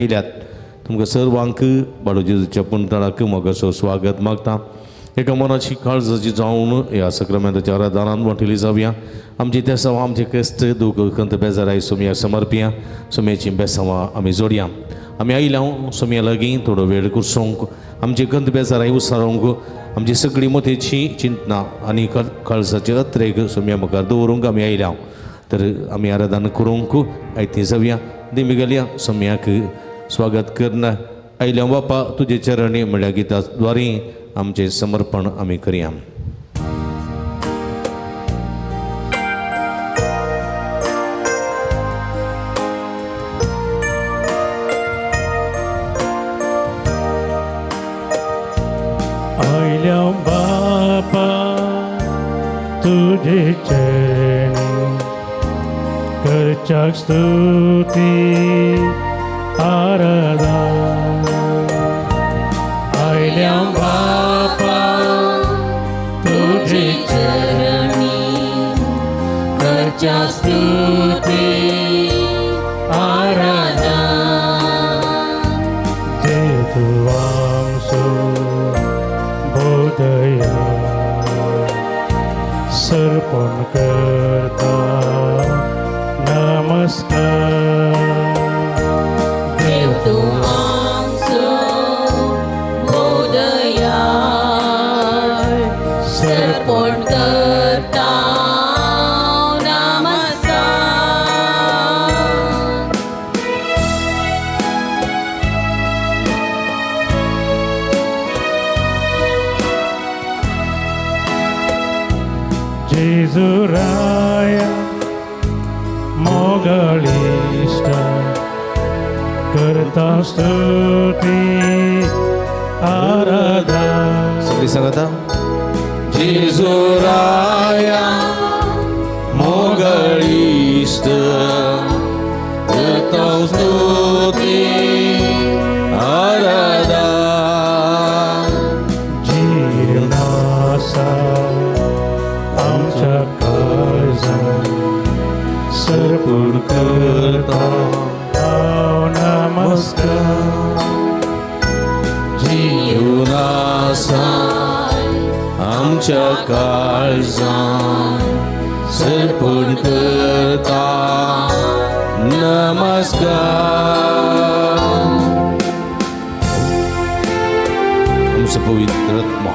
येयल्यात तुमकां सर्वांक बाळू जेजूच्या पुणतळाक मोगाचो स्वागत मागता. एका मनाची काळजाची जावन ह्या सक्रामेंताच्या आराधनान वांटेली जावया. आमची तेसांवां आमचे कश्ट दुख खंत बेजाराय सोमया समर्पिया. सोम्याची बेसांवां आमी जोडया. आमी आयल्या सोमया लागीं थोडो वेळ कुरसोंक आमची खंत बेजाराय उसारोंक आमची सगळी मोतेची चिंतना आनी काळजाचे अत्रेक सोमया मुखार दवरूंक आमी आयल्या. तर आमी आराधना करूंक आयती जावया. दिमी सोम्याक स्वागत करना आयल्या बापा तुजे चरणी म्हणल्या गिता द्वारी आमचें समर्पण आमी करया. आयल्या बापा तुजे चरणी करच्याक स्तुती आराधना. आयल्या बापा तुजे चरणी करच्या स्तुती आराधना. देव तूं आमचो बोधया सर्पण करता नमस्कार. देव तूं आमचो बोधयाळ सर्पण करता नमस्कार. जेजू राया मोगळिश्ट करता स्तुती आराधना. सगळी सांगता जेजू राया मोगळिश्ट करता स्तुती आराधना. जीवनासा आमच्या काळजात सर्पण करता हांव नमस्कार. जीवनासा आमच्या काळजान सर्पण करता नमस्कार. आमचो पवित्र आत्मा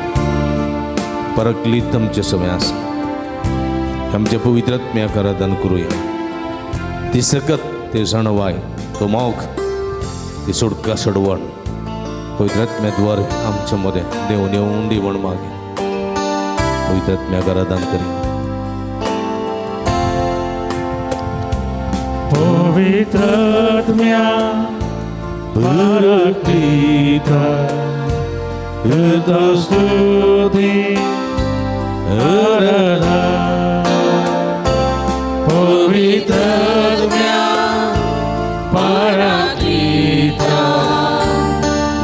परकलीत आमचे समय आसा. आमच्या पवित्र आत्म्याक आराधन करुया. ती सकत ते जाणवाय तो मोग ती सोडका सोडवण पवित्र आत्म्याद्वारे आमच्या मदें देव येवन दी म्हण मागे पवित्र आत्म्याक आराधन करी. पवित्र आत्म्या पराक्लिता करता स्तुती आराधना. पवित्र आत्म्या पराक्लिता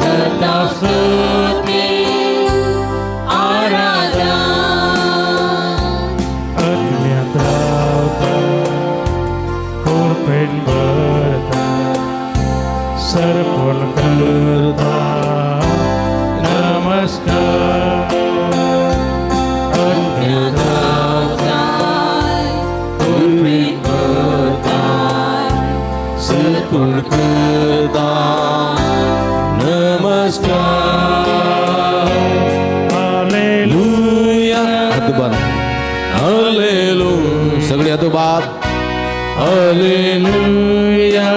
करता स्तुती आराधना. आत्म्यात रावता कृपेन भरता सर्पण करता नमस्कार. आत्म्यात रावता कृपेन भरता सर्पण करता नमस्कार. हालेलुया. हातुबार हालेलुया. सगळे हातुबार hallelujah.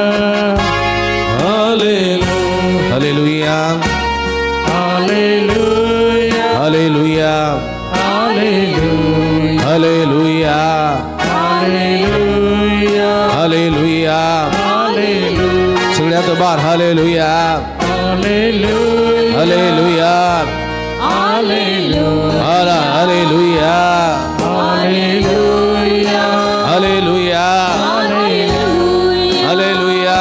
Hallelujah. Hallelujah. Hallelujah. Hallelujah. Hallelujah. Hallelujah. Hallelujah. Hallelujah. Hallelujah. सगळे हातुबार hallelujah. Hallelujah. Hallelujah. Hallelujah. Hallelujah. Hallelujah. Hallelujah. Hallelujah. Hallelujah.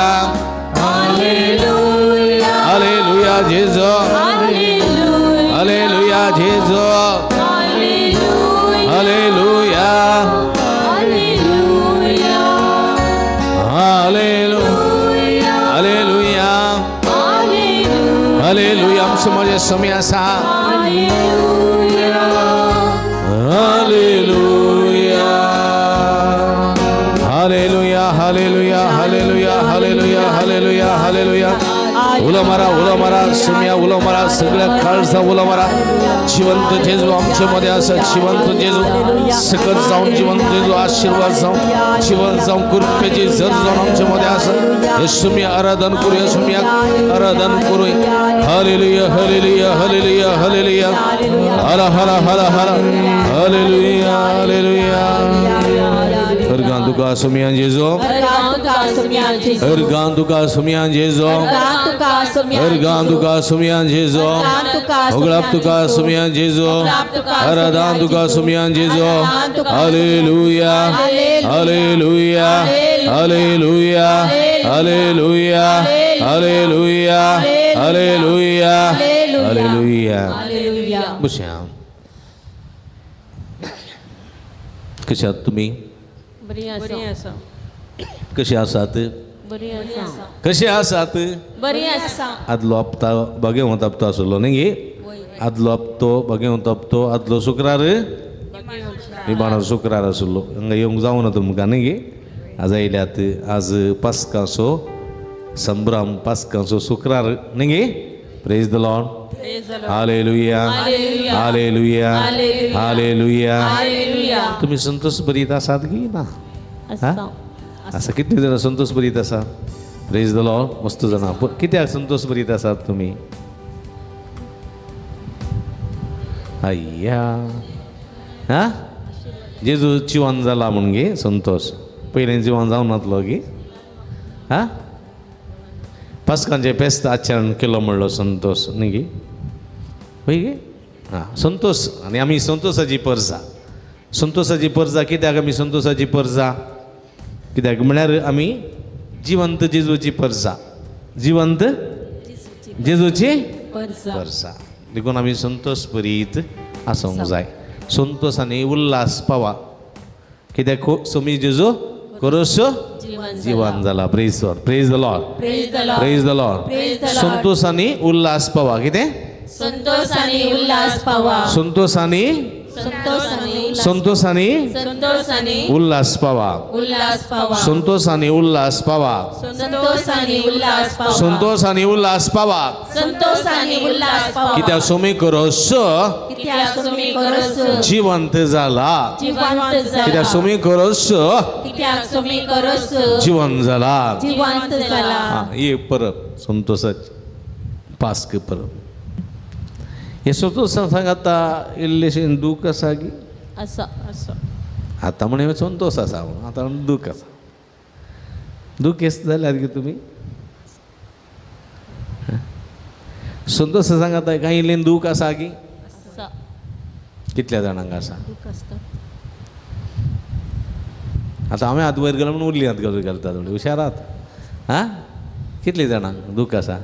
Hallelujah. Hallelujah जेजू. हालेलुया. हालेलुया जेजू. Hallelujah. Hallelujah. Hallelujah. Hallelujah. Hallelujah. Hallelujah. आमचे म्हजे समय आसा. Hallelujah, hallelujah, hallelujah, hallelujah, hallelujah, hallelujah, hallelujah. उलो मारा, उलो मारा सुम्या, उलो मारा सगळ्या काळजा, उलो मारा. जिवंत जेजू आमच्या मध्ये आसा. जिवंत जेजू सकत जावन, जिवंत जेजू आशीर्वाद जावन, जिवंत जावन, कृपेची झर जावन आमच्या मध्ये आसा. हे सुम्या आराधन करूया, सुम्या आराधन करूया. Hallelujah, hallelujah, hallelujah, hallelujah. हर हर हर हर. Hallelujah, hallelujah. हरगां तुका सुम्या जेजू, हरगां तुका सुम्या जेजू, हरगां तुका सुम्या जेजू, होगळाप तुका सुम्या जेजू, आराधन तुका सुम्या जेजू. Hallelujah, hallelujah, hallelujah, hallelujah, hallelujah, hallelujah, hallelujah. बशा. कशे आहात तुमी? बरी आसा. कशे आसात? बरी आसा. कशे आसात? बरी आसा. आदलो हप्ता बगेवंत हप्तो आसलो न्ही गे? आदलो हप्तो बगेवंत हप्तो, आदलो शुक्रार निमाणो शुक्रार आसलो. हांगा येवंक जावना तुमकां न्ही गे? आज आयल्यात. आज पास्काचो संभ्रम, पास्काचो शुक्रार न्ही गे? Praise the Lord. Hallelujah, hallelujah, hallelujah. तुमी संतोष बरीत आसात की ना? आसा. आसा. कितली जाणां संतोष बरीत आसा? Praise the Lord. मस्त जाणां. कित्याक संतोष बरीत आसात तुमी? अय्या, हा जेजू जिवन जाला म्हूण गे संतोष. पयलीं जिवन जावन नातलो गी? हा पास्कांचें फेस्त आचरण केलो म्हणलो संतोष न्ही गे? वय गे? हां, संतोष. आनी आमी संतोषाची परजा. संतोषाची परजा कित्याक आमी संतोषाची परजा? कित्याक म्हळ्यार आमी जिवंत जेजूची परजा. जिवंत जेजूची परजा. देखून आमी संतोष बरीत आसूंक जाय. संतोष आनी उल्हास पावा. कित्याक सोमी जेजू करोस जिवन जाला. Praise Lord, praise the Lord, praise the Lord. Santosh आनी उल्हास पावा. कितें? संतोष आनी उल्हास पावा. संतोष आनी, संतोष आनी संतोष आनी उल्हास पावा. उल्हास पावा. संतोष आनी उल्हास पावा. संतोष आनी उल्हास पावा. संतोष आनी उल्हास पावा. संतोष आनी उल्हास पावा. कित्याक सोमी करोस कित्याक सोमी करोस जिवंत जाला. जिवंत जाला. कित्याक सोमी करोस कित्याक सोमी करोस जिवंत जाला. जिवंत जाला. ही परब संतोषाची पास्क परब. हे संतोषा सांगाता इल्लेशें दूख आसा की? आसा. आसा. आतां म्हण संतोष आसा म्हणून, आतां म्हण दूख आसा. दूख येस जाल्यार गे तुमी संतोष सांगाता कांय इल्लें दूख आसा की? आसा. कितल्या जाणांक आसा? दूख आसता. आतां हांवें हात वयर गेलो म्हणून उरली हात घालून घालतात म्हणजे हुशारात. आं, कितलीं जाणांक दूख आसा?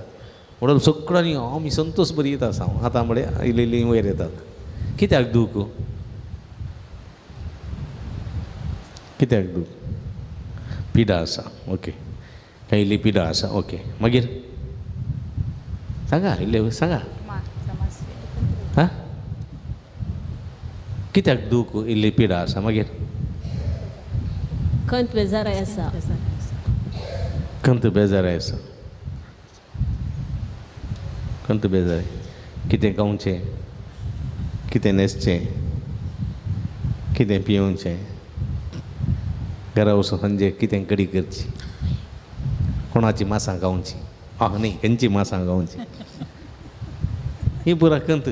म्हणून सगळ्यांनी आमी संतोष बरी येता आसा. आतां म्हळ्यार इल्ली इल्ली वयर येतात. कित्याक दूख? कित्याक दूख? पिडा आसा. ओके, कांय इल्ली पिडा आसा. ओके, मागीर सांगा, इल्ले सांगा. हां, कित्याक दूख? इल्ली पिडा आसा. मागीर खंत बेजाराय आसा. खंत बेजाराय आसा. खंत बेजाराय. कितें खावचें, कितें न्हेसचें, कितें पिवचें, घरा वचून सांजे कितें कडी करची, कोणाची मासां खावची, आं न्ही खंयची मासां खावची, ही पुरा खंत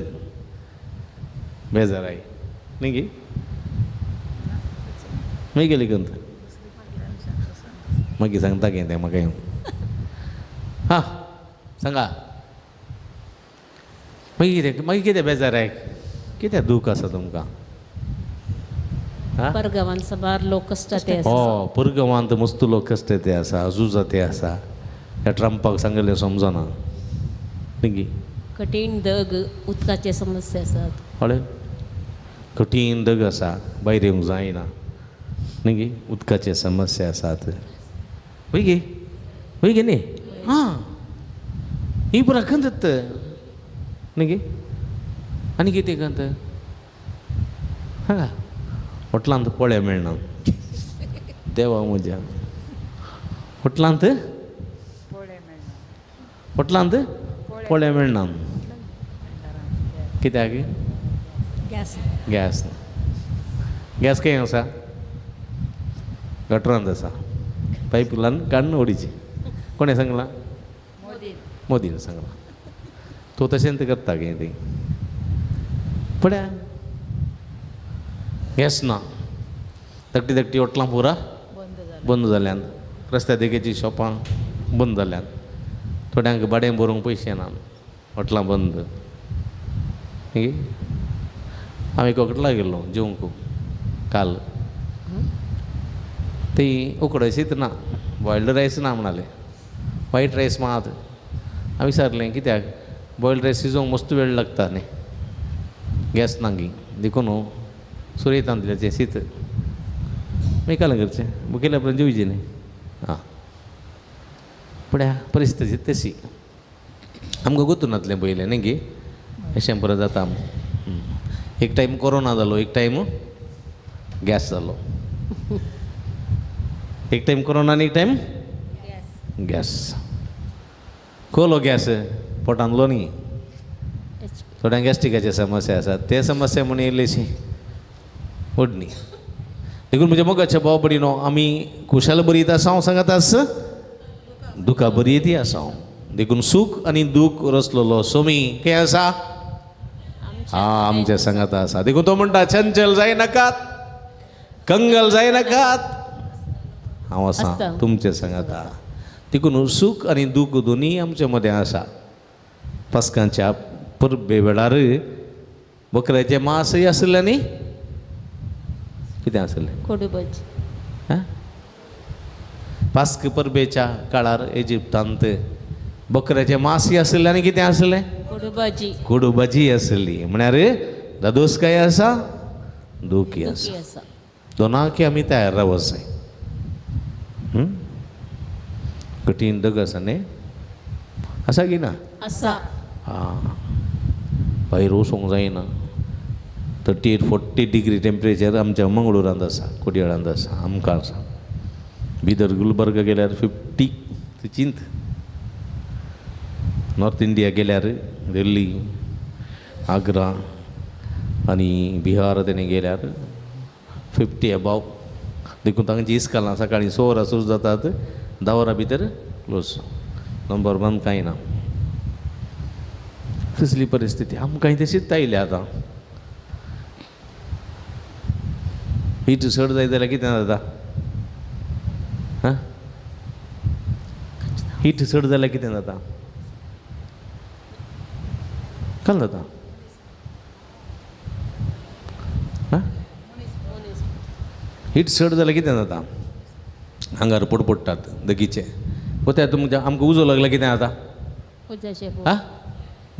बेजाराय न्ही गे? मागीर गेली खंत. मागीर सांगता कितें तें म्हाका येवन. हां सांगा. मागीर कितें, मागीर कितें बेजाराय? कितें दूख आसा तुमकां? परगांवान साबार लोक कश्ट ते आसा. हो, पुरगांवांत मस्त लोक कश्ट ते आसा, झुजां ते आसा. ह्या ट्रंपाक सांगलें समजना न्ही? कठीण दग, उदकाचे समस्या आसात. कळ्ळें? कठीण दग आसा, भायर येवंक जायना न्ही गे? उदकाचे समस्या आसात. वय गे, वय गे न्ही? हां, ही पुरा खंत. न्ही गे आनी कितें करता हांगा होटलांत पोळे मेळना देवा म्हज्या होटलांत होटलांत पोळे मेळना कित्याक गॅस गॅस गॅस खंय आसा गटरांत आसा पायप लावन काडून उडीची कोणें सांगलां मोदीन सांगलां तो तशेंच करता गे ती पळया गॅस ना धाकटी धाकटी होटलां पुरा बंद जाल्यांत रस्त्या देगेचीं शॉपां बंद जाल्यांत थोड्यांक भाडें भरूंक पयशे ना होटलां बंद मागीर हांव एक होटलाक गेल्लो जेवंक काल ती उकडेशीत ना बॉयल्ड रायस ना म्हणाले वायट रायस मात हांवें विचारलें कित्याक बॉयल्ड रायस शिजोवंक मस्त वेळ लागता न्ही गॅस ना गी देखून सुरय तांदळाचें शीत मागीर काल करचें मुखेल्या उपरांत जेवचें न्ही आं पळया परिस्थिती तशी आमकां गोतू नातलें पयलें न्ही गे अशें परत जाता एक टायम कोरोना जालो एक टायम गॅस जालो एक टायम कोरोना आनी एक टायम गॅस खोलो गॅस पोटांतलो न्ही थोड्यांक गॅस्ट्रिकाचे समस्या आसात ते समस्या म्हूण इल्लीशी ओडणी देखून म्हज्या मोगाच्या भाव भयणीनो आमी खुशाल बरीत आसा हांव सांगत आस दुखा बरीत आसा हांव देखून सूख आनी दूख रसलेलो सोमी खंय आसा हा आमच्या सांगात आसा देखून तो म्हणटा चंचल जायनाकात कंगल जायनाकात हांव आसा आसता. तुमचे सांगाता देखून सूख आनी दूख दोनूय आमचे मदें आसा पास्कांच्या परबे वेळार बकऱ्याचें मांसय आसलें न्ही कितें आसलें कोडू भजी. आं पास्क परबेच्या काळार इजिप्तांत बकऱ्याचें मांसय आसलें आनी कितें आसलें कोडू भाजी. कोडू भाजी आसली म्हळ्यार धादोसकाय आसा दुखी आसा दुखी आसा. दोनाकी आमी तयार रावत जाय. कठीण दग आसा न्ही आसा की ना? आसा. आं भायर वचूंक जायना. 38-40 डिग्री टेम्परेचर आमच्या मंगळुरांत आसा, कोडयाळांत आसा, आमकां आसा. भितर गुलबर्गा गेल्यार 50 चिंत. नॉर्थ इंडिया गेल्यार दिल्ली, आग्रा आनी बिहार तेणी गेल्यार 50 एबाव. देखून तांची इस्कालां सकाळीं 6 वरां सुरू जातात, 10 वरां भितर क्लोज, नंबर बंद, कांय ना. तसली परिस्थिती आमकांय तशीच आयल्या आतां. हीट चड जायत जाल्यार कितें जाता? आं हीट चड जाल्यार कितें जाता? काल जाता. आं हीट चड जाल्यार कितें जाता? आंगार पड पडटात दगीचे. पोत्या तुमच्या आमकां उजो लागला कितें जाता? उज्याचे. आं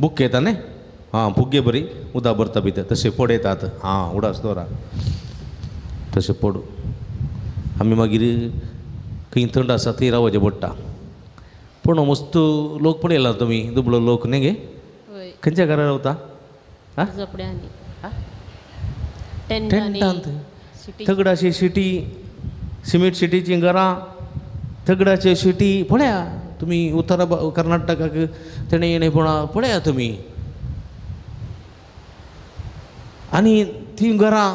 बुक येता न्ही. आं फुगे बरी उदक भरता भितर तशें पड येतात. आं उडास दवरा तशें पडू. आमी मागीर खंय थंड आसा थंय रावचें पडटा. पूण मस्त लोक पळयला तुमी, दुबळो लोक न्ही गे? वय. खंयच्या घरा रावता? आं झोपड्यांनी, टेंटांनी. टेंटांत. सिटी. थगडाची सिटी, सिमेंट सिटीचीं घरां, थगडाचे सिटी पळया तुमी. उत्तर कर्नाटकाक तेणें येणें पळया तुमी. आनी तीं घरां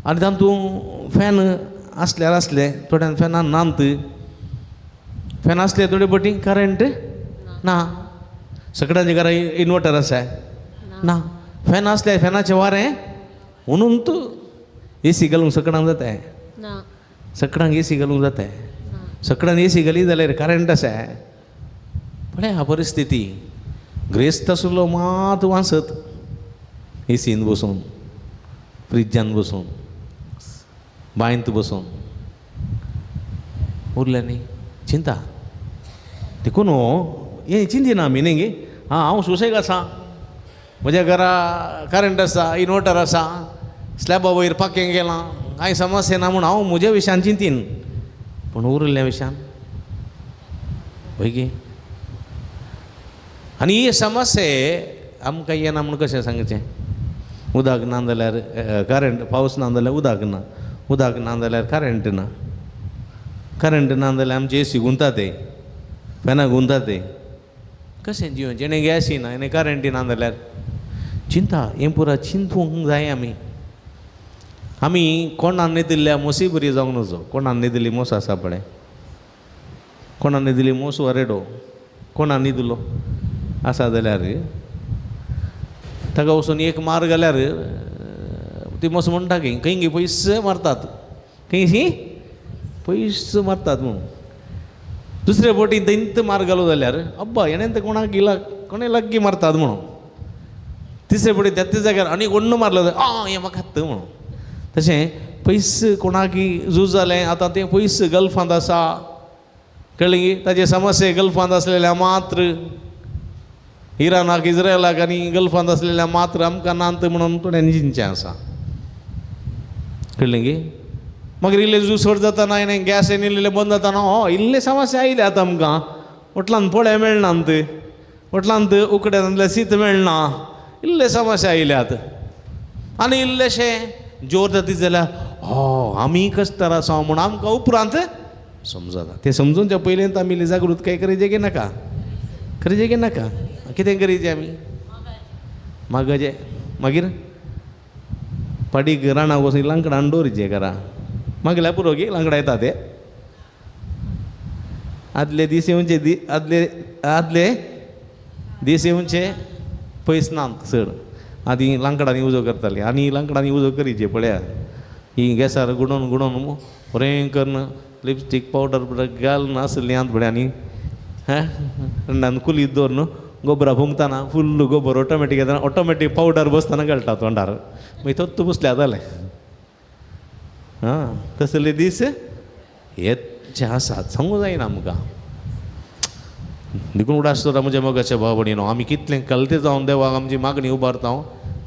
आनी तातूंत फॅन आसल्यार आसले, थोड्यांक फॅनां नात. फॅन आसले थोडे पटी करंट ना. सगळ्यांच्या घरा इन्वर्टर आसा ना. फॅन आसले फॅनाचें वारें म्हणून तूं एसी घालूंक सकडांक जाता. ना. सकडांक एसी घालूंक जाता. ना. सकडान एसी घाली जाल्यार करंट आसा. पळय परिस्थिती. ग्रेस्त आसलो मात वाचत एसीन बसून, फ्रिजान बसून, बांयंत बसून उरलें न्ही चिंता. देखून हें चिंतिना आमी न्ही गे. आं हांव सुशेग आसा, म्हज्या घरा करंट आसा, इन्वर्टर आसा, स्लॅबा वयर पाखें गेलां, कांय समस्या ना म्हूण हांव म्हज्या विशयान चिंतीन. पूण उरिल्ल्या विशयान वय गे. आनी ही समस्या आमकां येना म्हूण कशें सांगचें? उदक ना जाल्यार करंट, पावस ना जाल्यार उदक ना, उदक ना जाल्यार करंट ना, करंट ना जाल्यार आमचे एसी गुंता ते, फॅनां गुंता ते, कशें जिवन? जेणे गॅसी ना आनी करंटी ना जाल्यार चिंता हें पुरा चिंतूंक जाय. आमी आमी कोणान न्हिदिल्ल्या मोसी बरी जावंक नजो. कोणान न्हिदिल्ली मोस आसा पळय, कोणान न्हिदिल्ली मोस वरेडो, कोणान न्हिदिल्लो आसा जाल्यार ताका वचून एक मार घाल्यार ती मोस म्हणटा की खंय गी पयस मारतात, खंय पयस मारतात म्हणून. दुसरे बोटी थंयत मार घालो जाल्यार अब्बा हेणें तर कोणाक इला कोणें लागीं मारतात म्हणून. तिसरे बोटी त्याच जाग्यार आनी कोण्ण मारलो जाल्यार आं हें म्हाका खात म्हणून. तशें पयस कोणाकी झूज जालें आतां तें पयस गल्फांत आसा, कळ्ळें की ताजे समस्ये गल्फांत आसलेल्या मात्र इराणाक इज्रायलाक आनी गल्फांत आसलेल्या मात्र आमकां नात म्हणून थोड्यांनी चिंतचें आसा, कळ्ळें की. मागीर इल्लें झूज चड जाता आनी गॅस आनी इल्लें बंद जाता हो इल्ले समस्या आयले आतां आमकां. होटलांत पोळे मेळनात, होटलांत उकडें नासल्यार शीत मेळना, इल्ले समस्या आयल्यात. आनी इल्लेशें जोर जाती जाल्यार हो आमी कश्टार आसा म्हूण आमकां उपरांत समजता. तें समजून त्या पयलींत आमी इल्ली जागृतकाय करीजे की नाका, करीजे की नाका? कितें करीजे आमी? मागजे. मागीर पाडीक रानाक वचून लांकडां हाडून दवरिचे घरा, मागल्यार पुरो की लांकडां येता ते. आदले दीस येवचे दी आदले आदले दीस येवचे पयस नात चड. आदी लांकडांनी उजो करताली आनी लांकडांनी उजो करीचे पळया, ही गॅसार गुडोवन गुडोवन बरें करून लिपस्टीक पावडर घालून आसली आंत पळय आनी हें कुलीत दवरून गोबरा फुंकतना फुल्ल गोबर ऑटोमॅटीक येतना ऑटोमॅटीक पावडर बसतना गळटा तोंडार, मागीर तोच बसल्या जालें. आं तसले दीस येतचे आसात, सांगूं जायना आमकां. देखून उडास दवरा म्हज्या मोगाच्या भाव भयणीनो, आमी कितलें कलते जावन देवाक आमची मागणी उबारता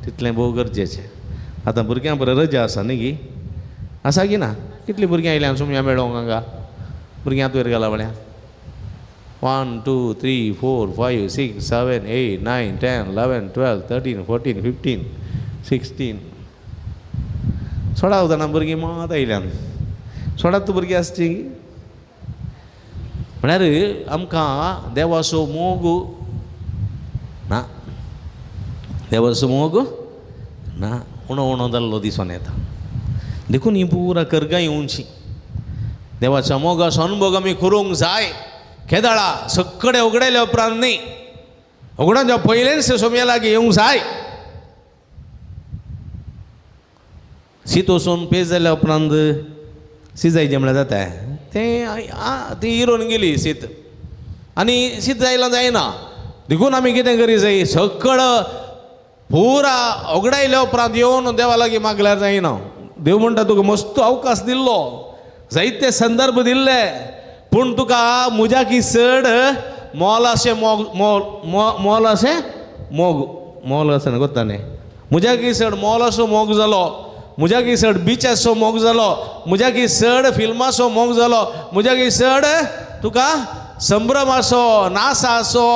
तितलें भोव गरजेचें. आतां भुरग्यां बरें रजा आसा न्ही गी, आसा की ना? कितलीं भुरगीं आयल्यां सुमया मेळोंक हांगा? भुरग्यां वयर घाला पळया, 1 2 3 4 5 6 7 8 9 10 11 12 13 14 15 16 16 जाणां भुरगीं मात आयल्यान. 16 भुरगीं आसची म्हळ्यार आमकां देवाचो मोग ना, देवाचो मोग ना, उणो उणो जाल्लो दिसून येता. देखून ही पुरा करगां येवची, देवाच्या मोगाचो अनुभव आमी करूंक जाय. केदाळा सगळे उगडायल्या उपरांत न्ही, उगडाच्या पयलेंच सोम्या लागीं येवंक जाय. शीत वचून पेज जाल्या उपरांत शिजायचें म्हळ्यार जाता तें, ती इरोवन गेली शीत आनी शीत जायला जायना. देखून आमी कितें करी जाय, सगळं पुरा उगडायल्या उपरांत येवन देवा लागीं मागल्यार जायना. देव म्हणटा तुका मस्त अवकाश दिल्लो, जायते संदर्भ दिल्ले, पूण तुका म्हज्याकी चड मोल अशें मोग मोल मोल अशें मोग मोल अशें गोत्ता न्ही, म्हज्याकी चड मोल असो मोग जालो, म्हज्याकी चड बिचाचो मोग जालो, म्हज्याकी चड फिल्माचो मोग जालो, म्हज्याकी चड तुका संभ्रमाचो नासाचो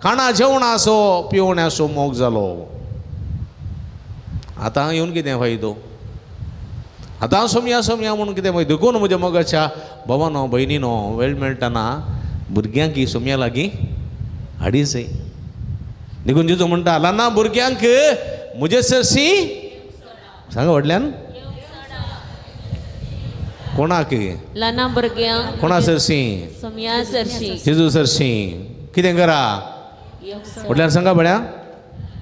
खाणा जेवणाचो पिवण्याचो मोग जालो. आतां येवन कितें फायदो? आतां सोमया सोमया म्हणून कितें फायदो? देखून म्हज्या मोगाच्या भावानो भयणीनो वेळ मेळटना भुरग्यांक ही सोमया लागीं हाडी जाय. देखून जेजू म्हणटा ल्हाना भुरग्यांक म्हजे सरशी सांगा व्हडल्यान, कोणाक? ल्हाना भुरग्यांक कोणा सरशी? सोमया सरशी, जेजू सरशी. कितें करा व्हडल्यान सांगा बळ्या,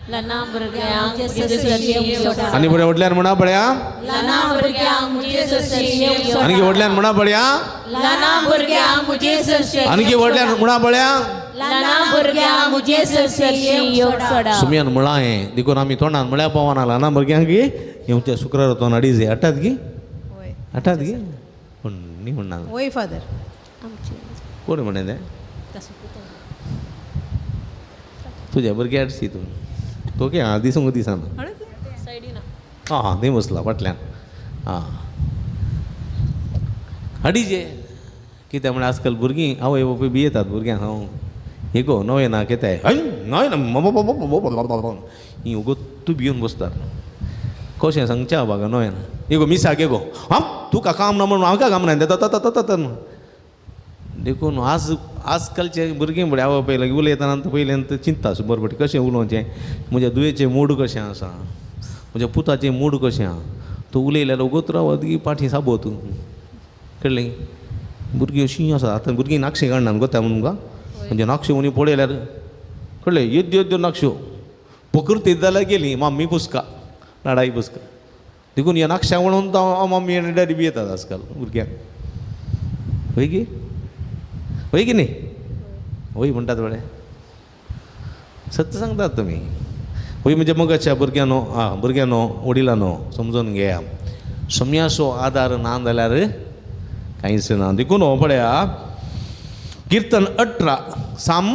ल्हाना भुरग्यांक म्हजे सरशी येवंक सोडा. आनी बऱ्या व्हडल्यान म्हणा बळ्या, ल्हाना भुरग्यांक म्हजे सरशी येवंक सोडा. आनी व्हडल्यान म्हणा बळ्या, ल्हाना भुरग्यांक म्हजे सरशी, आनी व्हडल्यान म्हणा बळ्या, ल्हाना भुरग्यांक म्हजे सरशी येवंक सोडा. सुमयान म्हळां हें, देखून आमी तोंडान म्हळ्यार पावना ल्हाना भुरग्यांक येवच्या शुक्रार तोंड अडीच हाडटात गी, हाडटात गी पूण न्ही म्हणना. वय फादर कोण म्हणें तें? तुज्या भुरग्या हाडशी तूं तोके आं दिसूंक दिसना. आं थंय बसला फाटल्यान. आं हाडीचे कित्याक म्हळ्यार आजकाल भुरगीं आवय बापूय भियेतात भुरग्यांक हांव हे गो नवें ना कितें हय ना ही उगो तूं भिवन बसतात कशें सांगच्या बागा नवें ना हे गो मिसाक हे गो हां तुका काम ना म्हणून हांव काम ना येता. देखून आज आजकालचे भुरगीं म्हळ्यार आवय पयलें उलयतना पयल्यान चिंता बरें बरें कशें उलोवचें, म्हज्या दुयेचें मूड कशें आसा, म्हज्या पुताचें मूड कशें आसा, तो उलयल्यार उगोत रावत की पाठी साबोत कळ्ळें. भुरगीं अशीं आसा आतां भुरगीं नाक्षी काडना गोता म्हणून तुमकां म्हणजे नाक्षी म्हणून पळयल्यार कळ्ळें येद्यो येद्यो नाक्षो पकृतीत जाल्यार गेली मम्मी पुसका लाडाई पुसका. देखून ह्या नाक्षां म्हणून तो मम्मी आनी डॅडी बी येतात आजकाल भुरग्यांक. हय की हय की न्ही? हय म्हणटात बरें सत्य सांगतात तुमी. हय म्हणजे मगाच्या भुरग्यांनो आं भुरग्यांनो वडिलांनो समजून घेया, सम्यासो आदार ना जाल्यार कांयच ना. देखून हो पळया कीर्तन 18 साम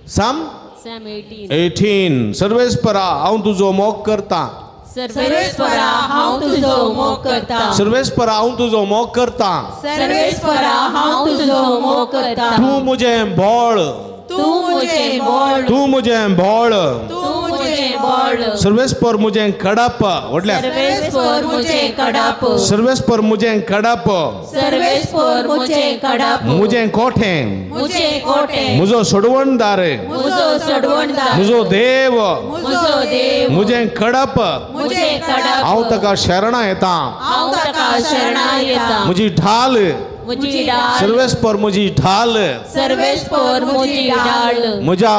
साम 18 सर्वेस्परा हांव तुजो मोग करता, सर्वेस्परा हांव तुजो मोग करता, सर्वेस्परा हांव तुजो मोग करता, सर्वेस्परा हांव तुजो मोग करता. तूं म्हजें बळ, तूं म्हजें बळ, तूं म्हजें बळ, तूं म्हजें बळ, सर्वेस्पर म्हजें कडप व्हडल्या, सर्वेस्पर म्हजें कडाप, सर्वेस्पर म्हजें कडप, सर्वेस्पर म्हजें कडाप, म्हजें कोठें, म्हजें कोटें, म्हजो सोडवणदार, म्हजो सोडवणदार, म्हजो देव, म्हजो देव, म्हजें कडप, म्हजें कडाप, हांव ताका शरणां येता, हांव ताका शरणां येता, म्हजी ढाल, म्हजी ढाल, सर्वेस्पर म्हजी ढाल, सर्वेस्पर म्हजी ढाल, म्हज्या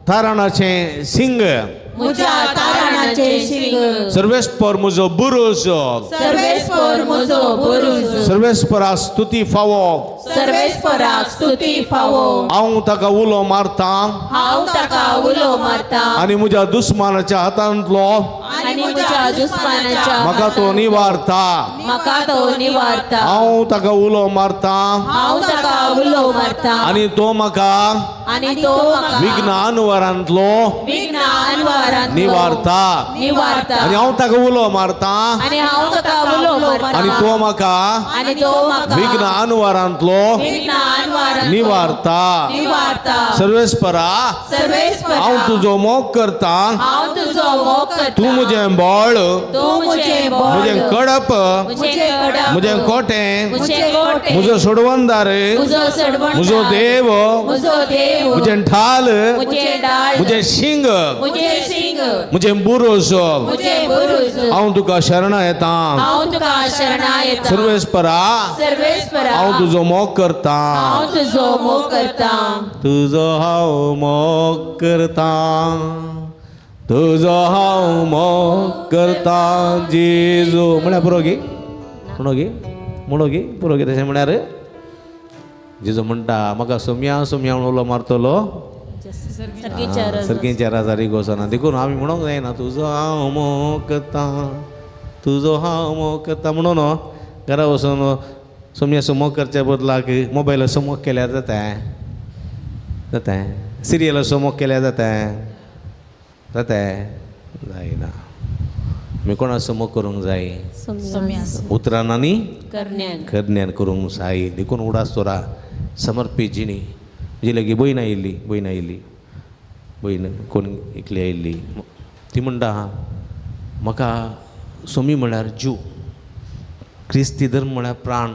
तारणाचें सिंग, म्हज्या तारणाचें शिंग, सर्वेस्पर म्हजो बुरूज, सर्वेस्पर म्हजो बुरूज, सर्वेस्परा स्तुती फावो, सर्वेस्पराक स्तुती फावो, हांव ताका उलो मारता हांव ताका उलो मारता, आनी म्हज्या दुस्मानाच्या हातांतलो आनी म्हज्या दुस्मानाच्या म्हाका तो निवारता, म्हाका तो निवारता, हांव ताका उलो मारता हांव ताका उलो मारता, आनी तो म्हाका आनी तो म्हाका विघ्न अनवरांतलो विघ्न अनवरांतलो निवारता, निवारता, आनी हांव ताका उलो मारता आनी हांव ताका उलो मारता, आनी तो म्हाका आनी तो म्हाका विघ्न अनवरांतलो विघ्न अनवरांतलो निवारता. निवारता. सर्वेस्परा सर्वेस्परा हांव तुजो मोग करता, हांव तुजो मोग करता, तूं म्हजें बळ, तूं म्हजें बळ, म्हजें कडप, म्हजें कडप, म्हजें कोटें, म्हजें कोटें, म्हजो सोडवणदार, म्हजो सोडवणदार, म्हजो देव, म्हजो देव, म्हजें ढाल, म्हजें ढाल, म्हजें शिंग, म्हजें शिंग, म्हजें बुरूज, म्हजें बुरूज, हांव तुका शरणां येता, हांव तुका शरणां येता, सर्वेस्परा सर्वेस्परा हांव तुजो मोग करता, हांव तुजो मोग करता, तुजो हांव मोग करता, तुजो हांव मोग करता जेजू. म्हळ्यार पुरो गे, म्हणो गे, म्हणो गे, पुरो गे. तशें म्हळ्यार जेजू म्हणटा म्हाका सोम्या सोम्या म्हणून उलो मारतलो सर्गीच्या राजारी गोसना. देखून आमी म्हणूंक जायना तुजो हांव मोग करता, तुजो हांव मोग करता म्हणून घरा वचून सोम्याचो मोग करच्या बदलाक मोबायलाचो मोग केल्यार जाता, जाता, सिरियलाचो मोग केल्यार जाता, जाता जायना. आमी कोणाचो मोग करूंक जाय? उतरान आनी करण्यान करूंक जाय. देखून उडास तोरा समर्पी जिणी. म्हजी लागीं भयण आयिल्ली, भयण आयिल्ली, भयण कोण एकली आयिल्ली, ती म्हणटा म्हाका सोमी म्हळ्यार जीव, क्रिस्ती धर्म म्हळ्यार प्राण,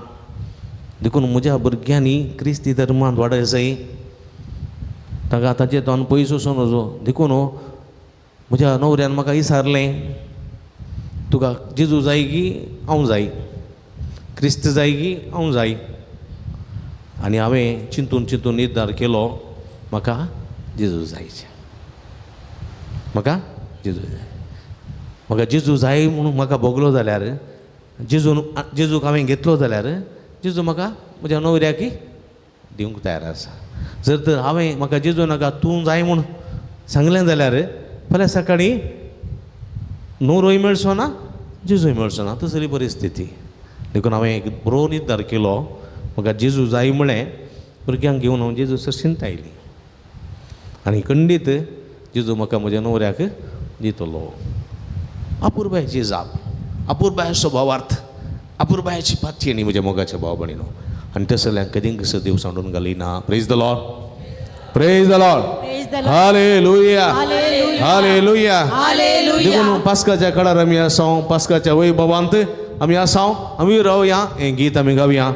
देखून म्हज्या भुरग्यांनी क्रिस्ती धर्मांत वाडय जाय, ताका ताचे तोंड पयस वचूं नजो. देखून म्हज्या न्हवऱ्यान म्हाका विचारलें तुका जेजू जाय की हांव जाय, क्रिस्त जाय की हांव जाय. आनी हांवें चिंतून चिंतून निर्धार केलो म्हाका जेजू जायचें, म्हाका जेजू जाय, म्हाका जेजू जाय म्हणून म्हाका भोगलो जाल्यार, जेजून जेजूक हांवें घेतलो जाल्यार जेजू म्हाका म्हज्या न्हवऱ्याक दिवंक तयार आसा. जर तर हांवें म्हाका जेजू नाका तूं जाय म्हूण सांगलें जाल्यार फाल्यां सकाळीं न्हवरोय मेळचो ना, जेजूय मेळचो ना, तसली परिस्थिती. देखून हांवें एक बरो निर्धार केलो म्हाका जेजू जाय म्हळें भुरग्यांक घेवन हांव जेजू सरशींत आयली आनी खंडीत जेजू म्हाका म्हज्या न्हवऱ्याक दितलो. अपुरबायेची जाप, अपुरबायेचो भावार्थ, अपुरबायेची पातयेणी म्हज्या मोगाच्या भाव भयणीनो. आनी तसल्यांक कदीं कसो देव सांडून घालिना. Praise the Lord. Praise the Lord. Praise the Lord. Hallelujah. Hallelujah. Hallelujah. Hallelujah. देखून पास्काच्या कडार आमी आसा, पास्काच्या वैभवांत आमी आसा, आमी रावया, हें गीत आमी गावया.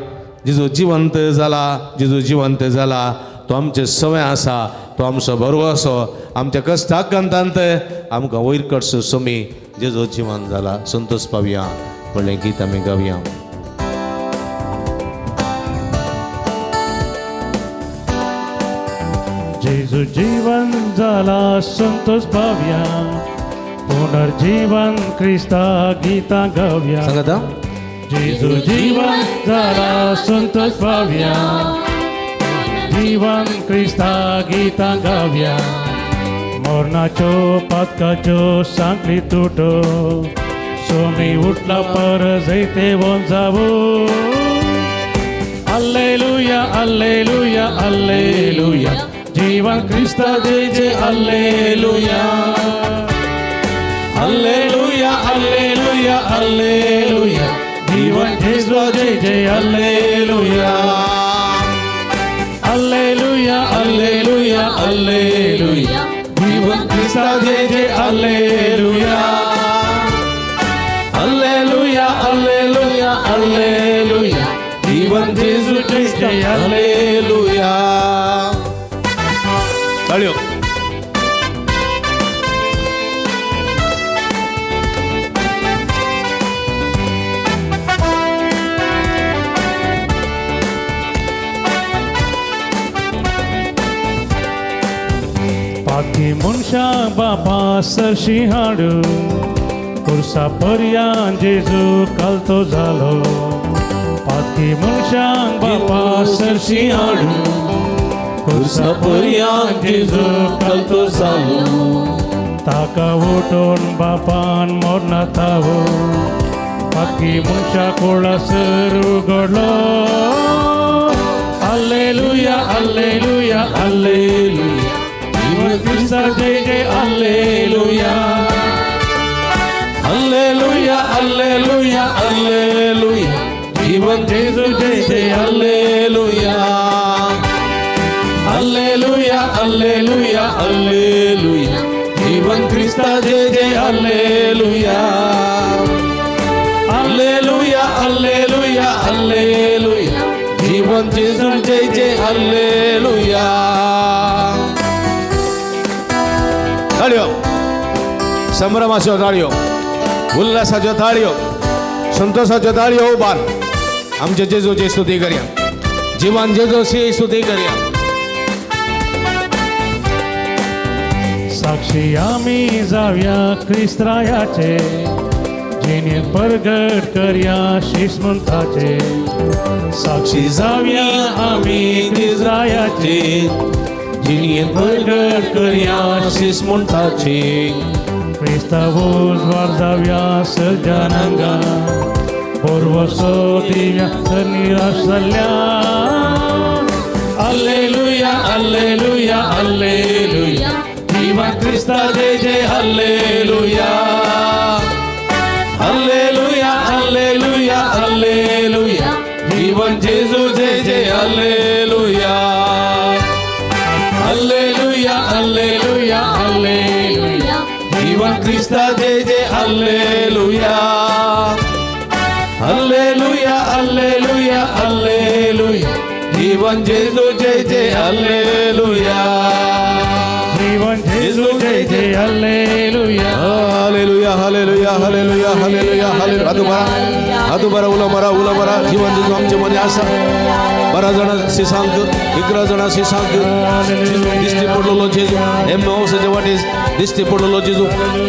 जेजू जिवंत जाला, जेजू जिवंत जाला, तो आमचे सवय आसा, तो आमचो भरवसो, आमच्या कश्टाक अंतांत आमकां वयर कडचो समी जेजू जिवन जाला. संतोष पावया म्हणलें गीत आमी गावया. जेजू जीवन जाला संतोष पावया, पुनर्जीवन क्रिस्ता गीता गावया. सांगात. जेजू जीवन जाला संतोष पावया, जीवन क्रिस्ता गीता गावया. मरणाच्यो पातकाच्यो सांखळी तुटो, सोमी उठला पर जैतेवंत जावो. Alleluia, alleluia, alleluia, जीवन क्रिस्ता जय जय alleluia. Alleluia, alleluia, alleluia, जीवन जेजू जय जय alleluia. Alleluia, alleluia, alleluia, जीवन क्रिस्ता जय जय alleluia. Alleluia, alleluia, alleluia, जीवन जेजू क्रिस्त alleluia. ताळयो. पाखी मनशां बापा सरशी हाडू, खुर्सा पर्यान जेजू कालतो जालो. पाखी मनशां बापा सरशी हाडू, खुर्सा पर्यान जेजू कालतो जालो. ताका उठून बापान मोरनाथावो, पाखी मनशा कोळासर उगडलो. Alleluia, alleluia, alleluia, जीवन क्रिस्ता जय जय alleluia. Alleluia, alleluia, alleluia, जीवन जेजू जय जय alleluia. Alleluia, alleluia, alleluia, जीवन क्रिस्ता जय जय alleluia. Alleluia, alleluia, alleluia, जीवन जेजू जय जय alleluia. ताळयो, संभ्रमाच्यो ताळयो, उल्हासाच्यो ताळयो, संतोषाच्यो ताळयो उबार आमच्या जेजूची स्तुती करया. जीवन जेजूची स्तुती करया. साक्षी आमी जावया क्रिस्त्रायाचे, जिणे परगट करया शिष्मंताचे. साक्षी जावया आमी क्रिस्त्रायाचे, जिणेंत परगट करया शीस म्हणटाचे. क्रिस्तावो उजवाड जावया सज्जनांगा, पुर्वसो दिव्या निराश जाल्ल्या. Alleluia, alleluia, alleluia, जीवन क्रिस्ता जय जय alleluia. Alleluia, alleluia, alleluia, जीवन जेजू जय जय alleluia. Alleluia, alleluia, alleluia, जीवन क्रिस्ता जय जय alleluia. Alleluia, alleluia, alleluia, जीवन जेजू जय जय alleluia. जीवन जेजू जय जय alleluia. Hallelujah, hallelujah, hallelujah, hallelujah, hallelujah. हात उबारा, हात उबारा, उलो मारा, उलो मारा. जीवन जेजू आमचे मध्ये आसा. 12 जाणां शिसांक, 11 जाणां शिसांक दिश्टी पडलेलो जेजू, एम्माउसाच्या वाटेर दिश्टी पडलेलो जेजू,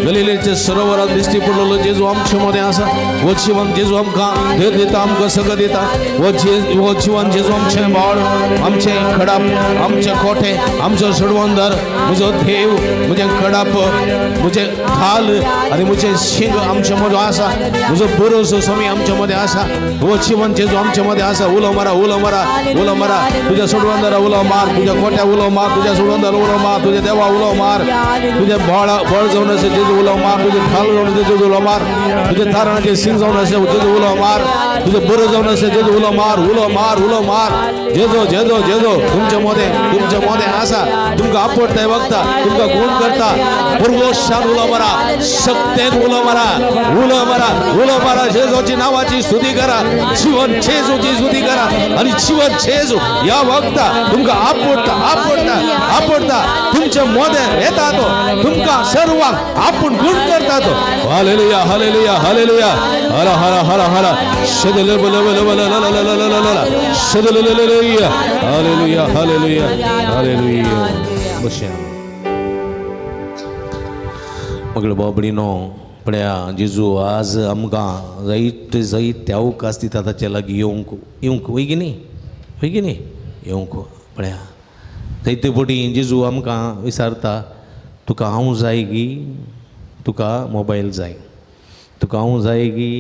गलिलेच्या सरोवरात दिश्टी पडलेलो जेजू आमचे मध्ये आसा. हो जीवन जेजू आमकां धीर दिता, आमकां सगळं दिता. हो जीवन जेजू आमचे बाळ, आमचे खडाप, आमचे कोठे, आमचो सोडवंदर, म्हजो देव, म्हजें खडाप, म्हजें खाल आनी म्हजें शिंग आमचे मदें आसा. म्हजो बरोसो स्वामी आमचे मदें आसा. हो जीवन जेजू आमचे मदें आसा. उलो मारा, उलो मारा. उलो मारा तुज्या सोडवंदरा उलो मार तुज्या कोट्या उलो मार तुज्या सोडवंदरा उलो मार तुज्या देवा उलो मार तुझे बळ बळ जावन आसा जेजू उलो मार तुझे ठाल जावन आसा जेजू उलो मार तुझे तारणाचे सिंग जावन आसा जेजू उलो मार तुझे बरो जावन आसा जेजू उलो मार उलो मार उलो मार जेजो जेजो जेजो तुमच्या मोदें तुमच्या मोदें आसा तुमकां आपडताय वखता तुमकां गुण करता पुर्वशान उलो मारा शक्तेन उलो मारा उलो मारा उलो मारा जेजोची नावाची स्तुती करा जीवन जेजूची स्तुती करा आणि जीवन जेजू या वखता तुमकां आपडता आपडता आपडता तुमच्या मोदें येता तो तुमकां सर्वांक आपूण गुण करता तो हालेलुया हालेलुया हालेलुया हर हर हर हर शदल बल बल बल ल ल ल ल ल ल शदल ल ल ल हालेलुया हालेलुया हालेलुया बसया मगळ बाबडीनो पळया जेजू आज आमकां जायते जायते अवकाश दिता ताचे लागीं येवंक येवंक वय की न्ही वय की न्ही येवंक पळया जायते फावटी जेजू आमकां विचारता तुका हांव जाय गी तुका मोबायल जाय तुका हांव जाय गी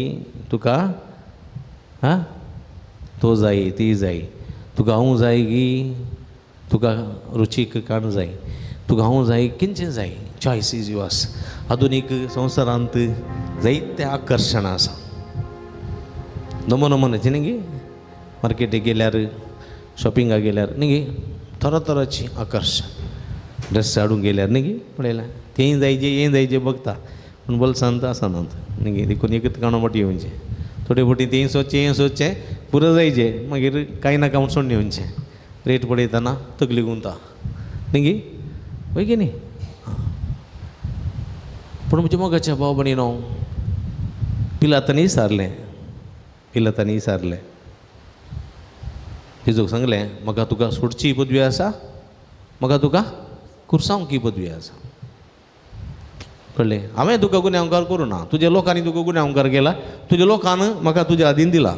तुका आं तो जाय ती जाय तुका हांव जाय गी तुका रुचीक काण जाय तुका हांव जाय किंचें जाय चॉयस is yours. आधुनीक संवसारांत जायते आकर्शणां आसा नमो नमोन्याचें न्ही गे मार्केटीक गेल्यार शॉपिंगाक गेल्यार न्ही गे तरातराचीं आकर्शण ड्रेस हाडूंक गेल्यार न्ही गे पळयलां तें जायचें हें जायचें बघता पूण बोल्सांत आसनात न्ही गे देखून एकच काणो फाटी येवचें थोडे फावटी तें सोदचें हें सोदचें पुरो जायचें मागीर कांय नाका म्हूण सोडून येवचें रेट पळयतना तकली गुंता न्ही गे वय की न्ही. पूण म्हज्या मोगाच्या भाव भयणीनो पिलातांनी सारलें पिलातांनी सारलें जेजूक सांगलें म्हाका तुका सोडची पदवी आसा म्हाका तुका कुर्सावंकी पदवी आसा कळ्ळें. हांवें तुका गुन्यांवकार करूं ना तुज्या लोकांनी तुका गुन्यांवकार केला तुज्या लोकान म्हाका तुज्या आदीन दिला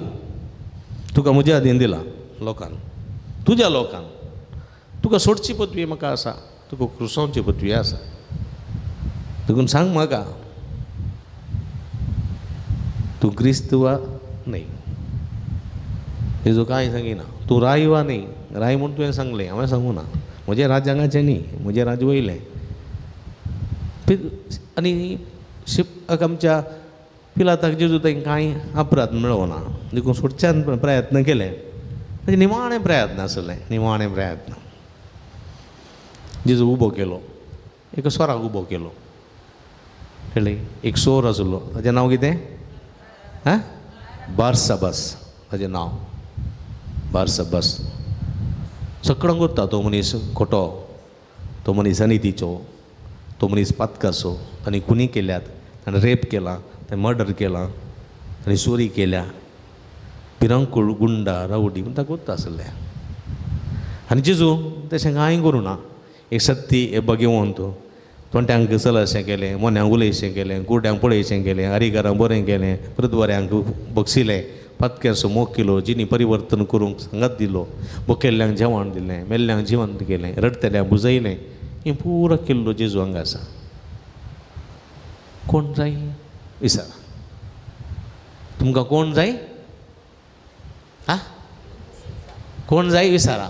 तुका म्हज्या आदीन दिला लोकान तुज्या लोकान तुका सोडची पदवी म्हाका आसा तुका क्रुसावची पदवी आसा देखून सांग म्हाका तूं क्रिस्त वा न्हय. तेजो कांय सांगिना तूं राय वा न्हय राय म्हूण तुवें सांगलें हांवें सांगूं ना म्हजें राज हांगाचें न्ही म्हजें राज वयलें. आनी शिप आमच्या पिलाताक जेजू तांकां कांय अपराध मेळोना देखून सोडच्यान प्रयत्न केले ताजें निमाणें प्रयत्न आसलें निमाणें प्रयत्न. जेजू उबो केलो एका स्वराक उबो केलो कळ्ळें. एक सोर आसलो ताजें नांव कितें आं बारसाबास ताजें नांव बारसाबास. सगळ्यांक करता तो मनीस खोटो तो मनीस अनितीचो तो मनीस पातकासो ताणें खुनी केल्यात ताणें रेप केला ताणें मर्डर केला ताणें चोरी केल्या भिरांकूळ गुंडा रावडी म्हण ताका कोत्ता आसलें. आनी जेजू तशें कांय करूं ना एक सत्ती हेबा घेवन तो तोंट्यांक चलशें केलें मोन्यांक उलयशें केलें कुड्यांक पळयशें केलें हरिघरांक बरें केलें परत बक्षिलें पातक्यांचो मोग केलो जिणी परिवर्तन करूंक सांगात दिलो बोकेल्ल्यांक जेवण दिलें मेल्ल्यांक जिवंत केलें रडटल्यांक बुजयलें हें पुरो केल्लो जेजू हांगा आसा. कोण जाय विचारा तुमकां कोण जाय आं कोण जाय विचारा.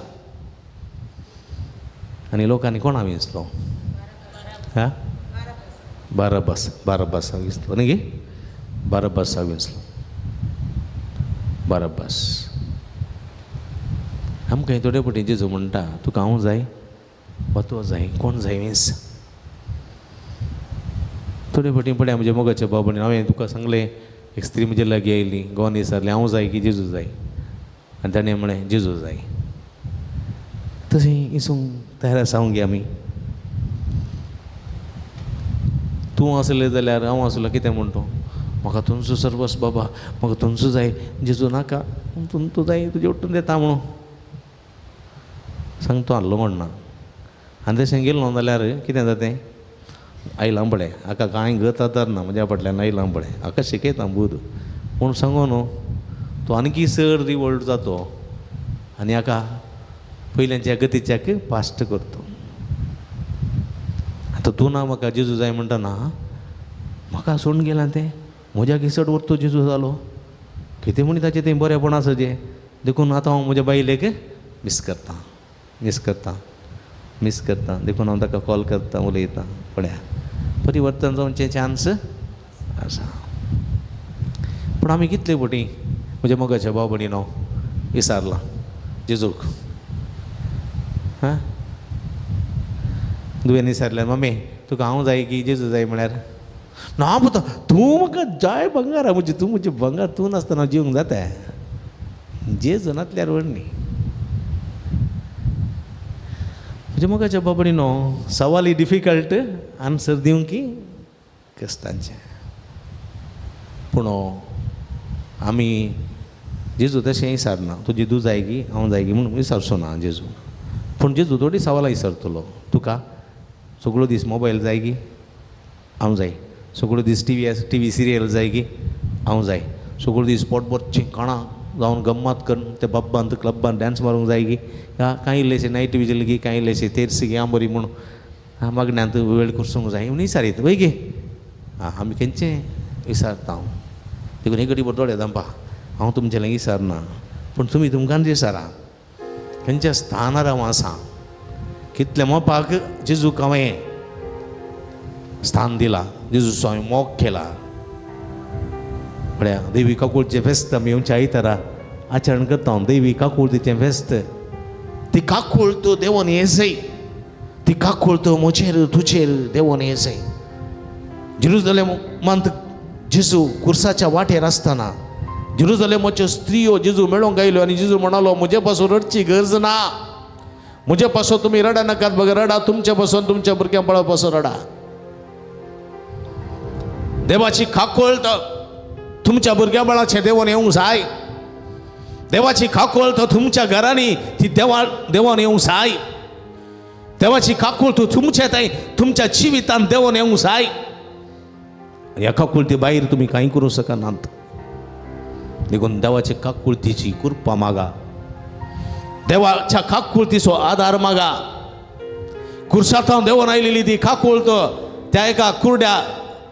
आनी लोकांनी कोणा विंचलो आं बाराबास बाराबासा विंचलो न्ही गे बाराबासा विंचलो बाराबास. आमकां थोडे फावटी जेजू म्हणटा तुका हांव जाय वा तो जाय कोण जाय वीस. थोडे फावटी पळय म्हज्या मोगाच्या बाबांनी हांवें तुका सांगलें एक स्त्री म्हज्या लागीं आयली गोवान विचारलें हांव जाय की जेजू जाय आनी ताणें म्हळें जेजू जाय. तशें इसूंक तयार आसा गे आमी. तूं आसलें जाल्यार हांव आसलो कितें म्हणटो म्हाका तुमचो सर्वस बाबा म्हाका तुमचो जाय जेजू नाका तूं जाय तुजें उठून दिता म्हणून सांगतो आहलो म्हणना. आनी तशें गेलो जाल्यार कितें जाता तें आयलां पळय हाका कांय गत आदार ना म्हज्या फाटल्यान आयलां पळय हाका शिकयता बूद पूण सांगो न्हू तो आणकी चड रिवोल्ट जातो आनी हाका पयल्यांच्या गतीच्याक पास्ट करतो. आतां तूं ना म्हाका जेजू जाय म्हणटा ना म्हाका सोडून गेलां तें म्हज्या चड वरतो जेजू जालो कितें म्हण ताचें तें बरेंपण आसा जें देखून आतां हांव म्हज्या बायलेक मीस करतां, मीस करतां, मीस करतां. देखून हांव ताका कॉल करतां, उलयतां. पळया परिवर्तन जावचें चान्स आसा. पूण आमी कितले फावटी म्हज्या मोगाच्या भाव भयणीनो विसारलां जेजूक. हां, तुवें विसारलें मम्मी तुका हांव जाय की जेजू जाय म्हळ्यार ना पुता तूं म्हाका जाय बंगार म्हजी, तूं म्हजें बंगार, तूं नासतना जिवंक जाता. जेजू नातल्यार व्हड न्ही. म्हज्या मोगाच्या भाव भयणीनो सवाल डिफिकल्ट आन्सर दिवंक की क्रिस्तांचें. पूण आमी जेजू तशें विसारना. तुजी तूं जाय की हांव जाय की म्हूण विसारचो ना जेजू. पूण जेजू थोडी सवालां विसरतलो. तुका सगळो दीस मोबायल जाय की हांव जाय, सगळो दीस टीव्ही सिरियल जाय की हांव जाय, सगळो दीस पोटभरचीं खाणां जावन गम्मत करून ते पब्बांत क्लब्बांत डांस मारूंक जाय की कांय इल्लेशें नायट विजल की कांय इल्लेशें तेर्स की आंबोरी म्हूण मागण्यांत वेळ करसूंक जाय म्हूण विसारीत वय गे. आं, आमी खंयचें विसारता हांव. देखून एक घडी दोळे धांपा. हांव तुमचें लागीं विसारना, पूण तुमी तुमकां विसारा. खंयच्या स्थानार हांव आसा, कितल्या मोपाक जेजूक हांवें स्थान दिलां, जेजूचो हांवें मोग केला. म्हळ्यार देवी काकुळचें फेस्त आमी येवच्या आयतारा आचरण करता. देवी काकुळतीचें फेस्त, ती काकुळत देवोन येजय, ती काकुळत म्हजेर तुजेर देवोन येजय. जेरुजलेमांत जेजू कुर्साच्या वाटेर आसतना जेरुजलेमाच्यो स्त्रियो जेजू मेळोंक आयल्यो आनी जेजू म्हणालो म्हजे पासून रडची गरज ना, म्हजे पासून तुमी रडा नाकात, बगर रडा तुमचे पासून तुमच्या भुरग्यां बाळा पासून रडा. देवाची काकुळत तुमच्या भुरग्यां बाळाचें देवान येवंक जाय. देवाची काकुळत तुमच्या घरांनी ती देवान येवंक जाय. देवाची काकुळत तुमच्या थंय तुमच्या जिवितान देवान येवंक जाय. ह्या काकुळती भायर तुमी कांय करूंक शकनात. देखून देवाचे काकुळतीची कृपा मागा, देवाच्या काकुळतीचो आदार मागा. कुर्सांत देवान आयलेली ती काकुळत त्या एका कुर्ड्या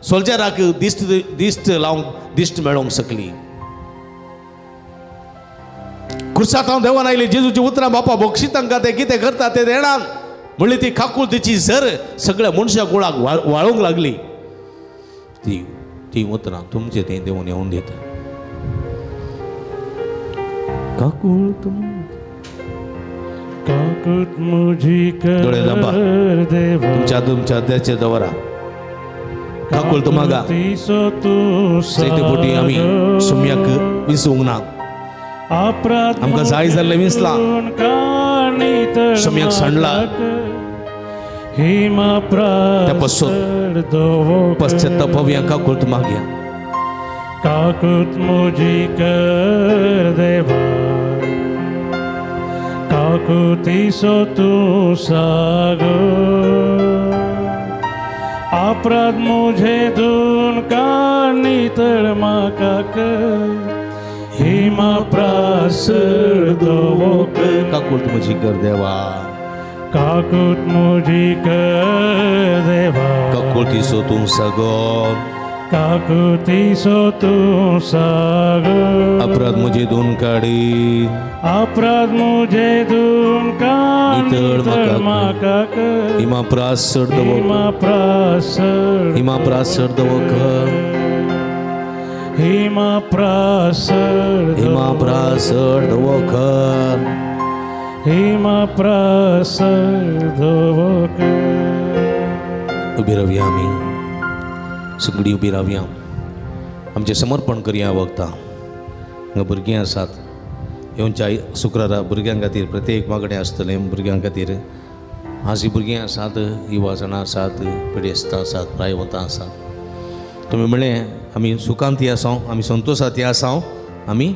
सोल्जराक दिश्ट दिश्ट लावंक दिश्ट मेळोवंक शकली. कुर्सांत देवान आयली जेजूची उतरां बापा बक्षी तांकां ते कितें करता ते देणार म्हणली ती काकुळतीची झर सगळ्या मनशा कुळाक वाळूंक लागली. ती ती उतरां तुमचे तें देवून येवन दिता. काकूळ काकूत मुजी दोळे धांपा. कर देवा, तुमच्या तुमच्या अध्याचे दवरा. काकूळ मागा. काकुळतीचो तूं जायते फावटी आमी सागो. सुम्याक विसूंक ना. अपराध आमकां जाय जाल्लें विसलां. काणी सुम्याक सांडला. हिमा त्या पासून पश्चातापावया. काकूळ मागया. काकूत मुजी कर देवा, काकुतीचो तूं सागो. अपराध मुझे धुवन काणी तळ म्हाका कर, हिमा प्रासर दवो कर. काकूळ म्हजी कर देवा, काकूत मुजी कर देवा, काकुळतीचो तूं सागो. काकुतीचो तूं सागो. अपराध म्हजे धुवन काडी, अपराध मुझे धुवन काणी नितळ तळ म्हाका म्हाका कर, हिमा प्रास चड दवो हिमा प्रासर हिमा प्रास चड दवो कर, हिमा प्रासर हिमा प्रास चड दवो कर. हिमा प्रासर दवो कर. उबी रावया आमी सगळीं उबी रावया. आमचें समर्पण करया वखदां. हांगा भुरगीं आसात. येवच्या शुक्रारा भुरग्यां खातीर प्रत्येक मागणें आसतलें. भुरग्यां खातीर आज ही भुरगीं आसात, युवा जाणां आसात, पिडेस्तां आसात, प्रायवंतां आसात. तुमी म्हणलें आमी सुखांती आसा, आमी संतोशांती आसा, आमी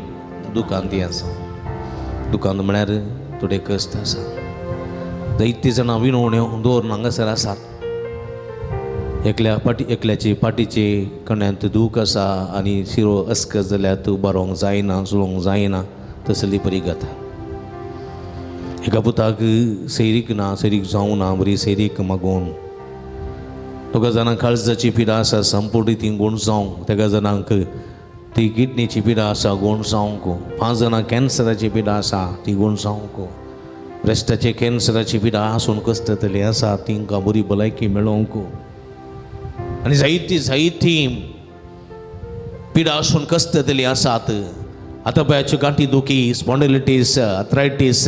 दुखांती आसा. दुखांत म्हळ्यार थोडे कश्ट आसा. जायतीं जाणां विनवण्यो दवरून हांगासर आसात. एकल्या पाटी एकल्याची पाटीचे कण्यांत दूख आसा आनी शिरो अस्कस जाल्यार तूं बरोवंक जायना, चलोवंक जायना, तसली परिगत. एका पुताक सैरीक ना, सैरीक जावं ना, बरी सैरीक मागून. दोगा जाणांक काळजाची पिडा आसा, संपुर्ण ती गूण जावंक. तेगा जाणांक ती किडनीची पिडा आसा गूण जावंक, 5 जाणां कॅन्सराची पिडा आसा ती गूण जावंक, ब्रेस्टाचे कॅन्सराची पिडा आसून कश्टतली आसा तिंकां बरी भलायकी मेळोवंक, आनी जायती जायती पिडा आसून कश्टतली आसात. आतां पळयाच्यो गांठी दुखी, स्पॉन्डिलिटीस, आथरायटीस,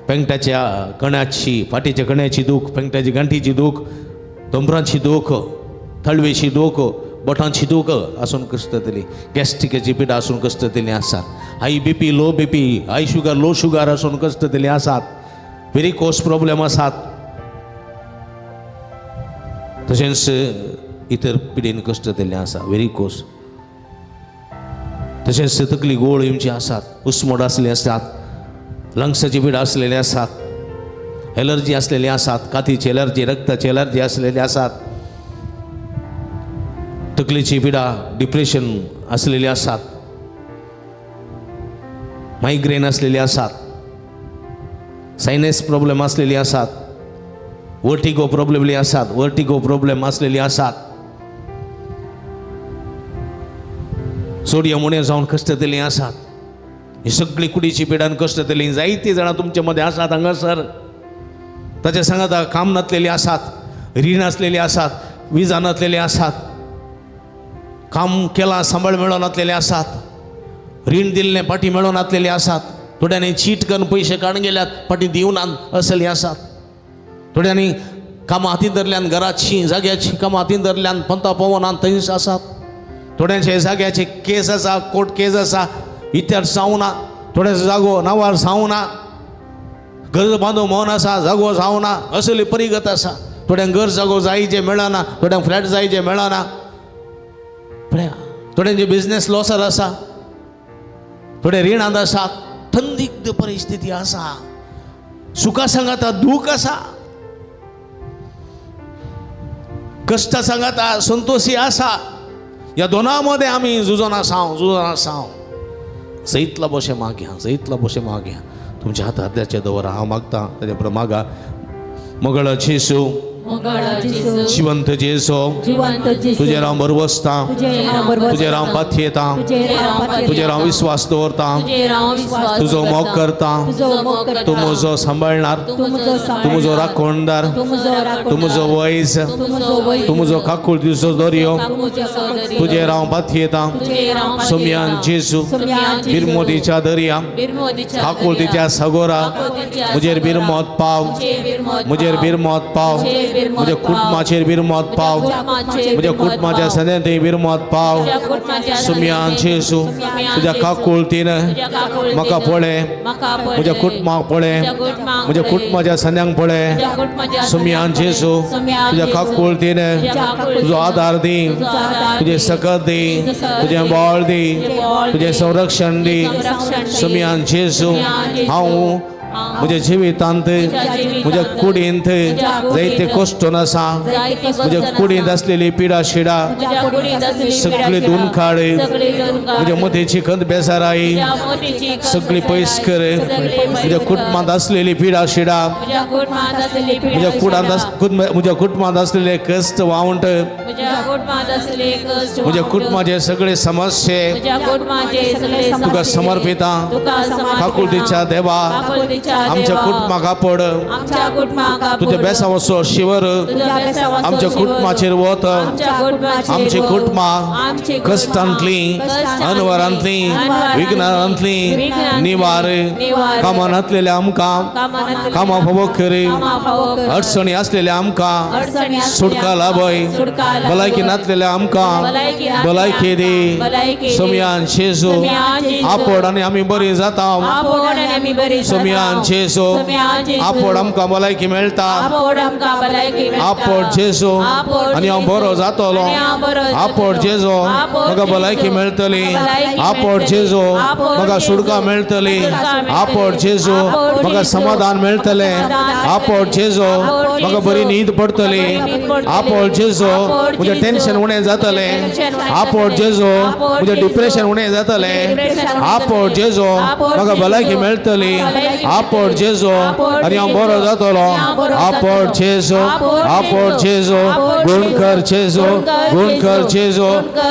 पेंगटाच्या कण्याची, फाटीच्या कण्याची दूख, पेंगटाची गांठीची दूख, दोंबरांची दूख, तळवेची दूख, बोटांची दूख आसून कश्टतली, गॅस्ट्रिकाची पिडा आसून कश्टतली आसात. High BP, low BP, high sugar, low sugar आसून कश्टतली आसात. वेरिकोस प्रॉब्लेम आसात. तशेंच इतर पिडेन कश्टतले आसा, वेरिकोस. तशेंच तकली गोळ येवची आसात, उस्मोड आसले आसात, लंग्साची पिडा आसलेली आसात, एलर्जी आसलेली आसात, कातीची एलर्जी, रक्ताची एलर्जी आसलेली आसात, तकलेची पिडा, डिप्रेशन आसलेली आसात, मायग्रेन आसलेली आसात, सायनस प्रॉब्लेम आसलेली आसात, वर्टिगो प्रॉब्लेम आसात, वर्टिगो प्रॉब्लेम आसलेली आसात, सोडियम उणें जावन कश्टतली आसात. ही सगळी कुडीची पिडान कश्टतली जायतीं जाणां तुमचे मदें आसात हांगासर. ताच्या सांगाता काम नासलेली आसात, रीण आसलेली आसात, विजा नासलेली आसात, काम केलां सांबाळ मेळोनातलेले आसात, रीण दिल्लें फाटीं मेळोनातलेले आसात, थोड्यांनी चीट करून पयशे काडून गेल्यात फाटीं दिवनात असले आसात, थोड्यांनी कामां हातीन धरल्यान घराची जाग्याची कामां हातीन धरल्यान पंता पवनान थंयच आसात, थोड्यांचे जाग्याचे केस आसा, कोर्ट केस आसा, इत्यार जावना, थोड्यांचो जागो नांवार जावना, घर बांदू मोन आसा, जागो जावना, असली परिगत आसा. थोड्यांक घर जागो जाय जे मेळना, थोड्यांक फ्लॅट जाय जे मेळना, थोड्यांचे बिजनेस लॉसार आसा, थोडे रिणांत आसा. संदिग्ध परिस्थिती आसा, सुखा सांगाता दूख आसा, कश्टा सांगाता संतोशी आसा. ह्या दोना मदें आमी झुजोन आसा, झुजोन आसा. जैतला बशें मागया, जैतला बशें मागया. तुमच्या हात हाताचे दवरा, हांव मागता ताच्या बरोबर मागा. मंगळ जेसू, जिवंत जेसो, तुजेर हांव भरवसता, तुजेर हांव पाथयेता, तुजेर हांव विस्वास दवरता, तुजो मोग करता, तूं म्हजो सांबाळणार, तूं म्हजो राखणदार, तूं म्हजो वैज, तूं म्हजो काकुळतीचो दर्यो, तुजेर हांव पाथयेता. सोमयान जेजू, बिरमोदीच्या दर्या, काकुळतीच्या सागोरा, म्हजेर बिरमोत पाव, म्हजेर बिरमोत पाव, म्हज्या कुटुंबाचेर बिरमोत पाव, म्हज्या कुटुंबाच्या सद्यांतय बिरमोत पाव. सुमयान जेजू, तुज्या काकुळतीन म्हाका पळय, म्हज्या कुटुंबाक पळय, म्हज्या कुटुंबाच्या सद्यांक पळय. सुमयान जेजू, तुज्या काकुळतीन तुजो आदार दी, तुजें सकत दी, तुजें बळ दी, तुजें संरक्षण दी. सुमयान जेजू, हांव म्हज्या जिवितांत, म्हज्या कुडींत जायते कश्टून आसा, म्हज्या कुडींत आसलेली पिडा शिडा सगळी धुवन काड, म्हज्या मतीची खंत बेजाराय सगळी पयस कर, म्हज्या कुटुंबांत आसलेली पिडा शिडा, म्हज्या कुडांत म्हज्या कुटुंबांत आसलेले कश्ट वावंट, म्हज्या कुटुंबाचे सगळे समस्ये तुका समर्पिता. काकुळतीच्या देवा, आमच्या कुटुंबाक आपड, तुज्या बेसावचो शिवर आमच्या कुटुंबाचेर वत. आमची कुटुंबां कश्टांतली, अनवरांतली, विघ्नांतली निवार. कामां नासलेल्या आमकां कामां फावो कर, अडचणी आसलेल्या आमकां सुटका लाभय, भलायकी नासलेल्या आमकां भलायकी दी. सोमयान जेजू, आपड आनी आमी बरी जाता. सोमयान जेजू, आपड आमकां भलायकी मेळटा. आपड जेजू आनी हांव बरो जातलो. आपड जेजू, म्हाका भलायकी मेळटली. आपड जेजू, म्हाका सुटका मेळटली. आपड जेजू, म्हाका समाधान मेळटलें. आपड जेजू, म्हाका बरी न्हीद पडटली. आपड जेजू, म्हजें टेन्शन उणें जातलें. आपड जेजू, म्हजें डिप्रेशन उणें जातलें. आपड जेजू, म्हाका भलायकी मेळटली. आपोड जेजो आनी हांव बरो जातलो. आपोड जेजो, आपोड जेजो, गुणकर जेजो, गुणकर जेजो,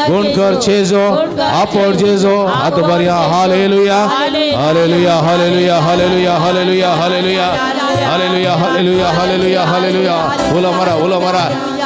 गुणकर जेजो, आपोड जेजो. आतां बरया. Hallelujah, hallelujah, hallelujah, hallelujah, hallelujah, hallelujah, hallelujah, hallelujah, hallelujah, hallelujah. उलो मारा, उलो मारा,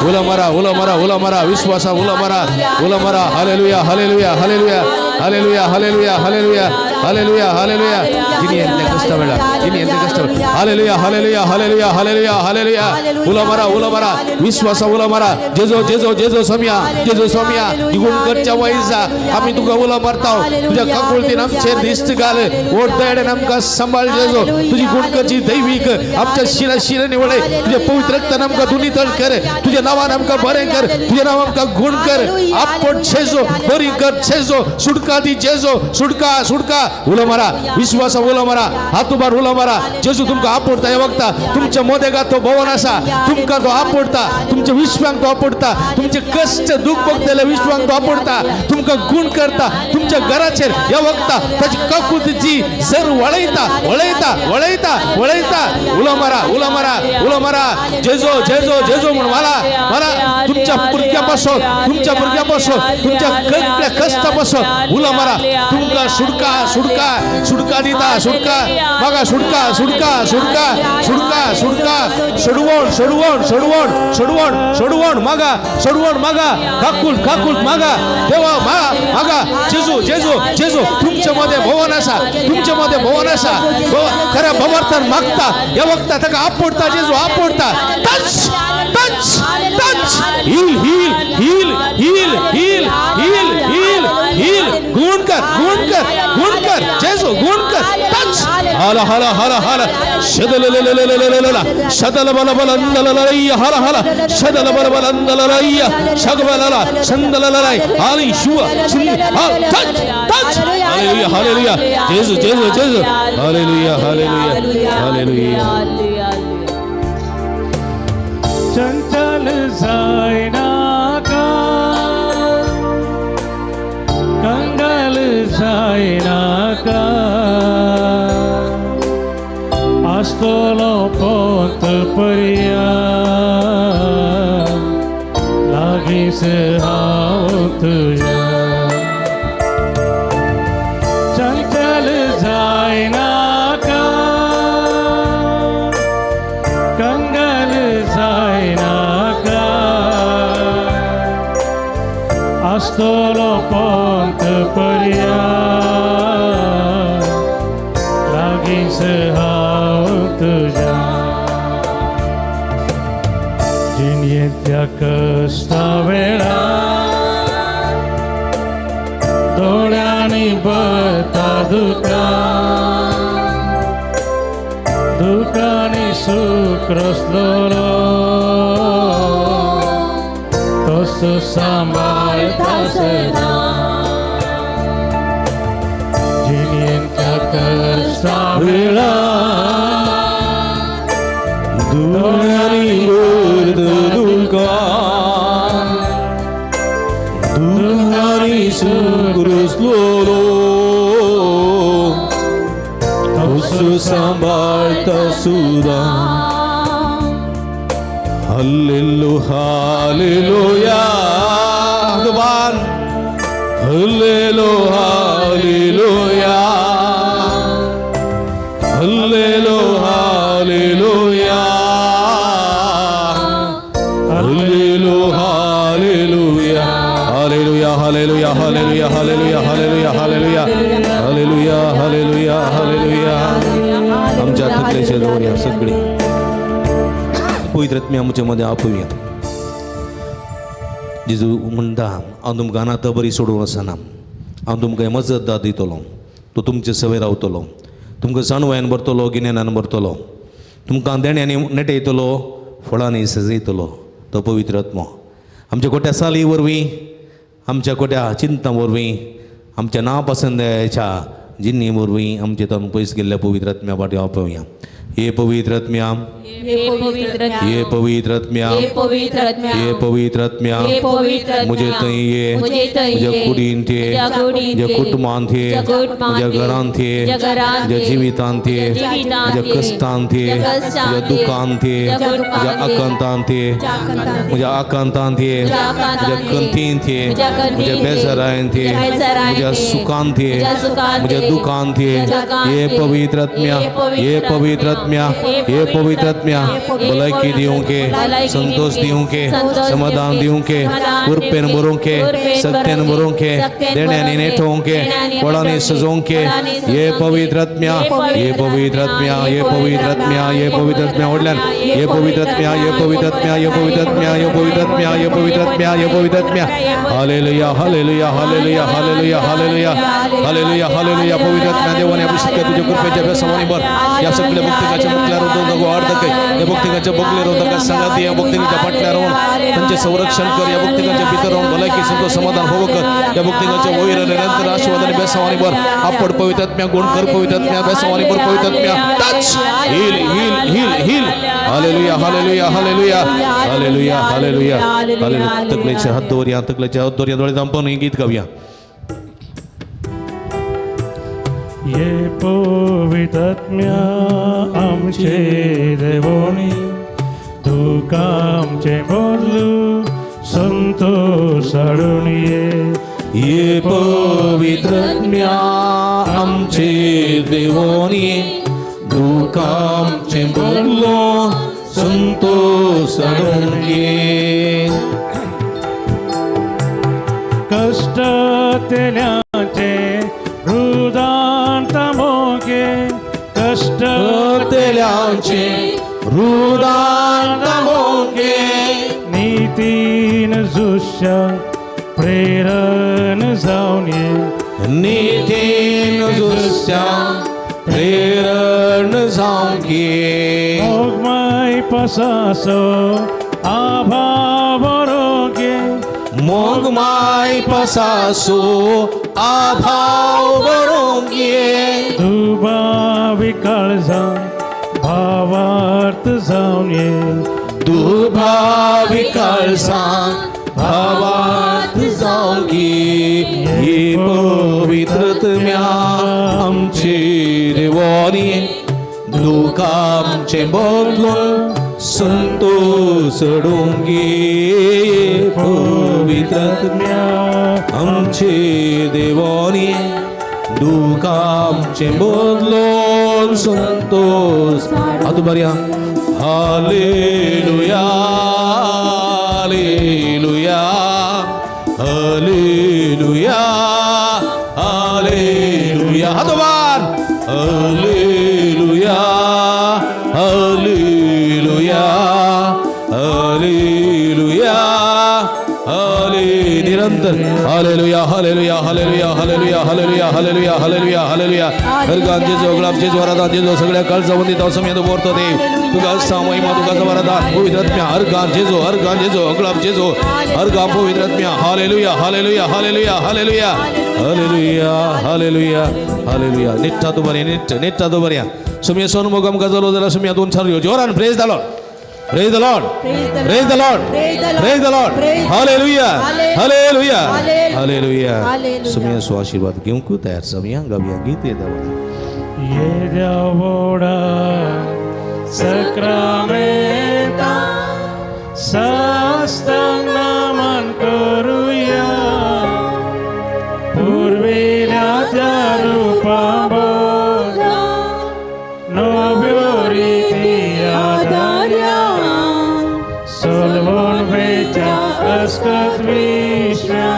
उलो मारा, उलो मारा, उलो मारा, विश्वासा उलो मारा, उलो मारा. Hallelujah, hallelujah, hallelujah, hallelujah, hallelujah, hallelujah, hallelujah, hallelujah. जिनी कष्ट वेळा, जिनी कष्ट. Hallelujah, hallelujah, hallelujah, hallelujah, hallelujah. उलो मारा, उलो मारा, विश्वासा उलो मारा. जेजो, जेजो, जेजो सोम्या, जेजो सोम्या, निगूण करच्या वयजा आमी तुका उलो मारता. तुझ्या काकुळतीन आमचेर दिश्ट घाल, ओढ आमकां सांबाळ जेजो. तुजी गुणकरची दैवीक आमच्या शिरा शिरा निवळे. तुझ्या पवित्र रक्तान आमकां दुनितळ कर, तुझ्या नावान आमकां बरें कर, तुझ्या नाव आमकां गुण कर. आपण छेजो, बरी कर छेजो, सुटका दी जेजो, सुटका, सुटका. उलो मारा, विश्वासा उलो मारा, हातुबार उलो मारा. जेजू तुमकां आपोडता. हे वखता तुमच्या मोदेगा तो भवन आसा. तुमकां तो आपोडता, तुमच्या विश्वांक तो आपोडता, तुमचे कष्ट दुःख भोगतले विश्वांक तो आपोडता, तुमकां गुण करता. तुमच्या घराचेर ह्या वखता ताची काकुळतीची सर वळयता, वळयता, वळयता, वळयता. उलो मारा, उलो मारा, उलो मारा. जेजो, जेजो, जेजो म्हण मला मला. तुमच्या भुरग्या पासून, तुमच्या भुरग्या पासून, तुमच्या कसल्या कष्टा पासून उलो मारा. तुमकां सुटका, सुटका, सुटका दिता. सुटका बघा, सुटका, सुटका, सुटका, सुटका, सुटका. सोडवण, सोडवण, सोडवण, सोडवण, सोडवण मागा, सोडवण मागा, काकूल काकूल मागा. देवा मागा, मागा. जेजू, जेजू, जेजू तुमच्या मध्ये भवन आसा, तुमच्या मध्ये भवन आसा. खऱ्या भवार्थान मागता ह्या वखता ताका आपोडता जेजू, आपोडता. Touch, touch, touch. Heal, heal, heal, heal, heal, heal, heal, heal. गुण कर, गुण कर, गुण कर जेजू, गुण कर. टच. हल हल हल हल शदल शदल बल बल हल हल शदल बल बल शगबल संदल आली Shiv. Touch, touch. Hallelujah, hallelujah. जेजू, जेजू, जेजू. Hallelujah, hallelujah, hallelujah. चंचल जायनाका, कंगाल जायनाका, आसतलो पोंत पर्या लागींच हांव तुज्या. चंचल जायनाका, कंगाल जायनाका, आसतलो पोंत पर्या लागींच हांव तुज्या. जिणयेंतल्या कश्टा वेळा दोळ्यांनी भरता दुकां, दुकांनी सुख रसलोलो तसो सांबाळता सदां. जिणयेंतल्या कश्टा वेळा दोळ्यांनी भरता दुकां, दुकांनी सूख रसलोलो तसो सांबाळता सुदां. हल्लेलू हालेलुया. भगवान हल्लेलू हालेलुया, हल्लेलू हालेलुया, हल्लेलू hallelujah, hallelujah, hallelujah, hallelujah, hallelujah, hallelujah, hallelujah, hallelujah, hallelujah, hallelujah. आमच्या तकलेचे दवरया सगळी. पवित्र आत्म्या आमच्या मध्ये आपोवया. जेजू म्हणटा, हांव तुमकां अनाथ बरी सोडून वचना, हांव तुमकां मजतदार दितलो, तो तुमचे सवय रावतलो, तुमकां जाणवायन भरतलो, गिन्यानान भरतलो, तुमकां देण्यांनी नेटयतलो, फळांनी सजयतलो. तो पवित्र आत्मो आमच्या खोट्या साली वरवीं, आमच्या खोट्या चिंतना वरवीं, आमच्या नापसंदाच्या जिन्नी वरवीं आमचे तातूंत पयस गेल्ल्या पवित्र आत्म्या फाटी आपोवया. हे पवित्र आत्म्या, हे पवित्र, हे पवित्र आत्म्या, हे पवित्र आत्म्या, हे पवित्र आत्म्या, हे पवित्र आत्म्या, म्हजे थंय ये, म्हजे थंय म्हज्या ये, कुडींत ये, म्हज्या कुडींत म्हज्या ये, कुटुंबांत ये, म्हज्या कुटुंबांत म्हज्या ये, घरांत ये, म्हज्या घरांत म्हज्या ये, जिवितांत ये, म्हज्या जिवितांत म्हज्या ये, कश्टांत ये, म्हज्या कश्टांत म्हज्या ये, दुखांत ये, म्हज्या दुखांत म्हज्या ये, आकांतांत ये, म्हज्या आकांतांत ये, म्हज्या आकांतांत म्हज्या ये, कंतींत ये, म्हज्या कंतींत म्हज्या ये, बेजारांत ये, म्हज्या बेजारांत म्हज्या ये, सुखांत ये, म्हज्या सुखांत म्हज्या ये, दुखांत ये, म्हज्या दुखांत हे ये, पवित्र आत्म्या, हे हे पवित्र पवित्र आत्म्या, हे पवित्र आत्म्या, भलायकी दिवंक, संतोष दिवंक, समाधान दिवंक, उर्पेन भरोंक, सत्यान भरोंक, देण्यांनी नेठोवंक, फळांनी सजोवंक, हे पवित्र आत्म्या, हे पवित्र आत्म्या, हे पवित्र आत्म्या, हे पवित्र आत्म्या, व्हडल्यान हे पवित्र आत्म्या, हे पवित्र आत्म्या, हे पवित्र आत्म्या, हे पवित्र आत्म्या, हे पवित्र आत्म्या, हे पवित्र आत्म्या. Hallelujah, hallelujah, hallelujah, hallelujah, hallelujah, hallelujah, hallelujah. पवित्र आत्म्या देवाने अभिषेक कर तुझ्या कृपेच्या व्यसवानी भर. या सगळ्या भक्तिकाच्या मुखल्यार रोवून नको अर्धक, या भक्तिकाच्या बगले रोवून नका सांगाती, या भक्तिकाच्या फाटल्यार रावून त्यांचे संरक्षण कर, या भक्तिकाच्या भितर रावून भलायकी संतोष समाधान होवं कर, या भक्तिकाच्या वयर आणि निरंतर आशीर्वाद आणि बेसवानी भर. आपड पवित्र आत्म्या, गुण कर पवित्र आत्म्या, बेसवानी भर पवित्र आत्म्या. Touch, heal, heal, heal, heal. Hallelujah, hallelujah, hallelujah, hallelujah, hallelujah, hallelujah. तकलेचे हात दवरया, तकलेचे हात दवरया, दोळे धांपून हें गीत गावया. ये पवित्रात्म्या आमचे देवोनी, तुका आमचे बोलू संतोष हाडून ये. ये पवित्र आत्म्या आमचे देवोनी, तुका आमचे बोललो संतोष हाडून ये. कष्ट तेल्याचे रुदांत मोगे, कष्ट तेल्यांचे रुदांत मोगे, नीतीन जुश्या प्रेरण जावन ये. नितीन जुस्या प्रेरण जावंक ये. मोगमय पसासो आभा बरोगे, मोगमाय पसासो आभाव बरोवंक ये. दुबावी काळजा भावार्थ जावन ये. दुभावी काळसां भावार्थ जावंक ये. हे पवित्र आत्म्या आमचे देवानी, दुःख आमचे बदलून संतोष हाडूंक ये. पवित्र आत्म्या आमचे देवानी, दुःख आमचे बदलून संतोष. हात बरया. Hallelujah, hallelujah, hallelujah, hallelujah. हात वर. हालेलुया, हालेलुया, हालेलुया, हाले निरंतर. Hallelujah, hallelujah, hallelujah, hallelujah, hallelujah, hallelujah, hallelujah, hallelujah. हरगांचे जोगळामचे ज्वरादान जेजो सगळ्या काळजावंदी तो समय बोरतो देव तुका महिमा तुका वरदान पवित्र आत्म्या. हर गान जेजो, हर गान जेजो, अगळाम जेजो, हर गान पवित्र आत्म्या. Hallelujah, hallelujah, hallelujah, hallelujah, hallelujah, hallelujah, hallelujah. निट्टा तू बऱ्या, निट्ट निट्टा तू बऱ्या. सुम्या सोनमोगम गजलो जाल्यार सुम्या दोन चार जोरान praise the Lord, praise the Lord, praise the Lord, praise the Lord. Hallelujah, hallelujah, hallelujah. सुम्या सो आशीर्वाद घेवंक तयार जावया. गावया गीत येता. येद्या व्हडा सक्रामेंता साष्टांग नमन करुया, पुर्विल्या त्या रुपा नव्यो रिती आदार्या, सोलवण वेच्या अस्कत विश्वा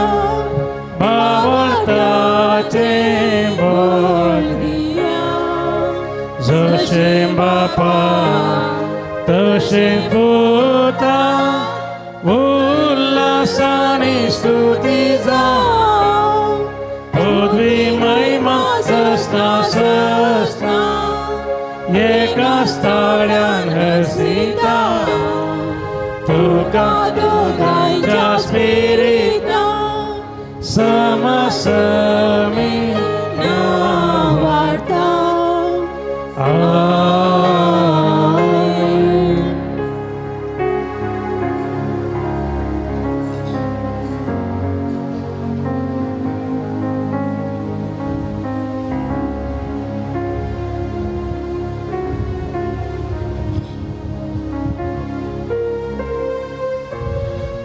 भावार्थाचे बोल, जशें बापा तशें पुता उल्हासानी स्तुती जावं, पदवी महिमा सस्ना सस्ना एका स्थाळ्यान हसिता, तुका दोगांच्या स्पिरिता समसमी वार्ता. आमेन.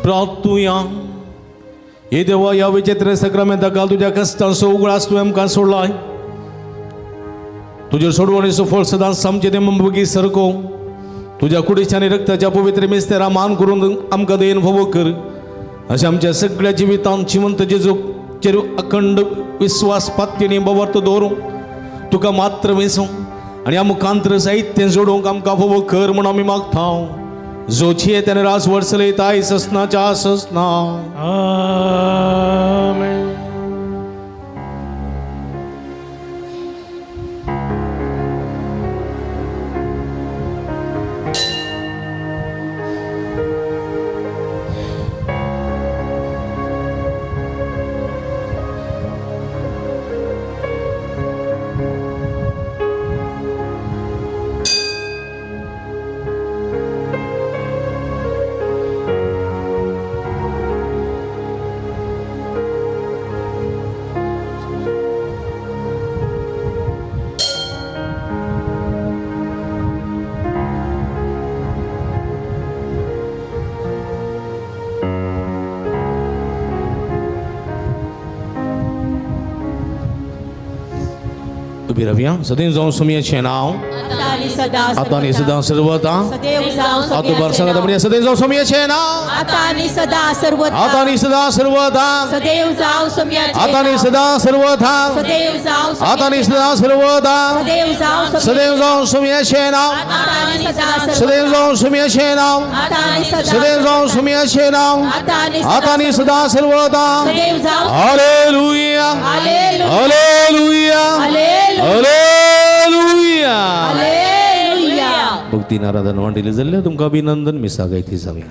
प्रार्थुया. हे देवा, ह्या विचित्र सक्रामेंता काल तुज्या कश्टांचो उगडास तुवें आमकां सोडलाय. तुज्या सोडवणीचो फळ सदांच आमचे ते मुंबगी सरको. तुज्या कुडीच्या आनी रक्ताच्या पवित्र मिस्तेरा मान करून आमकां दयेन फावो कर. अशें आमच्या सगळ्या जिवितांत जिवंत जेजूचेर अखंड विस्वास पातयेनी बवर्त दवरूं, तुका मात्र वेसूं आनी ह्या मुखांत्र साहित्य जोडूंक आमकां फावो कर म्हूण आमी मागता, जो त्याने रास वर्सले ताय ससनाच्या ससना. आमेन. उबी रावया. सदैव जावं सुमयेचें नांव आतां आनी सदां आतां आनी सदां सर्वता. सदैव जावं आतां बर सांगात सुमयाचें म्हणया, सदैव जावं सुमयेचें नांव आतां आनी सदां सर्वथा. आतां आनी सदां सर्वता. सदैव जावं सुमयाचें आतां आनी नांव. सदां सर्वथा. सदैव जावं आतां आनी सदां सर्वता. सदैव जावं सदैव जावं सुमयेचें नांव. आतां आनी सदां सदैव जावं सुमयेचें नांव. आतां आनी सदां सदैव जावं सुमयेचें नांव. आतां आनी आतां आनी सदां सर्वता. सदैव जावं. Hallelujah. Hallelujah. Hallelujah. Hallelujah. Hallelujah. Hallelujah. भक्तीन आराधन वांटिल्लें जाल्यार तुमकां अभिनंदन. मिसां गायती जावया.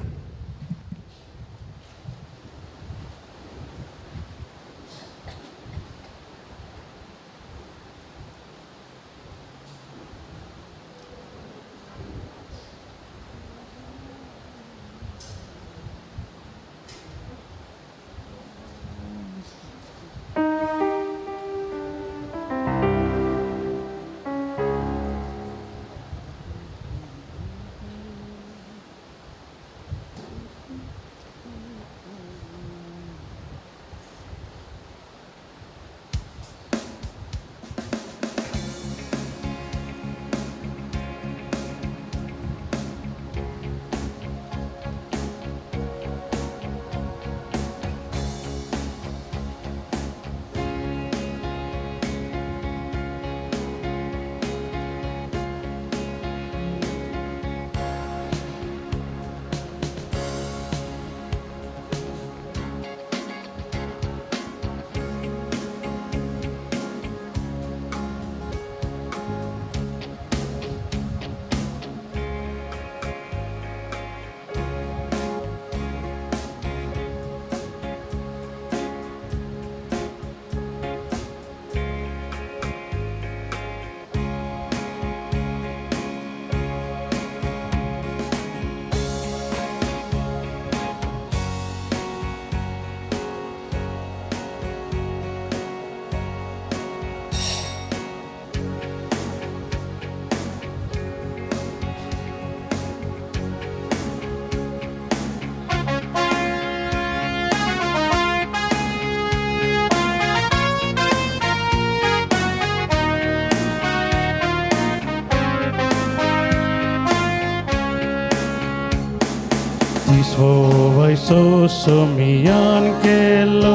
वैसो सुमियान केलो,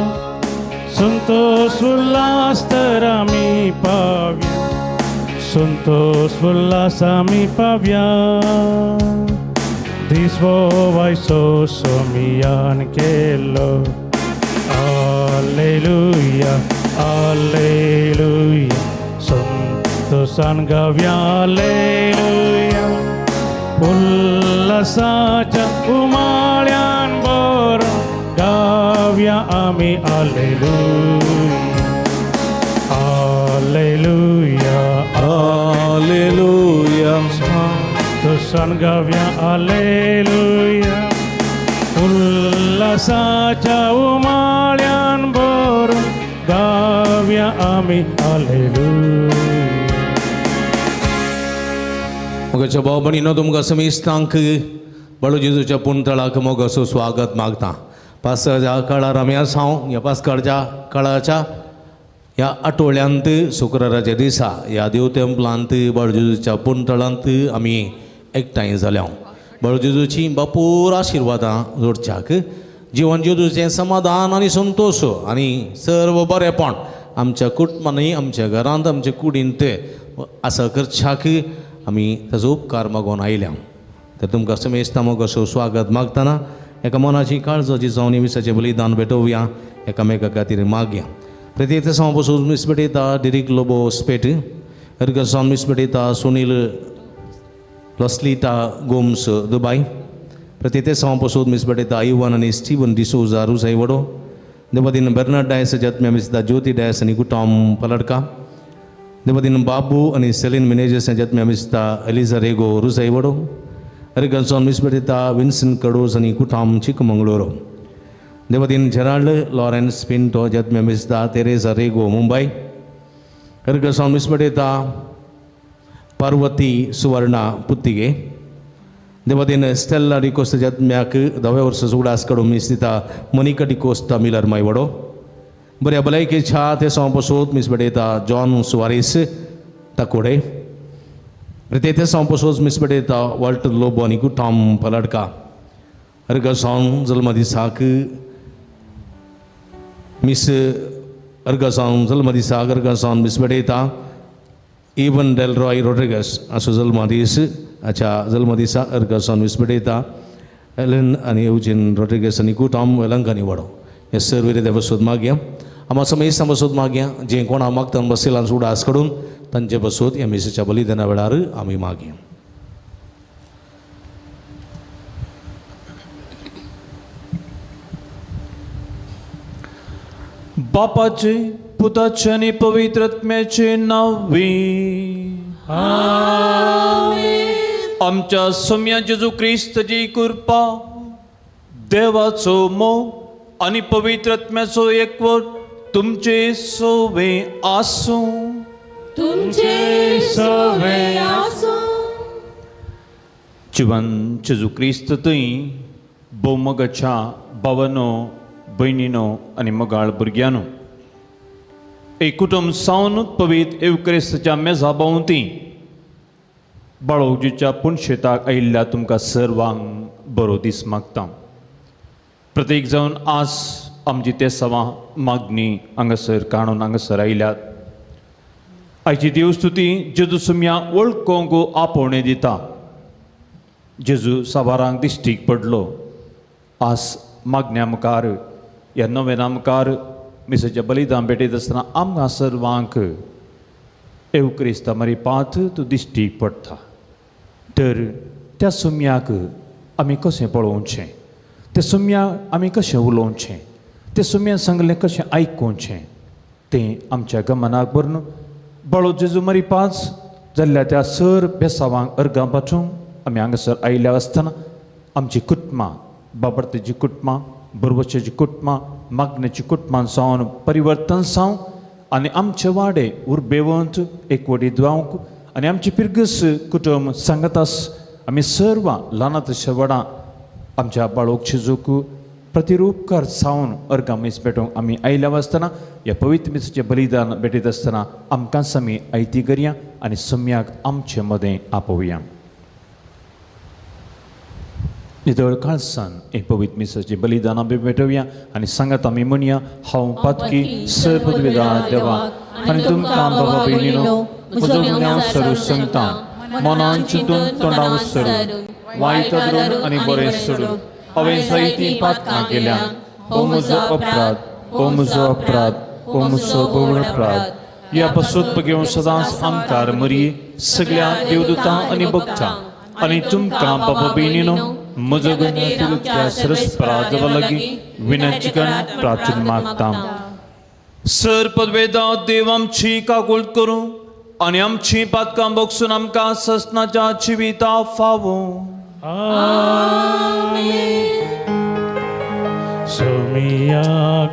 संतोष उल्हास तर आमी पाव्या, संतोष उल्हास आमी पाव्या. दिसवो वैसो सुमियान केलो. आलेलुया, आलेलुया. संतोषान गाव्या आलेलुया. उल्हासाच्या उमाळ्यान बोर गाव्या आमी आलेलुया. आलेलुया. हालेलुया. संतोषान गाव्या आलेलुया. उल्हासाच्या उमाळ्यान बोर गाव्या आमी आलेलुया. मगाच्या भाव भयणीनो, तुमकां समेस्तांक बाळू जेजूच्या पुंतळाक मोगाचो स्वागत मागता. पास्काच्या काळार आमी आसा, ह्या पास्काच्या काळाच्या ह्या आठवड्यांत शुक्राराच्या दिसा ह्या देव तेंपलांत बाळू जेजूच्या पुंतळांत आमी एकठांय जाल्या. बाळू जेजूची भरपूर आशिर्वादां जोडच्याक जिवन जेजूचें समाधान आनी संतोश आनी सर्व बरेपण आमच्या कुटुंबांनी, आमच्या घरांत, आमच्या कुडींत आसा करच्याक आमी ताजो उपकार मागून आयल्या. तर तुमकां समेस्ता मोगाचो स्वागत मागतना एका मनाची काळजाची जावन मिसाचें बलिदान भेटोवया, एकामेका खातीर मागया. प्रत्येक सावन पसून मिस भेटयता डिरीक लोबो स्पेट, अर्गसावन मिस भेटयता सुनील लॉस्लिटा गोम्स दुबाय, प्रत्येक सावन पसून मिस भेटयता इवन आनी स्टीवन डिसोजा रुसाई वडो, देवदीन बर्नाड डायस जत्म्या मिसता ज्योती डायस आनी कुटॉम पलडका, देवदीन बाबू आनी सेलीन मिनेजस जत्म्या मिसता एलिजा रेगो रुसाई वडो, अर्गसावन मिस भेटयता विन्सन कडोस आनी कुटाम चिकमंगळुरू, देवदीन जेराल्ड लॉरेन्स पिंटो जत्म्या मिसता तेरेजा रेगो मुंबय, अर्गसावन मिस भेटयता पार्वती सुवर्णा पुत्तिगे, देवदीन स्टेल्ला डिकोस्ता जत्म्याक धव्या वर्सा उगडास कडून मिस दिता मोनिका डिकोस्ता मिलर मायवडो, बऱ्या भलायकेच्या ते सावन मिस भेटयता जॉन सुवारीस ताकोडे, ते सावन मिस भेटयता वॉल्टर लोबो आनी कुटाम पलडका, अर्गसावन जल्मदिसाक मिस अर्गसावन जल्मदिसाक अर्गसावन मिस भेटयता इवन डेलरॉय रोड्रिगस असो जल्मदीस अच्छा जल्मदिसा अर्गसावन मिस भेटयता एलन आनी एवजीन रोड्रिगस आनी कुटाम वेलंकानी वाडो. हे सर्व देवसोद मागया, आमा समेस्तां बसोद मागया, जे कोणा मागता बसयलां उडास कडून तांचे बसोद ह्या मिसाच्या बलिदाना वेळार आमी मागया. बापाचे पुताचे आनी पवित्र आत्म्याचे नांवे आमच्या सोम्या जेजू क्रिस्ताची कृपा, देवाचो मोग आनी पवित्र आत्म्याचो एकवट तुमचे सोवे आसूं. तुमचे सोवे आसूं. जिवन जेजू क्रिस्त थंय भोवमोगाच्या भावानो, भयणीनो आनी मोगाळ भुरग्यांनो, एक कुटुंब सावन पवित्र येवक्रिस्ताच्या मेजा भोंवती बाळोवजीच्या पुणशेताक आयिल्ल्या तुमकां सर्वांक बरो दीस मागता. प्रत्येक जावन आज आमची ते सवां मागणी हांगासर काणून हांगासर आयल्यात. आयची देवस्तुती जेजू सुम्या वळखोंक आपोवणें दिता. जेजू साबारांक दिश्टीक पडलो. आज मागण्या मुखार ह्या नव्याना मुखार मिसाच्या बलिदान भेटयत आसतना आमकां सर्वांक येवक्रिस्ता मारी पात तूं दिश्टीक पडटा. तर त्या सुम्याक आमी कशें पळोवचें, त्या सुम्याक आमी कशें उलोवचें, त्या सुम्यान सांगलें कशें आयकोवचें तें आमच्या गमनाक भरून बळो जेजू मारी पांच जाल्ल्या त्या सर बेसावांक अर्गां पाठोवंक आमी हांगासर आयिल्ल्या आसतना आमची कुटुंबां, बाबडतेची कुटुंबां, बरवशाची कुटुंबां, मागण्याची कुटुंबां जावन परिवर्तन जावं आनी आमचे वाडे उर्बेवंत एकवटीत जावंक आनी आमची पिरगस कुटुंब सांगतास आमी सर्वां ल्हानां तशें व्हडां आमच्या बाळोक चिजूक प्रतिरूपकार जावन अर्गां मीस भेटोवंक आमी आयल्या आसतना ह्या पवित्र मिसाचें बलिदान भेटयत आसतना आमकांच आमी आयती करया आनी सम्याक आमचे मदें आपोवया. नितळ काळसान हे पवित्र मिसाचें बलिदान आमी भेटोवया आनी सांगात आमी म्हणया, हांव पातकी सर्वविदा देवा आनी तुमकां बाबा भयणीनो म्हजो गुन्यांव सरू सांगता, मनान चिंतून तोंडाव सरून वायट धरून आनी बरें सोडून हांवें जायतीं पातकां केल्या. हो म्हजो अपराध, हो म्हजो अपराध, हो म्हजो भोव अपराध. ह्या पसून घेवन सदांच आमकार मरी सगळ्या देवदूतां आनी भक्तां आनी तुमकां बाबा भयणीनो म्हजो गुन्यांव सरस्परा देवा लागीं विनंती करून प्रार्थना मागता. सर पदवेदा देव आमची काकूळ करूं आनी आमची पातकां बगसून आमकां ससनाच्या जिविता फावो. सोमिया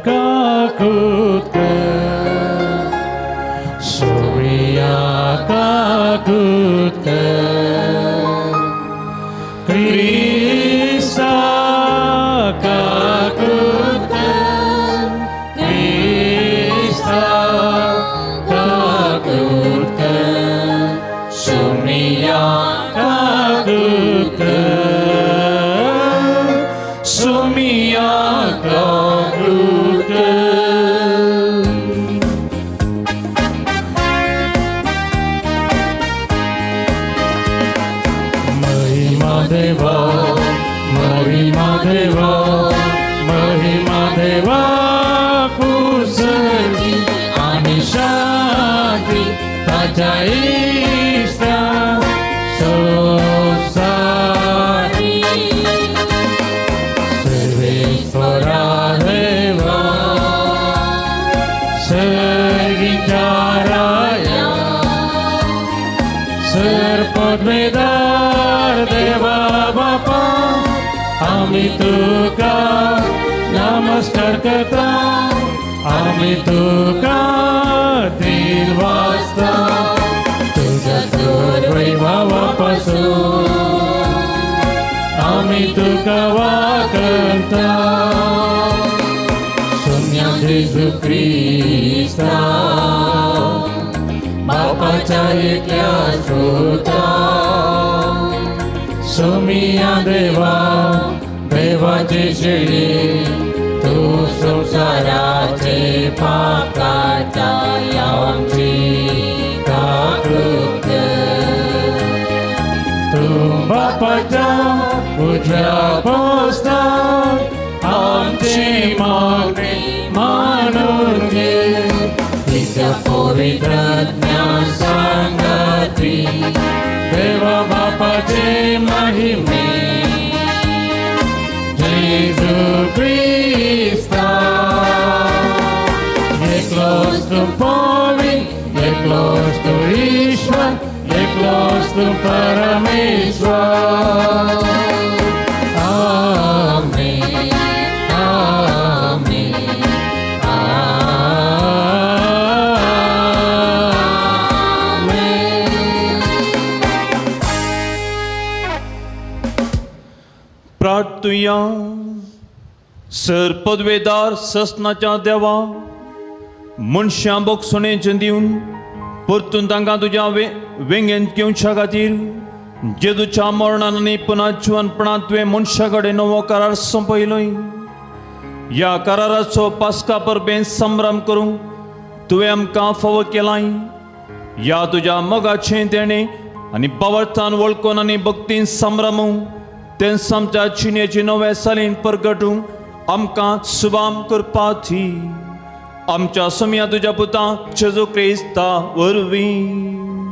काकूत कर, सोमिया काकूत कर, क्रिस्ताच्या सोमिया काकूत कर. महिमा देवा, महिमा देवा, महिमा देवा कुसली आणि शांती ताच्या इश्टा संसारी. सर्वेश्वरा देवा, सर्गीच्या राया, सर पदवेदार देवा बापा, आम्ही तुका नमस्कार करता, आम्ही तुका दिल वाजता, तुझ्या वैभवापासून आम्ही तुका वाकता. सोम्या जेजू क्रिस्ता, बापाच्या एकल्या सुता, सोमिया देवा, देवाचे शेळी, तू संसाराचे पाप काडता, आमची काकूत कर. तू बापाच्या उजव्या पोस्ता, आमची मागणी मानून घे. तुझ्या पवित्र सांगाती, देवा बापाचे महिमे, जेजू क्रिस्ता, एकलोच तूं पवी, एकलोच तूं ईश्वर, एकलोच तूं परमेश्वर. आमेन, आमेन, आमेन. प्रार्थुया. सर पदवेदार ससनाच्या देवा, मनशां बोगसणेचें दिवन परतून तांकां तुज्या वेंगेंत घेवच्या खातीर जेजूच्या मरणान आनी पुनर्जिवनपणांत तुवें मनशा कडेन नवो करार सोंपयलोय. ह्या कराराचो पास्का परबेन संभ्रम करूंक तुवें आमकां फावो केलाय. ह्या तुज्या मोगाचें देणें आनी बावळतान वळखून आनी भक्तीन संभ्रमूंक तेंच आमच्या जिणेचे नवे सालीन परगटूंक आमकां सुबाम करपाची, आमच्या सोम्या तुज्या पुता जेजू क्रिस्ता वरवीं.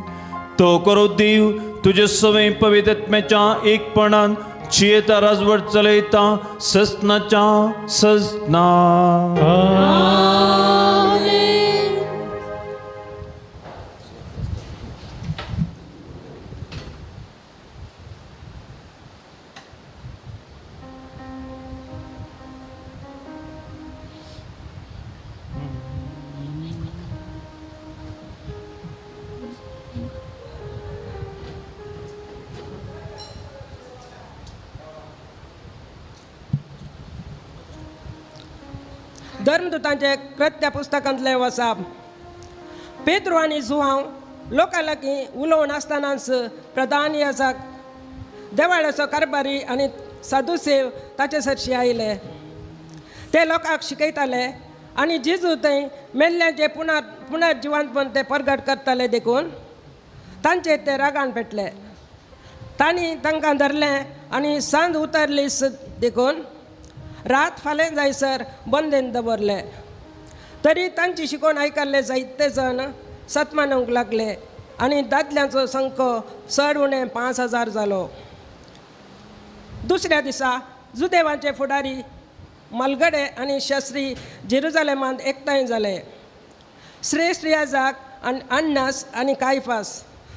तो करो देव तुजे सवय पवित्रत्म्याच्या एकपणान जियेता, राजवट चलयता ससनाच्या सजना. आमेन. धर्मदूतांचे कृत्य पुस्तकांतले वसाप. पेत्रू आनी जुहांव लोकां लागीं उलोवन आसतनाच प्रधान याजक, देवाळ्याचो कारभारी आनी सादुसेव ताचे सरशी आयले. ते लोकांक शिकयताले आनी जेजू थंय मेल्ल्याचे पुनर पुनर्जिवंतपण ते परगट करताले, देखून तांचेर ते रागान पेटले. तांणी तांकां धरलें आनी सांज उतरली देखून रात फाल्यां जायसर बंदेन दवरले. तरी तांची शिकोवन आयकल्ले जायते जाण सतमानूंक लागले आनी दादल्यांचो संखो चड उणें 5000 जालो. दुसऱ्या दिसा जुदेवांचे फुडारी, मलगडे आनी शास्त्री जेरुजालेमांत एकठांय जाले. श्रेश्ठ याजक आनी अन्नास आनी कायफास,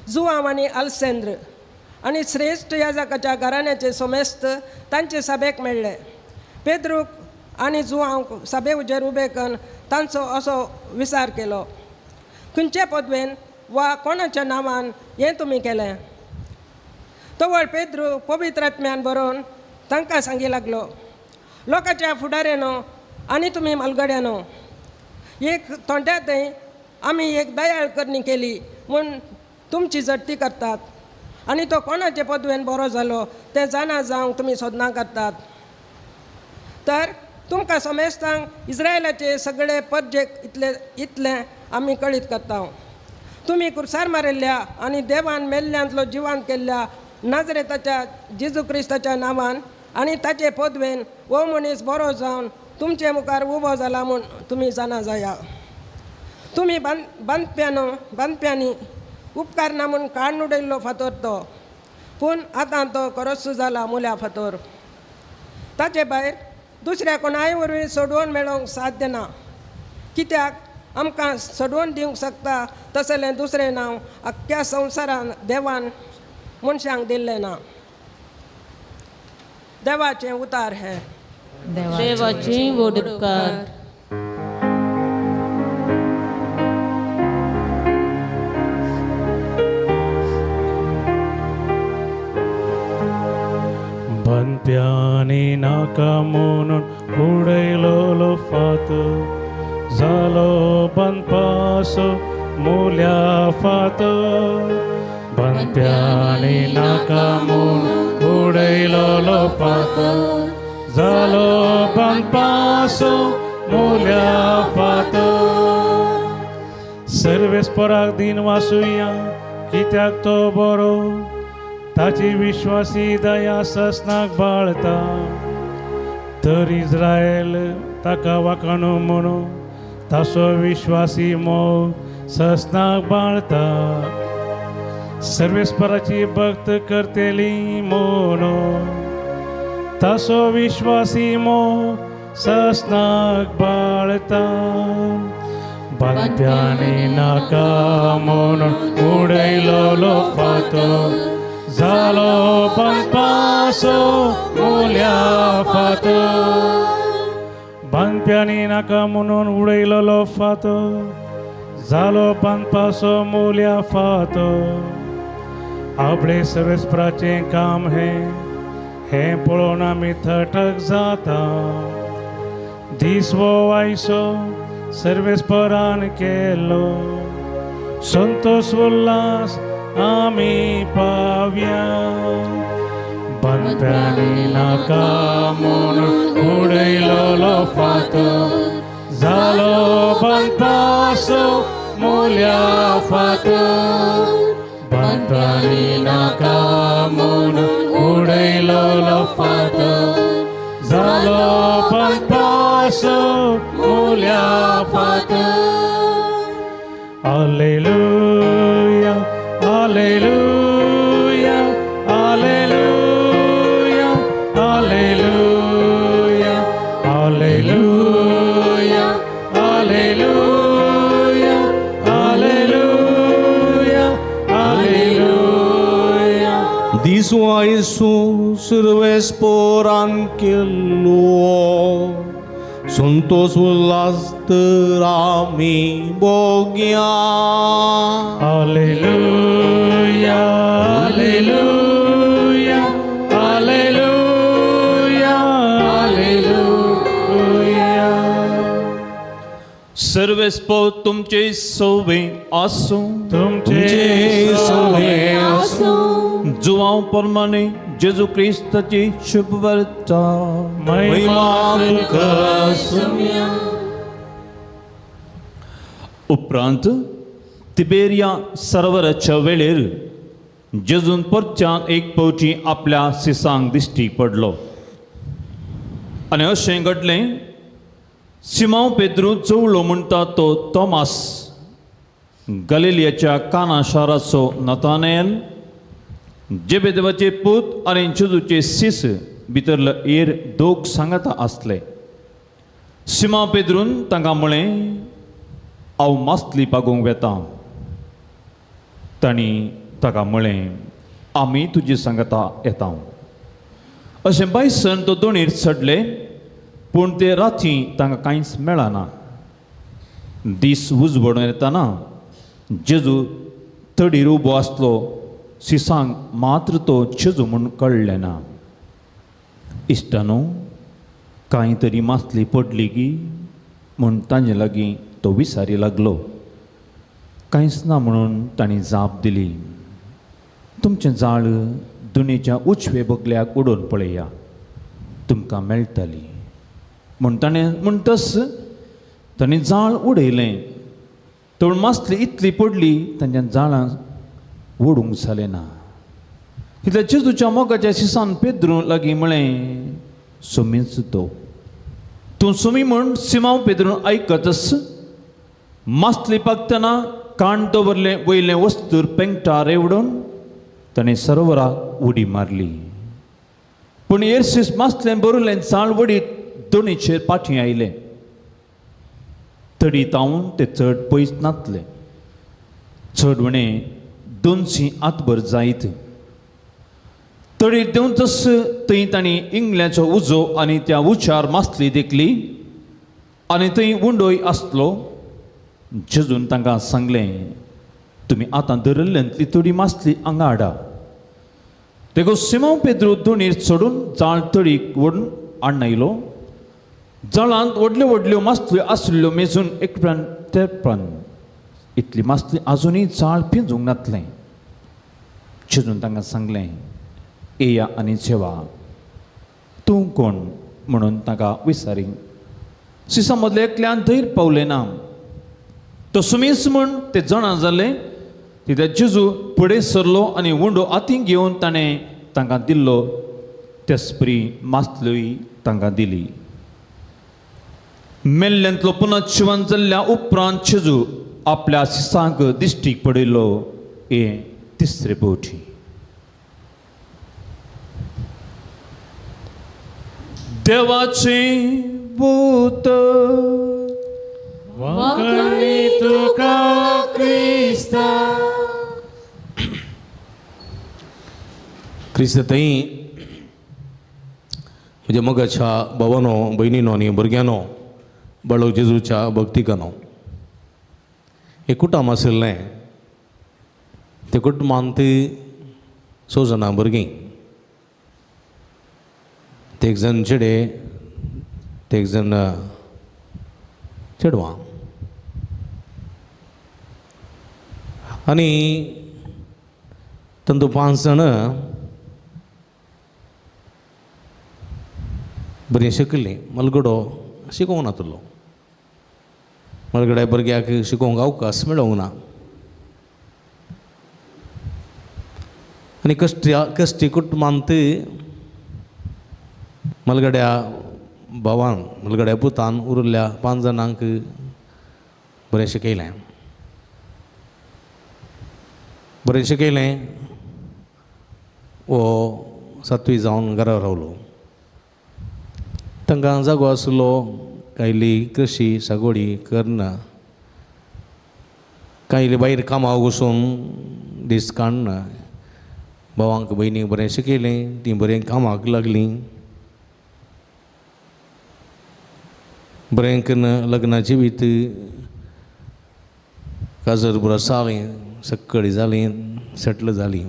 जुवांव आनी अलसेंद्र आनी श्रेश्ठ याजकाच्या घराण्याचे सोमेस्त तांचे सभेक मेळ्ळे. पेद्रूक आनी जुवांक सभे उजेर उबे करून तांचो असो विचार केलो, खंयचे पदवेन वा कोणाच्या नांवान हें तुमी केलें? तवळ पेद्रू पवित्र आत्म्यान बरोवन तांकां सांगी लागलो, लोकांच्या फुडाऱ्यानो आनी तुमी मालगड्यानो, एक तोंड्या थंय आमी एक दयाळ करणी केली म्हूण तुमची झडटी करतात आनी तो कोणाचे पदवेन बरो जालो तें जाणा जावंक तुमी सोदनां करतात. तर तुमकां समेस्तांक इस्रायलाचे सगळे परजेक इतले इतलें आमी कळीत करता. तुमी कुर्सार मारिल्ल्या आनी देवान मेल्ल्यांतलो जिवान केल्ल्या नाजरेताच्या जेजू क्रिस्ताच्या नांवान आनी ताचे पदवेन हो मनीस बरो जावन तुमचे मुखार उबो जाला म्हूण तुमी जाणा जाया. तुमी बांदप्यानो बांदप्यांनी उपकारना म्हूण काडून उडयल्लो फातर तो, पूण आतां तो खरोच जाला मुल्या फातर. ताचे भायर दुसऱ्या कोणाय वरवीं सोडोवन मेळोवंक साध्य ना, कित्याक आमकां सोडोवन दिवंक शकता तसलें दुसरें नांव आख्ख्या संवसारान देवान मनशांक दिल्लें ना. देवाचें उतार हें. देवाची व्हड उपकार. बनप्यांनी नाका म्हणून उडयलोलो फात जालो बनपासो मुल्या फात. बनप्यांनी नाका म्हणून उडयलोलो फात जालो बनपासो मुल्या फात. सर्वेस्पराक दिन वासुया कित्याक तो बरो, ताची विश्वासी दया ससनाक बाळता. तर इस्रायल ताका वाखाणू म्हणू ताचो विश्वासी मोग ससनाक बाळता. सर्वेस्पराची भक्त करतली म्हणू ताचो विश्वासी मोग ससनाक बाळता. बांदप्यांनी नाका म्हणून उडयलोलो फातर जालो बांदपासो मुल्या फातर. बांदप्यांनी नाका म्हणून उडयलोलो फातर जालो बांदपासो मुल्या फातर. आपले सर्वेस्पराचें काम हें, हें पळोवन आमी थटक जाता. दीस वो आयसो सर्वेस्परान केलो, संतोष उल्हास आमी पावया. बांदप्यांनी नाका म्हणून उडयलोलो फातर जालो बांदपासो मुल्या फातर. बांदप्यांनी नाका म्हणून उडयलोलो फातर जालो बांदपासो मुल्या फातर. Alleluia, alleluia, alleluia, alleluia, alleluia, alleluia, alleluia, alleluia. दिसवायसू सर्वेस्पोरान केल्लो संतोष उल्हास तर आमी भोगया. Alleluia, alleluia, alleluia, alleluia. सर्वेस्पोर तुमचे सोवे आसूं. तुमचे सोवे आसूं. जुवांव प्रमाणे जेजू क्रिस्ताची शुभवार्ता. महिमा तुका. उपरांत तिबेरिया सरोवराच्या वेळेर जेजून परच्यान एक फावटी आपल्या सिसांक दिश्टी पडलो आनी अशें घडलें, सिमांव पेद्रू चवळो म्हणटा तो तोमास, गलिलियाच्या काना शाराचो नतानेल, जेबेदेवाचे पूत आनी जेजूचे सीस भितरलो एर दोग सांगाता आसले. सिमांव पेद्रून तांकां म्हळें, हांव मासली पागोवंक वेता. तांणी ताका म्हळें, आमी तुजी सांगाता येता. अशें बायसन तो दोणीर चडले, पूण ते राती तांकां कांयच मेळना. दीस उजवडून येताना जेजू तडीर उबो आसलो, सिसांक मात्र तो जेजू म्हूण कळ्ळें ना. इश्टानो, कांय तरी मासली पडली गी म्हूण तांचे लागीं तो विसारी लागलो. कांयच ना म्हणून तांणी जाप दिली. तुमचें जाळ दुणेच्या उजवे बगल्याक उडोवन पळया, तुमकां मेळटली. म्हूण ताणें म्हणटच ताणें जाळ उडयलें. तोण मासली इतली पडली तांच्या जाळां ओडूंक जालें ना. तितल्या जेजूच्या मोगाच्या शिसान पेद्रू लागीं म्हळें, सोमीच तो तूं सोमी म्हूण सिमांव पेद्रून आयकतच मासली पाकतना काण दवरलें वयलें वस्तूर पेंगटा रेवडून ताणें सरोवराक उडी मारली. पूण येरसीस मासलें बरुलें जाळ वडीत दोणीचेर पाठी आयलें. तडी तावन ते चड पयस नातले, चड उणें 200 आतभर जायत. तडी देंवतच थंय तांणी इंगल्याचो उजो आनी त्या उचार मासली देखली आनी थंय उंडोय आसलो. जेजून तांकां सांगलें, तुमी आतां धरिल्ल्यांतली थोडी मासली हांगा हाडा. देखून सिमांव पेद्रू दोणीर चडून जाळ तडीक ओडून आडनायलो. जाळांत व्हडल्यो व्हडल्यो मासल्यो आसल्यो मेजून 153. इतली मासली आजुनूय जाळ पिंजूंक नातलें. जेजून तांकां सांगलें, येया आनी जेवा. तूं कोण म्हणून ताका विचारी. सिसा मदल्या एकल्यान धैर पावलें ना. तो सुमीस म्हूण ते जाणा जाले. तितल्या जेजू फुडें सरलो आनी उंडो हातीं घेवन ताणें तांकां दिल्लो तेसपरी मासल्योय तांकां दिली. मेल्ल्यांतलो पुनर्जिवन जाल्ल्या उपरांत जेजू आपल्या सिसांक दिश्टीक पडिल्लो हे तिसरे पवटी. देवाचें भूत वांकणी तुका क्रिस्ता. क्रिस्त थंय म्हज्या मोगाच्या भावानो, भयणीनो आनी भुरग्यांनो, बाळक जेजूच्या भक्तिकानो, एक कुटुंब आशिल्लें. ते कुटुंबांत स जाणां भुरगीं, ते एक जाण चेडे, ते एक जाण चेडवां. आनी तांतूं 5 जाण बरीं शिकलीं. मलगडो शिकोवंक नातलो, मलगड्या भुरग्याक शिकोवंक अवकाश मेळोंक ना. आनी कश्टी कश्टी कुटुंबांत मलगड्या भावान, मलगड्या पुतान उरिल्ल्या 5 जाणांक बरें शिकयलें. बरें शिकयलें, हो सातवी जावन घरा रावलो. तांकां जागो आसलो कायली कृशी सागोडी करना, कायली भायर कामाक वचून दीस काडना. भावांक भयणीक बरें शिकयलें, तीं बरें कामाक लागलीं. बरें करून लग्ना जिवीत काजर पुरो जालें, सक्कळी जालीं, सेटल जालीं.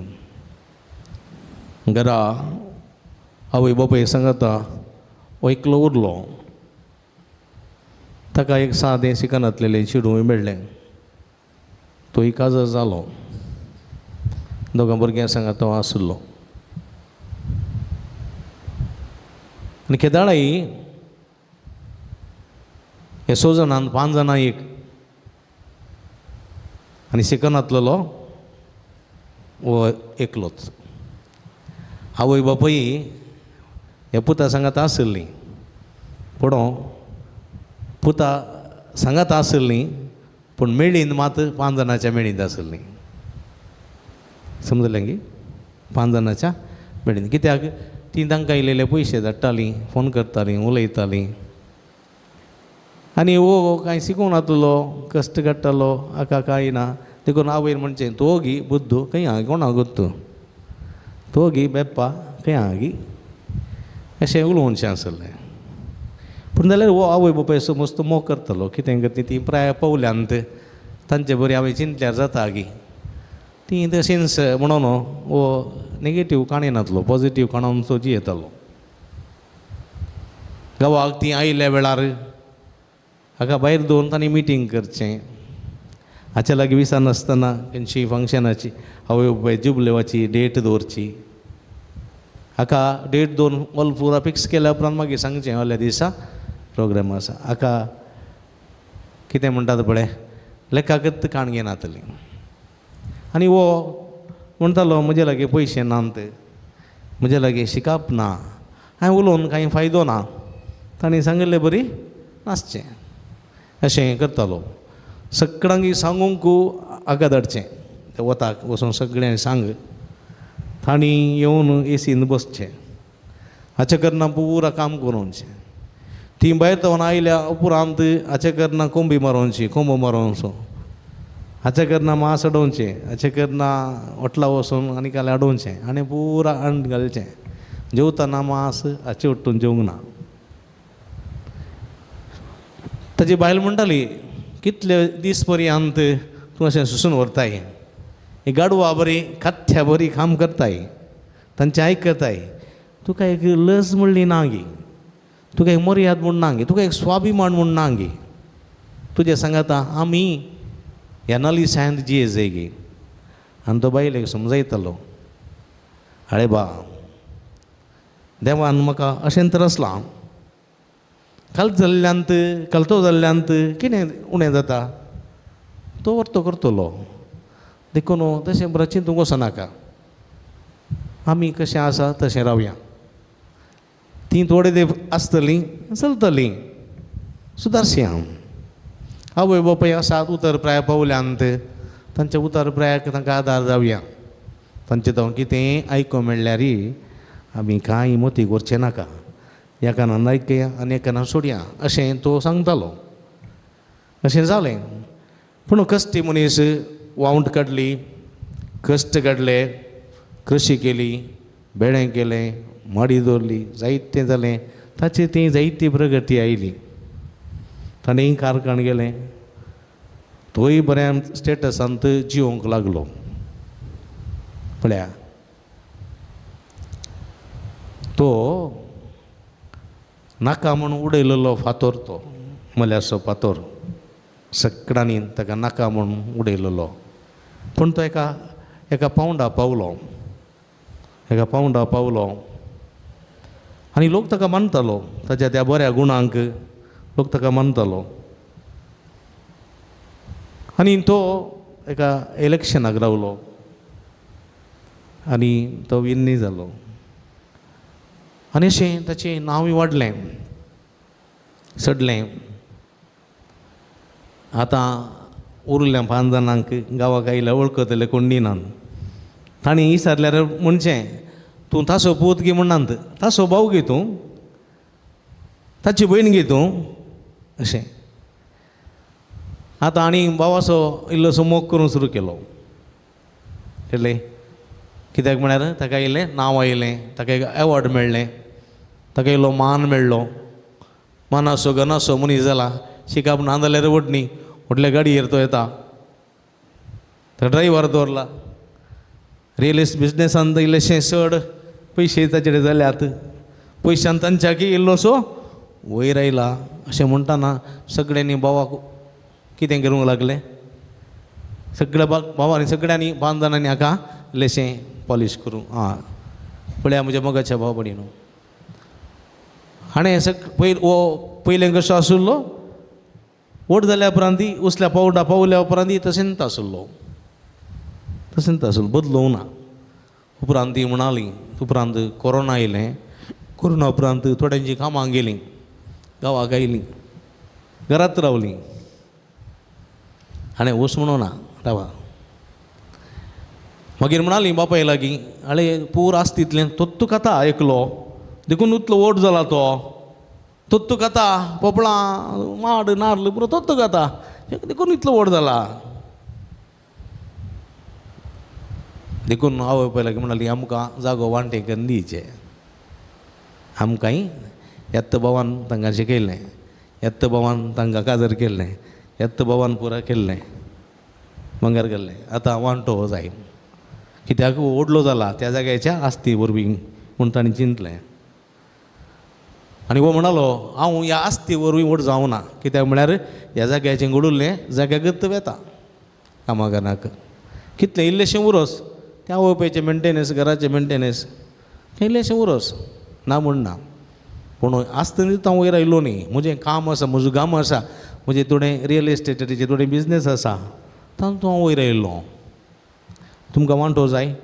घरा आवय बापूय सांगता हो एकलो उरलो. ताका एक सादें शिकनातलेलें चेडूंय मेळ्ळें, तोय काजर जालो. दोगां भुरग्यां सांगा तो आसलो. आनी केदाळाय हे 6 जाणां 5 जाणां एक आनी शिकनातलेलो हो एकलोच. आवय बापूय ह्या पुता सांगात आशिल्लीं, पूण पुता सांगात आशिल्लीं, पूण मेळीन मात 5 जाणांच्या मेळींत आशिल्लीं. समजलें की 5 जाणांच्या मेळीन. कित्याक तीं तांकां इल्ले पयशे धाडटालीं, फोन करतालीं, उलयतालीं. आनी हो कांय शिकूंक नातलो, कश्ट काडटालो, हाका कांय ना. देखून आवयन म्हणचें, तो गी बुद्दू खंय आहा कोणाक गोत्तू, तो गी बेप्पा खंय आहा गी, अशें उलोवचें आसलें. पूण जाल्यार हो आवय बापाय समज तो मोग करतालो. कितें करता ती प्राय पावल्यांत तांचे बरी हांवें चिंतल्यार जाता गी ती तशींच म्हणून हो नेगेटीव काणी नातलो, पॉजिटीव काणून तो जियेतालो. गांवाक ती आयिल्ल्या वेळार हाका भायर दवरून तांणी मिटींग करचें. हाच्या लागीं विसरनासतना खंयची फंक्शनाची आवय बापाय जुबलेवाची डेट दवरची. हाका डेट दवरून ऑल पुरा फिक्स केल्या उपरांत मागीर सांगचें, हल्या दिसा प्रोग्राम आसा. हाका कितें म्हणटात पळय लेखाकच काणगे नातली. आनी हो म्हणटालो म्हजे लागीं पयशे नात, म्हजे लागीं शिकप ना, हांवें उलोवन कांय फायदो ना, तांणी सांगिल्ले बरी नासचें अशें करतालो. सगळ्यांक सांगूंक हाका धाडचें ते वताक वचून सगळ्यांक सांग, तांणी येवन एसीन बसचें, हाचे करना पुरा काम करूंचें. ती भायर तवन आयल्या उपरांत हाचे करना कोंबी मारोवची, कोंबो मारोवचो, हाचे करना मास अडोवचें, हाचे करना वटला वचून आनी काल अडोवचें आनी पुरा अंड घालचें. जेवतना मास हाचे वट्टून जेवंक ना. ताजी बायल म्हणटाली कितले दीस पर्यंत तूं अशें सुसून व्हरताय, ही गाडवा बरी खात्या बरी काम करताय, तांचें आयकताय, तुका एक लज म्हणली ना गी, तुका एक मर्याद म्हूण ना गी, तुका एक स्वाभिमान म्हूण ना गी, तुजें सांगाता आमी ह्या नलिसांत जिये जाय गी. आनी तो बायलेक समजायतालो, आरे बा देवान म्हाका अशें तर आसलां, काल जाल्ल्यांत कलतो जाल्ल्यांत कितें उणें जाता तो वर्तो करतलो, देखून तशें बरें चिंतूंक वचनाका, आमी कशें आसा तशें रावया, तीं थोडे तेंप आसतलीं चलतलीं सुदारशी. हांव आवय बापूय आसात उतर प्राय पावल्यांत तांच्या उतर प्रायाक तांकां आदार जावया, तांचें तो कितें आयकूंक मेळ्ळ्यार आमी कांय मतीक व्हरचें नाका, ह्या कानान आयकया आनी एका कानान सोडया अशें तो सांगतालो. अशें जालें. पूण कश्टी मनीस वावंट काडली, कश्ट काडले, कृशी केली, बेणें केलें, माडी दवरली, जायतें जालें, ताची ती जायती प्रगती आयली. ताणें कारखान गेलें, तोय बऱ्या स्टेटसांत जिवंक लागलो. पळया तो नाका म्हूण उडयलेलो फातोर, तो मल्याचो फातोर सगळ्यांनी ताका नाका म्हूण उडयलेलो, पूण तो एका एका पावंडा पावलो, एका पावंडा पावलो आनी लोक ताका मानतालो, ताच्या त्या बऱ्या गुणांक लोक ताका मानतालो. आनी तो एका इलेक्शनाक रावलो आनी तो विन्नी जालो आनी अशें ताचें नांवूय वाडलें चडलें. आतां उरल्या 5 जाणांक गांवाक आयल्या वळखतले कोण दिनात, तांणी विचारल्यार म्हणचें तूं तासो पूत गी म्हणनात, तासो भाव गी तूं, ताची भयण गी तूं अशें. आतां आनी भावाचो इल्लोसो मोग करूंक सुरू केलो. कळ्ळें कित्याक म्हळ्यार ताका इल्लें नांव आयलें, ताका एक एवॉर्ड मेळ्ळें, ताका इल्लो मान मेळ्ळो, मानासो गनासो मनीस जाला, शिकप ना जाल्यार व्हडली व्हडल्या गाडयेर तो येता, ताका ड्रायव्हर दवरला, रियल इस्टेट बिजनेसान इल्लेशे चड पयशे ताचे कडेन जाल्यात, पयशान तांच्याकी इल्लोसो वयर आयला. अशें म्हणटना सगळ्यांनी भावाक कितें करूंक लागलें, सगळ्या भावांनी सगळ्यांनी 5 जाणांनी हाका इल्लेशें पॉलीश करूं. आं पळया म्हज्या मोगाच्या भाव भयणीनो, हाणें पयर हो पयलें कसो आशिल्लो, व्हड जाल्या उपरांत उसल्या पावडा पावल्या उपरांत तशेंच आशिल्लो, तशेंच आशिल्लो, बदलूंक ना. उपरांत ती म्हणाली, उपरांत कोरोना आयलें, कोरोना उपरांत थोड्यांची कामां गेलीं, गांवाक आयलीं, घरांत रावलीं. हाणें वच म्हणूं ना रावा. मागीर म्हणाली बापाय लागीं, आळे पूर आसता तितलें तोत्तू खाता एकलो, देखून उतलो व्हड जाला तो, तोत्तू खाता पोपळां माड नार्ल पुरो तोत्तू खाता देखून इतलो व्हड जाला. देखून आवय बापाय लागीं म्हणाली आमकां जागो वांटे करून दिवचे, आमकांय येत्त भावान तांकां शिकयलें, येत्त भावान तांकां काजर केल्लें, येत्त भावान पुरा केल्लें, मंगार केल्लें, आतां वांटो जाय कित्याक व्हडलो जाला त्या जाग्याच्या आस्ती वरवीं म्हूण ताणें चिंतलें. आनी हो म्हणालो हांव ह्या आस्ती वरवीं व्हड जावना, कित्याक म्हळ्यार ह्या जाग्याचें घडुल्लें जाग्याकच वेता कामागाराक, कितलें इल्लेशें उरोस त्या आवय बापायचें मेंटेनन्स, घराचें मेंटेनन्स इल्लेशें उरोस ना म्हूण ना. पूण आसतना हांव वयर आयलो न्ही. म्हजें काम आसा, म्हजो गाम आसा, म्हजें थोडें रियल इस्टेटाचें थोडें बिजनेस आसा, तातूंत हांव वयर आयिल्लो. तुमकां वांटो जाय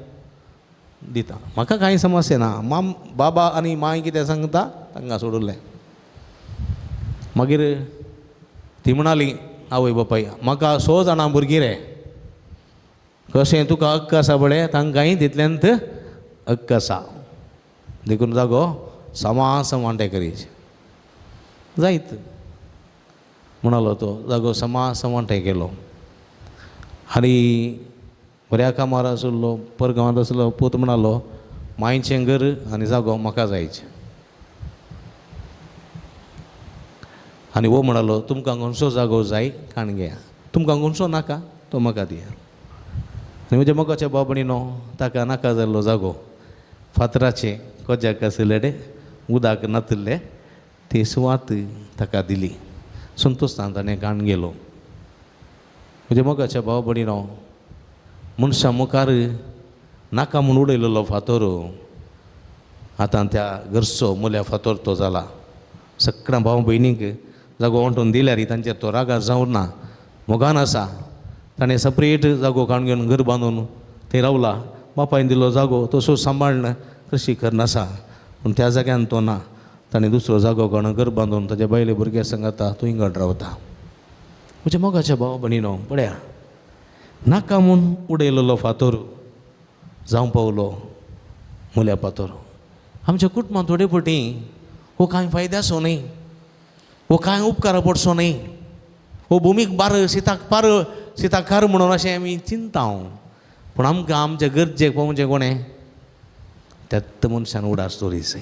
दिता, म्हाका कांय समस्या ना. माम बाबा आनी मांय कितें सांगता तांकां सोडलें. मागीर ती म्हणाली आवय बापाय म्हाका 6 जाणां भुरगीं रे, कशें तुका हक्क आसा पळय तांकांय तितल्यांत हक्क आसा, देखून जागो समा सम करीच जायत म्हणालो तो. जागो समा सम केलो आनी बऱ्या कामार आशिल्लो, परगांवांत आशिल्लो पूत म्हणालो मांयचें घर आनी जागो म्हाका जायचें. आनी वो म्हणालो तुमकां खंयचो जागो जाय काण घेया, तुमकां खंयचो नाका तो म्हाका दिया. आनी म्हज्या मोगाच्या बाबणीनो ताका नाका जाल्लो जागो फातराचें कोज्याक आशिल्ले उदक नातिल्लें ती सुवात ताका दिली. संतोश्टान ताणें काण गेलो. म्हज्या मोगाच्या भाव भयणीनो मनशां मुखार नाका म्हूण उडयलेलो फातर आतां त्या घरचो मुल्या फातर तो जाला. सगळ्या भाव भयणींक जागो वांटून दिल्यार तांचेर तो रागार जावं ना, मोगान आसा. ताणें सपरेट जागो काडून घेवन घर बांदून थंय रावला. बापायन दिल्लो जागो तसो सांबाळ्ळो कृशी करून आसा, पूण त्या जाग्यान तो ना. ताणें दुसरो जागो काडून घर बांदून ताज्या बायले भुरग्या सांगाता थंय गड रावता. म्हज्या मोगाच्या भाव भयणीनो पळया नाका म्हूण उडयलेलो फातर जावं पावलो मुल्या फातर. आमच्या कुटुंबांत थोडे फावटी हो कांय फायद्याचो न्हय, हो कांय उपकारा पडचो न्हय, हो भुमीक बार शिताक पार शिताकार म्हणून अशें आमी चिंता. पूण आमकां आमच्या गरजेक पावचें कोणें त्याच मनशान उडास दवरीचें.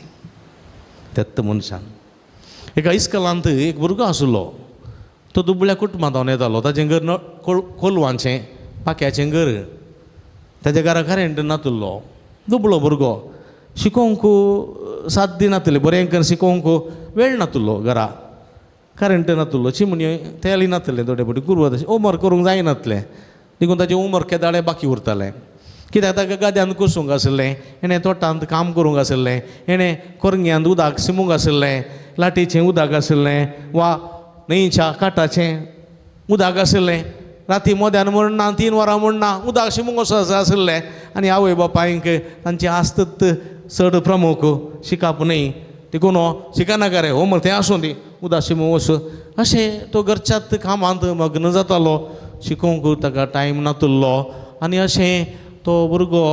त्याच मनशान एका इस्कलांत एक भुरगो आशिल्लो, तो दुबळ्या कुटुंबांत येतालो. ताचें घर कोलवांचें पाक्याचें घर, ताच्या घरा करेंट नातिल्लो. दुबळो भुरगो, शिकोवंक साथ दिनातिल्ले, बरें करून शिकोवंक वेळ नातिल्लो, घरा करेंट नातिल्लो, चिमणी तेल नातिल्लें, थोडे फावटी कुरवत होमवर्क करूंक जायनातलें, देखून ताचें होमवर्क केदाळे बाकी उरतालें. कित्याक ताका गाद्यांत कोसूंक आशिल्लें, हेणें तोटांत काम करूंक आशिल्लें, हेणें कोरंग्यांत उदक शिमूंक आशिल्लें, लाटीचें उदक आशिल्लें वा न्हंयच्या काठाचें उदक आशिल्लें. राती मोद्यान म्हणना, 3 वरां म्हणना उदक शिमूंक वचपाचें आशिल्लें. आनी आवय बापायंक तांची आस्तत चड प्रमुख शिकप न्हय, देखून शिकनाका रे होमवर्क तें आसूं दी उदक शिमूंक वच अशें तो घरच्याच कामांत मग्न जातालो. शिकोवंक ताका टायम नातिल्लो आनी अशें तो भुरगो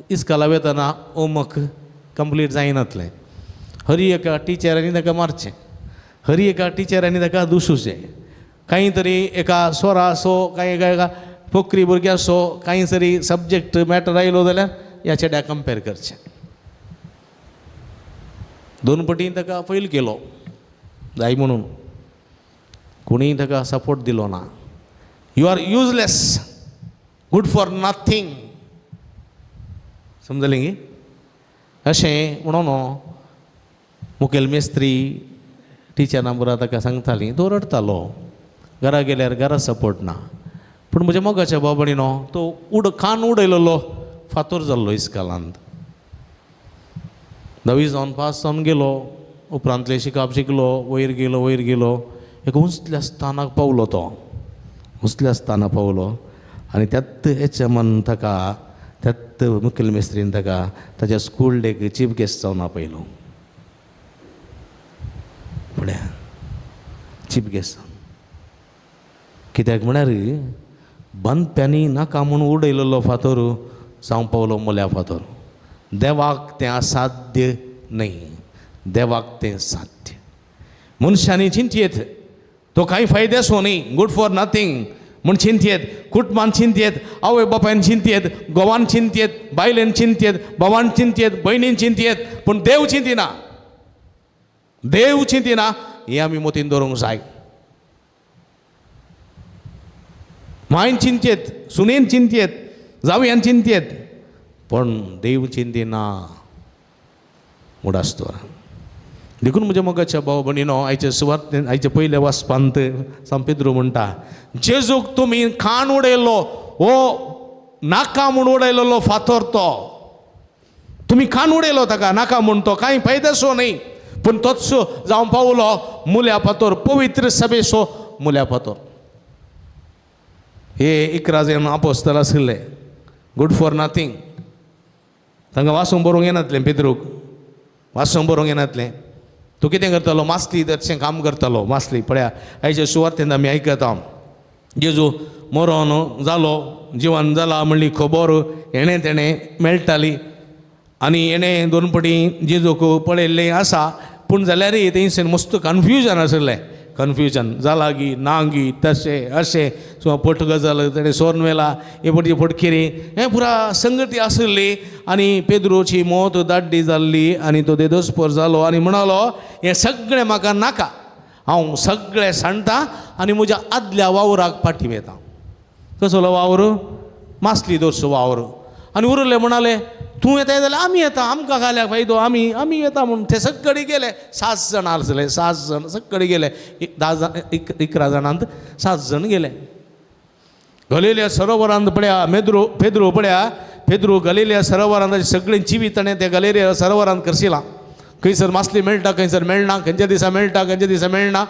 इस्कला वेतना होमवर्क कंप्लीट जायनातलें. हरी एका टिचरांनी ताका मारचें, हरी एका टिचरांनी ताका दुसुचें, कांय तरी एका स्वराचो कांय एका पोकरी भुरग्याचो कांय तरी सब्जेक्ट मॅटर आयलो जाल्यार ह्या चेड्याक कंपेर करचें. 2 पटी ताका फैल केलो जाय म्हणून, कोणीय ताका सपोर्ट दिलो ना. You are useless, good for nothing, समजलें गी? अशें म्हणून मुखेल मेस्त्री टिचरां बरोबर ताका सांगतालीं. तो रडटालो, घरा गेल्यार घरा सपोर्ट ना. पूण म्हज्या मोगाच्या बाबणीनो तो कान उडयलेलो फातोर जाल्लो इस्कलांत. 10वी जावन पास जावन गेलो, उपरांतलें शिकप शिकलो, वयर गेलो वयर गेलो, एका उंचल्या स्थानाक पावलो. तो उंचल्या स्थानाक पावलो आनी त्यात एच.एमान ताका, त्यात मुखेल मेस्त्रीन ताका ताच्या स्कूल डेक चीफ गेस्ट जावन आपयलो. पळया चीफ गेस्ट कित्याक म्हळ्यार बांदप्यांनी नाका म्हूण उडयलेलो फातर जावं पावलो मुल्या फातर. देवाक तें असाध्य न्हय, देवाक तें साध्य. मनशांनी चिंतयेत तो कांय फायद्याचो न्हय, गुड फॉर नथींग म्हूण चिंतयेत, कुटुंबान चिंतयेत, आवय बापायन चिंतयेत, घोवान चिंतयेत, बायलेन चिंतयेत, भावान चिंतयेत, भयणीन चिंतयेत, पूण देव चिंतिना, देव चिंतिना. हें आमी मतीन दवरूंक जाय. मायन चिंतयेत, सुनेन चिंतयेत, जावयान चिंतयेत, पूण देव चिंतिना. उडास दवर. देखून म्हज्या मोगाच्या भाव भयणीनो आयचे सुवार्तेन आयचे पयल्या वाचपांत सांत पेद्रू म्हणटा, जेजूक तुमी खाण उडयलो, हो नाका म्हूण उडयलेलो फातर तो तुमी खाण उडयलो ताका नाका म्हूण, तो कांय फायद्याचो न्हय. पूण तोच जावं पावलो मुल्या फातोर, पवित्र सभेचो मुल्या फातोर. हे 11 जाण आपोस्तल आशिल्ले, गुड फॉर नथींग. तांकां वाचूंक बरोवंक येनातलें, पेद्रूक वाचूंक बरोवंक येनातलें. तूं कितें करतालो? मासली तशें काम करतालो. मासली पळया आयचे सुवातेन आमी आयकता, जेजू मरोन जालो, जिवन जाला म्हणली खबर हेणें तेणें मेळटाली आनी हेणें दोन पटी जेजूक पळयल्लें आसा. पूण जाल्यारय थंयसर मस्त कन्फ्युजन आशिल्लें. कन्फ्युजन जाला गी ना गी, तशें अशें किंवा पट गजाल तेणें सोर्न व्हेला, हे पटी फटकिरी, हें पुरा संगती आशिल्ली. आनी पेद्रोची मौत दाड्डी जाल्ली आनी तो देदोसपोर जालो आनी म्हणालो हें सगळें म्हाका नाका, हांव सगळें सांडटा आनी म्हज्या आदल्या वावराक फाटीं वता. कसलो वावर? मासली दवरचो वावर. आनी उरले म्हणाले तूं येताय जाल्यार आमी येता, आमकां घाल्याक फायदो, आमी आमी येता म्हूण ते सगळे गेले. 7 जाण आसले, 7 जाण सगळे गेले. 10 जाण, 11 जाणांत 7 जाण गेले. गलिलिया सरोवरांत पळया मेद्रो पेद्रो पळया पेद्रो गलिलिया सरोवरांत सगळीं जिवीत ताणें त्या गलिलिया सरोवरांत करशिलां. खंयसर मासली मेळटा, खंयसर मेळना, खंयच्या दिसा मेळटा, खंयच्या दिसा मेळना,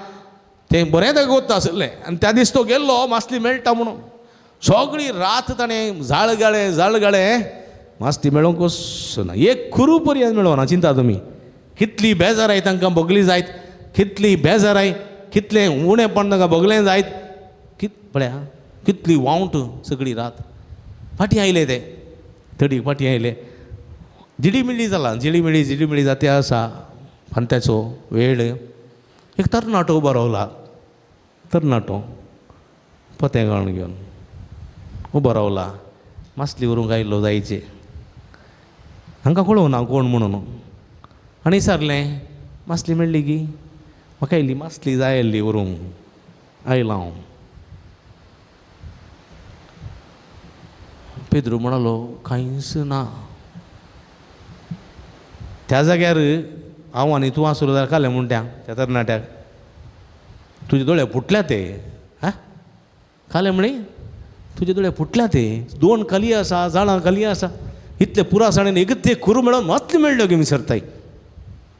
तें बरें ताका गोत्ता आशिल्लें. आनी त्या दीस तो गेल्लो मासली मेळटा म्हणून. सगळी रात ताणें जाळ गाळे जाळ गाळे, मासली मेळोवंकच ना, एक कुरू पर्यंत मेळोना. चिंता तुमी कितली बेजाराय तांकां भोगली जायत, कितली बेजाराय, कितलें उणेपण तांकां भोगलें जायत. कित पळया कितली वावट सगळी रात. फाटीं आयले ते तडी फाटीं आयले. जिडी मिळी जाला, जिडी मिळी जिडी मिळी जाती आसा. फांत्याचो वेळ एक तरणाटो उबो रावला, तरणाटो पोतें घालून घेवन उबो रावला, मासली व्हरूंक आयलो जायचे. हांकां कळोवना कोण म्हणून. आनी विचारलें मासली मेळ्ळी गी? म्हाका इल्ली मासली जाय आसली व्हरूंक आयला हांव. पेद्रू म्हणालो कांयच ना. त्या जाग्यार हांव आनी तूं आसलो जाल्यार कालें म्हणटा त्या तरणाट्याक, तुजे दोळे फुटल्या ते, हा कालें म्हळी तुजे दोळे फुटल्या ते, 2 खाली आसा, जाणां खाली आसा, इतले पुरा साणेन एक ते कुरू मेळोन मातले मेळ्ळ्यो गी विसरताय,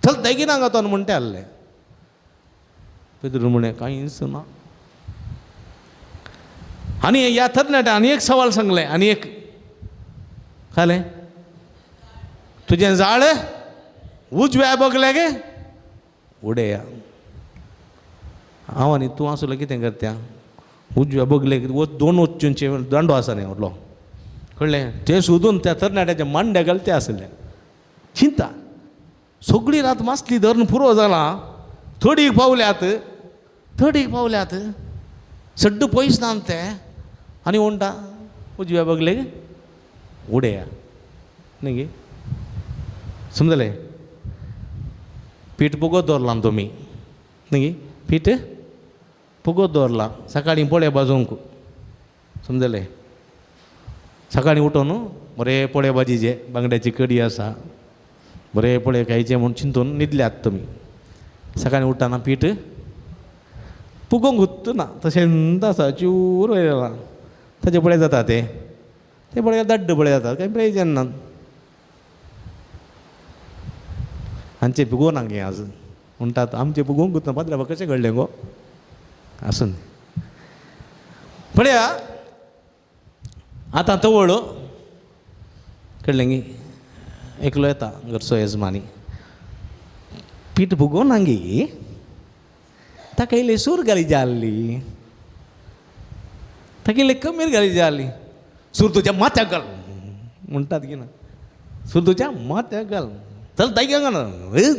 चलताय की ना तो म्हणटा आसलें. पेद्रू म्हळें कांयच ना. आनी ह्या तरणाट्या आनी एक सवाल सांगलें, आनी एक खालें तुजें जाळ उजव्या बगले गे उडया. हांव आनी तूं आसलो कितें करत्या? उजव्या बगले 2 वच्चूंचे दांडो आसा न्ही व्हडलो, कळ्ळें? ते सोदून त्या तरणाट्याच्या मांड्या घालते आसले. चिंता सगळी रात मासली धरून पुरो जाला, थोडी पावल्यात, थोडी पावल्यात, सड्ड पयस ना ते आनी म्हणटा उजव्या बगले उडया न्ही गे. समजलें? पीठ फुगत दवरलां तुमी न्ही गे, पीठ फुगत दवरलां सकाळीं पोळे भाजूंक. समजलें? सकाळीं उठोन बरें पोळे भाजीचे बांगड्याची कडी आसा, बरें पोळे खायचे म्हूण चिंतून न्हिदल्यात तुमी. सकाळीं उठ्ठना पीठ फुगोवंक उत्तना तशें आसा, चूर वयला ताचे पळय जाता ते, ते पळय दाड्ड पळय जाता, कांय प्रयोजन ना. आमचें फुगोवना गे आज म्हणटात, आमचें फुगोवंकूच ना पाद्रा कशें घडलें गो? आसून पळया आतां तवळ कळ्ळें गी, एकलो येता घरचो येजमानी, पीठ फुगोवना गे, ताका इल्ली सूर घाली जाल्ली, ताका इल्ली कमीर घाली जाल्ली, सूर तुज्या माथ्याक घाल म्हणटात की ना, सूर तुज्या माथ्याक घाल, चल ताई ना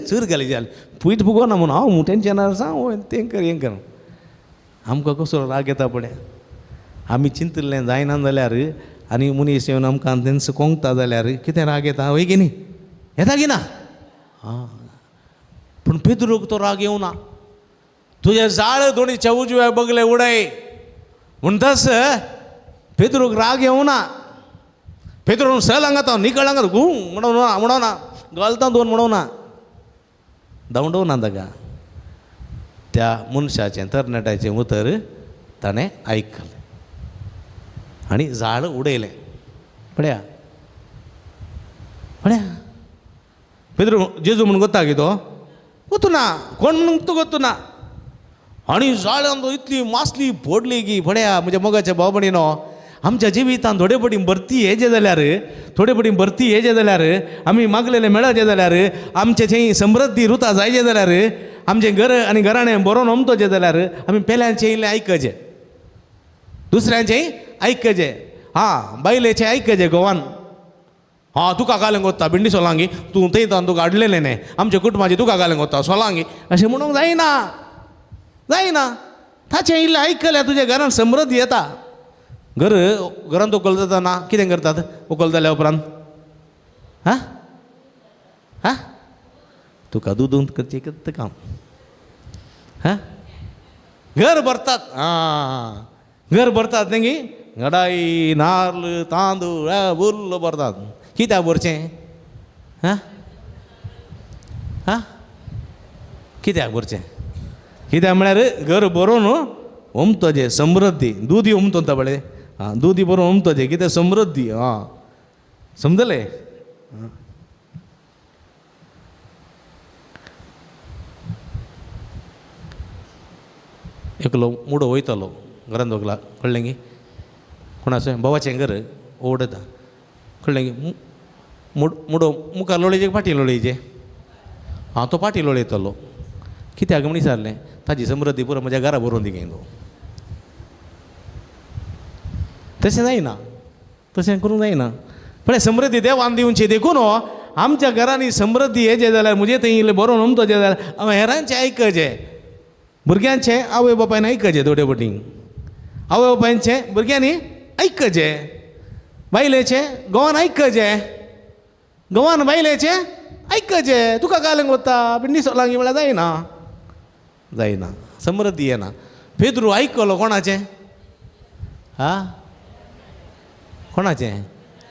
सूर घाली जाली, पीठ फुगोवना म्हणून हांव टेंशन आसा, तें कर हें कर. आमकां कसो राग येता पळय, आमी चिंतिल्लें जायना जाल्यार आनी मनीस येवन आमकां तेंच कोंकता जाल्यार कितें राग येता वय की न्ही? येता की ना? आं, पूण पेद्रूक तो राग येवना. तुजें जाळ दोणीच्या उजव्या बगले उडय म्हणटास पेद्रूक राग येवना. पेद्रून सल हांगा तो निकळ हांगा गू म्हणून म्हणना, घालता दोन म्हणना, धांवडोवना ताका. त्या मनशाचें तरणाट्याचें उतर ताणें आयकलें आनी जाळ उडयलें. पळया पळया पेद्रू जेजू म्हूण गोता की तो गोत्तू ना कोण म्हणून तूं गोत्तू ना. आनी जाळ्यान इतली मासली पडली की पळया म्हज्या मोगाच्या भाव भयणीनो, आमच्या जिवितान थोडे पटी भरती येजे जाल्यार, थोडे पटी भरती येजे जाल्यार, आमी मागलेले मेळचे जाल्यार, आमचे थंय समृद्धी रुता जायचे जाल्यार, आमचें घर आनी घराणें बरोवन ओमतोचें जाल्यार आमी पेल्यांचें इल्लें आयकचें, दुसऱ्यांचें आयकचें, हां बायलेचें आयकचें घोवान. हां तुका घालूंक वता भिंडी सोलांगी, तूं थंय तुका हाडलेलें न्ही, आमच्या कुटुंबाचें तुका घालूंक वता सोलांगी, अशें म्हणूंक जायना, जायना. ताचें इल्लें आयकल्यार तुज्या घरान समृद्धी येता. घर घरांत उकल जाता कितें करतात उकल जाल्या उपरांत? हां हां तुका दूद करचें करता काम. हां घर भरतात, आं घर भरतात न्ही, घडाई नार्ल तांदूळ बुल्ल भरतात. कित्याक भरचें? हां हां कित्याक भरचें? कित्याक म्हळ्यार घर भरोवन ओमतोजें समृद्धी, दुदी ओमतोता पळय, आं दुदी बरोवन ओमतोजें कितें समृद्धी. आं समजलें? एकलो मुडो वयतालो घरांत वगला, कळ्ळें गी? कोणाचें भावाचें घर ओडता, कळ्ळें गी? मुडो मुखार लोळयचे फाटीं लोळयचे? हां तो फाटीं लोळयतालो. कित्याक म्हण विचारलें, ताजी समृद्धी पुरो म्हज्या घरा बरोवन दी तो. तशें जायना, तशें करूंक जायना. पळय समृद्धी देवान दिवची देखून आमच्या घरांनी समृद्धी येचे जाल्यार, म्हजे थंय इल्लें बरोवन उमतोचें जाल्यार हांवें हेरांचें आयकचें, भुरग्यांचें आवय बापायन आयकचें, थोडे पटी आवय बापायचें भुरग्यांनी आयकचें, बायलेचें घोवान आयकचें, घोवान बायलेचें आयकचें. तुका घालूंक वता भिंडी सोलांगी म्हळ्यार जायना, जायना, समृद्धी येना. पेद्रू आयकलो कोणाचें? हा कोणाचें?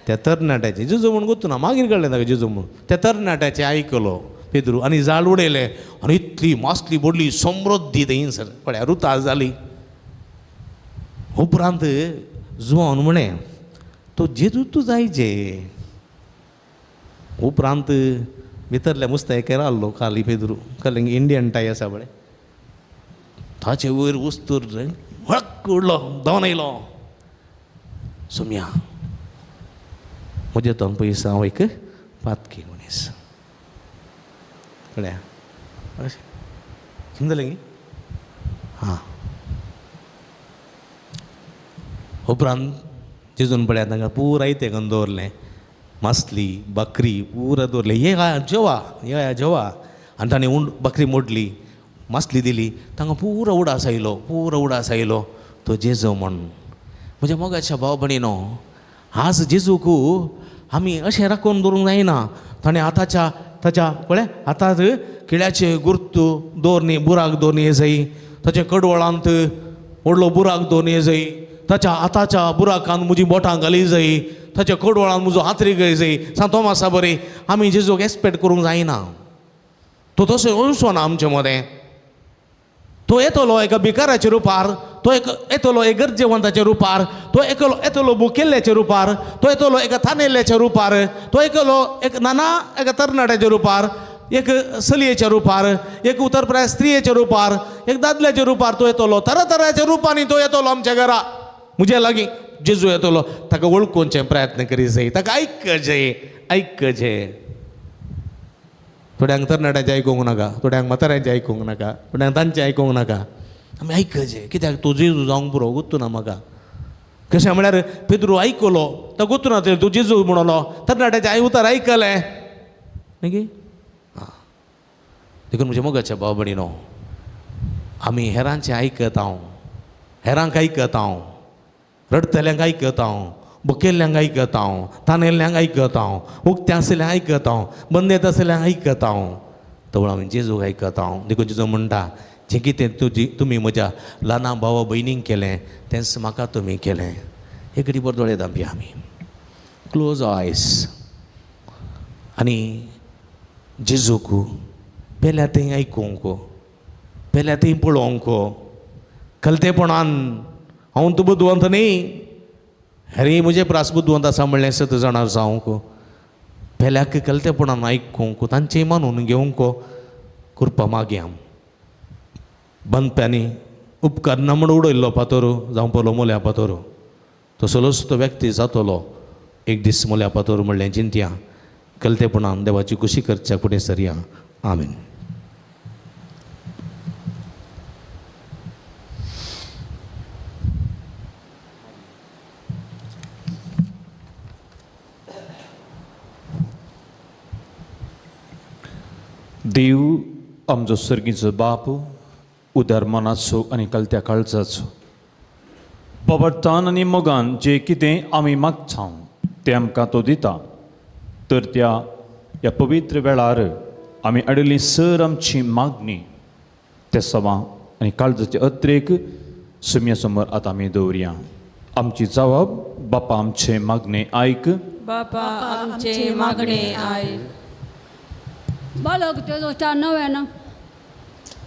त्या तरणाट्याचें. जेजू म्हूण गोत्तू ना, मागीर कळ्ळें ताका जेजू म्हूण. त्या तरणाट्याचें आयकलो पेद्रू आनी जाळ उडयलें आनी इतली मासली व्हडली समृद्धी थंयसर पळया रुता जाली. उपरांत जुवान म्हळें तो जेजू तूं जायचे. उपरांत भितरल्या मुस्तायकेर आहलो खाली पेद्रू, कळ्ळें? इंडियन टाय आसा पळय, ताचे वयर उस्तूर हळक उडलो, धांवन येयलो. सोम्या म्हजे तोंड पयस हांव एक पातकी मनीस, कळ्ळें? अशें समजलें गी? हां उपरांत जेजून पळया तांकां पुराय तें करून दवरलें, मासली बकरी पुरा दवरलें. हे जेवा, हे जेवा. आनी ताणें उंड बकरी मोडली, मासली दिली, तांकां पुरो उडास आयलो, पुरो उडास आयलो तो जेजू म्हण. म्हज्या मोगाच्या भाव भयणीनो, आज जेजूक आमी अशें राखून दवरूंक जायना. ताणें हाताच्या ताच्या पळय हातात किळ्याचे गुर्त दवरनी, बुराक दवरनी जाय, ताच्या कडवळांत व्हडलो बुराक दवरनी जाय, ताच्या हाताच्या बुराकान म्हजी बोटां घाली जाय, ताच्या कडवळान म्हजो हातरी घाली जाय. सांग तोमासा बरें, आमी जेजूक एक्सपेक्ट करूंक जायना. तो तसो येवचो ना आमचे मदें. तो येतलो एका भिकाराच्या रुपार, तो एक येतलो एक गरजेवंताच्या रुपार, तो एकलो येतलो भुकेल्ल्याच्या रुपार, तो येतलो एका थानेल्ल्याच्या रुपार, तो एकलो एक नाना एका तरणाट्याच्या रुपार, एक चलयेच्या रुपार, एक उतरप्राय स्त्रियेच्या रुपार, एक दादल्याच्या रुपार तो येतलो. तरातराच्या रुपांनी तो येतलो आमच्या घरा. म्हज्या लागीं जेजू येतलो, ताका वळखुचें प्रयत्न करी जाय, ताका आयकचें, आयकचें. थोड्यांक तरणाट्यांचें आयकूंक नाका, थोड्यांक म्हाताऱ्यांचें आयकूंक नाका, थोड्यांक तांचें आयकूंक नाका. आमी आयकचें, कित्याक तूं जेजू जावंक पुरो, गोत्तू ना म्हाका. कशें म्हळ्यार पेद्रू आयकलो, तो गोत्तू ना तूं जेजू म्हणलो, तरणाट्याचें हांवें उतर आयकलें न्ही. आं देखून म्हज्या मोगाच्या भाव भयणीनो, आमी हेरांचें आयकत हांव, हेरांक आयकत हांव, रडटल्यांक आयकत हांव, भुकेल्ल्यांक आयकत हांव, तानेल्ल्यांक आयकत हांव, उक्तें आसलें आयकत हांव, बंदेत आसलें आयकत हांव, तवळ आमी जेजूक आयकत हांव. देखून जेजू म्हणटा, जें कितें तुजी तुमी म्हज्या ल्हाना भावा भयणींक केलें तेंच म्हाका तुमी केलें. एक घडी बरो दोळे धांपया आमी, क्लोज आयज, आनी जेजूक पेल्या थंय आयकूंक, पेल्या थंय पळोवंक, कलतेपणान हांव तूं बुदवंत न्ही, हरे म्हजे प्रास बुदवंत आसा म्हणलें सत जाणां जावंक, पेल्याक कलतेपणान आयकूंक, तांचें मानून घेवंक. कृपा मागया. बांदप्यांनी उपकारना म्हूण उडयल्लो पातोर जावं पलो मोल्या पातोर, तसलोच तो व्यक्ती जातलो एक दीस मोल्या पातोर म्हणलें चिंतया. कलतेपणान देवाची खुशी करच्या फुडें सरया. आमेन. देव आमचो सर्गीचो बाप, उदार मनाचो आनी कलत्या काळजाचो, बाबडतान आनी मोगान जें कितें आमी मागता तें आमकां तो दिता. तर त्या ह्या पवित्र वेळार आमी आडिल्ली सर आमची मागणी ते सवां आनी काळजाचे अत्रेक सुम्या समोर आतां आमी दवरया. आमची जवाब बापा आमचे मागणे आयक. बापा आमचे मागणे आयक. बालक जेजूच्या नव्यान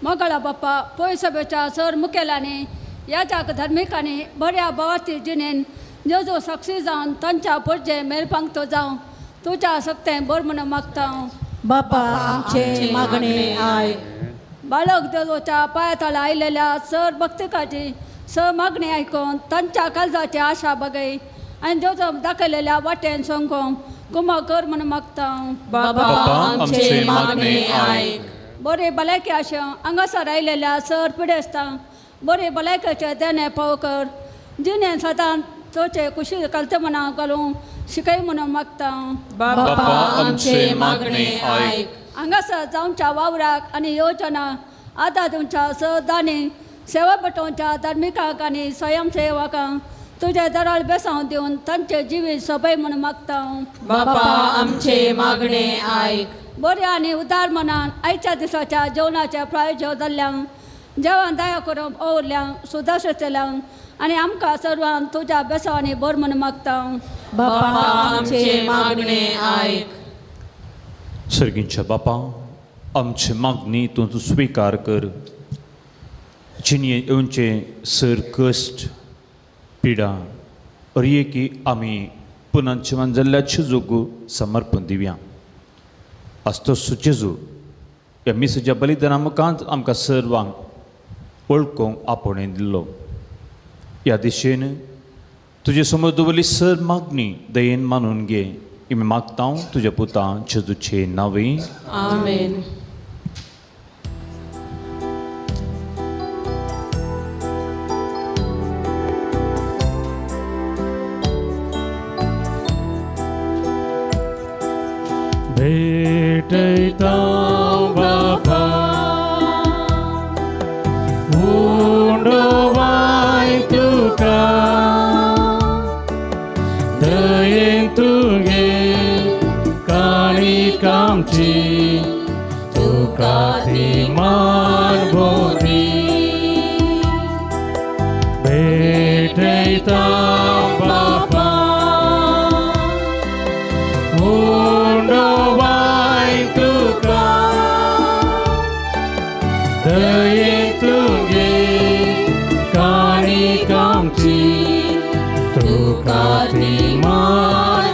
मंगळा बाप्पा पयसभेच्या सर मुखेलांनी याच्याक धार्मिकांनी बऱ्या भावाची जिणेन जेजू साक्षी जावन तांच्या पडजे मेलपांगतो जावं तुज्या सक्तें बर म्हण मागता. बापा आमचे मागणे आयक. बालक जेजूच्या पांयातळा आयलेल्या सर भक्तिकाची सर मागणी आयकून तांच्या काळजाची आशा बगय आनी जेजू दाखयलेल्या वाटेन संकोम कुमा कर म्हण मागता. बापा आमचे मागणे आयक. बरी भलायकी आशा हांगासर आयलेल्या सर पिडेस्तांक बरी भलायकेचे देणे पाव कर जिणें सदां तोचे कुशी कलते म्हणा घालूंक शिकय म्हणून मागता. बापा आमचे मागणे आयक. हांगासर जावच्या वावराक आनी योजना आदार दिवच्या सदांनी सेवा पेटोवच्या धार्मिकांक आनी स्वयंसेवकांक तुजें दराळ बेसांव दिवन तांचें जिवीत सोबय म्हणून मागता. बापा आमचे मागणे आयक. बऱ्या आनी उदार मनान आयच्या दिसाच्या जेवणाच्या प्रायोजक जाल्ल्यांक जेवण दया करून ओवरल्यांक सुदारतल्यांक आनी आमकां सर्वांक तुज्या बेसांवांनी बर म्हूण मागता. बापा आमचे मागणे आयक. सर्गींच्या बापा आमची मागणी तूं स्विकार कर. जिणये येवचे सर कश्ट पिडा की आमी पुनर्जिवन जाल्ल्या जेजूक समर्पण दिवया. आज तो जेजू ह्या मिसाच्या बलिदाना मुखांत आमकां सर्वांक वळखूंक आपोवणें दिल्लो. ह्या दिशेन तुजे समोर दवरली सर मागणी दयेन मानून घे. आमी मागता तुज्या पुता जेजूचे नांवे. आमेन. भेटयता बापा उंडोवाय तुका दयेन तुगे काळी कामची तुका ती मान बोधी. भेटयता बापा उंडोवाय तुका दये तुगे काणी कामची तुका ती मान.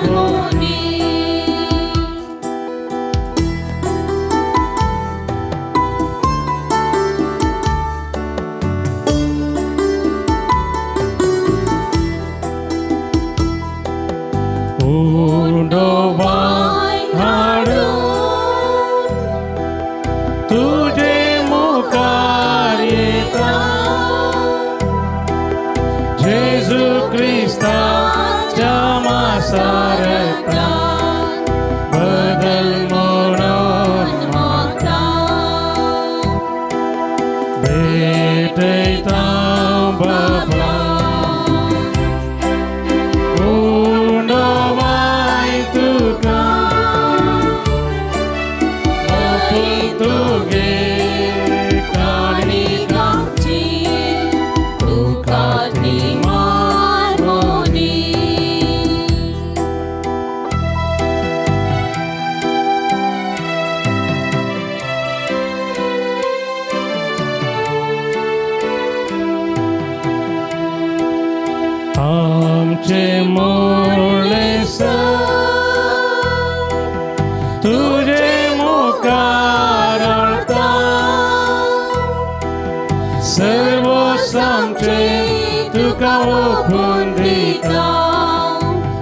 कूस आमचे तुका ओंपून दिता,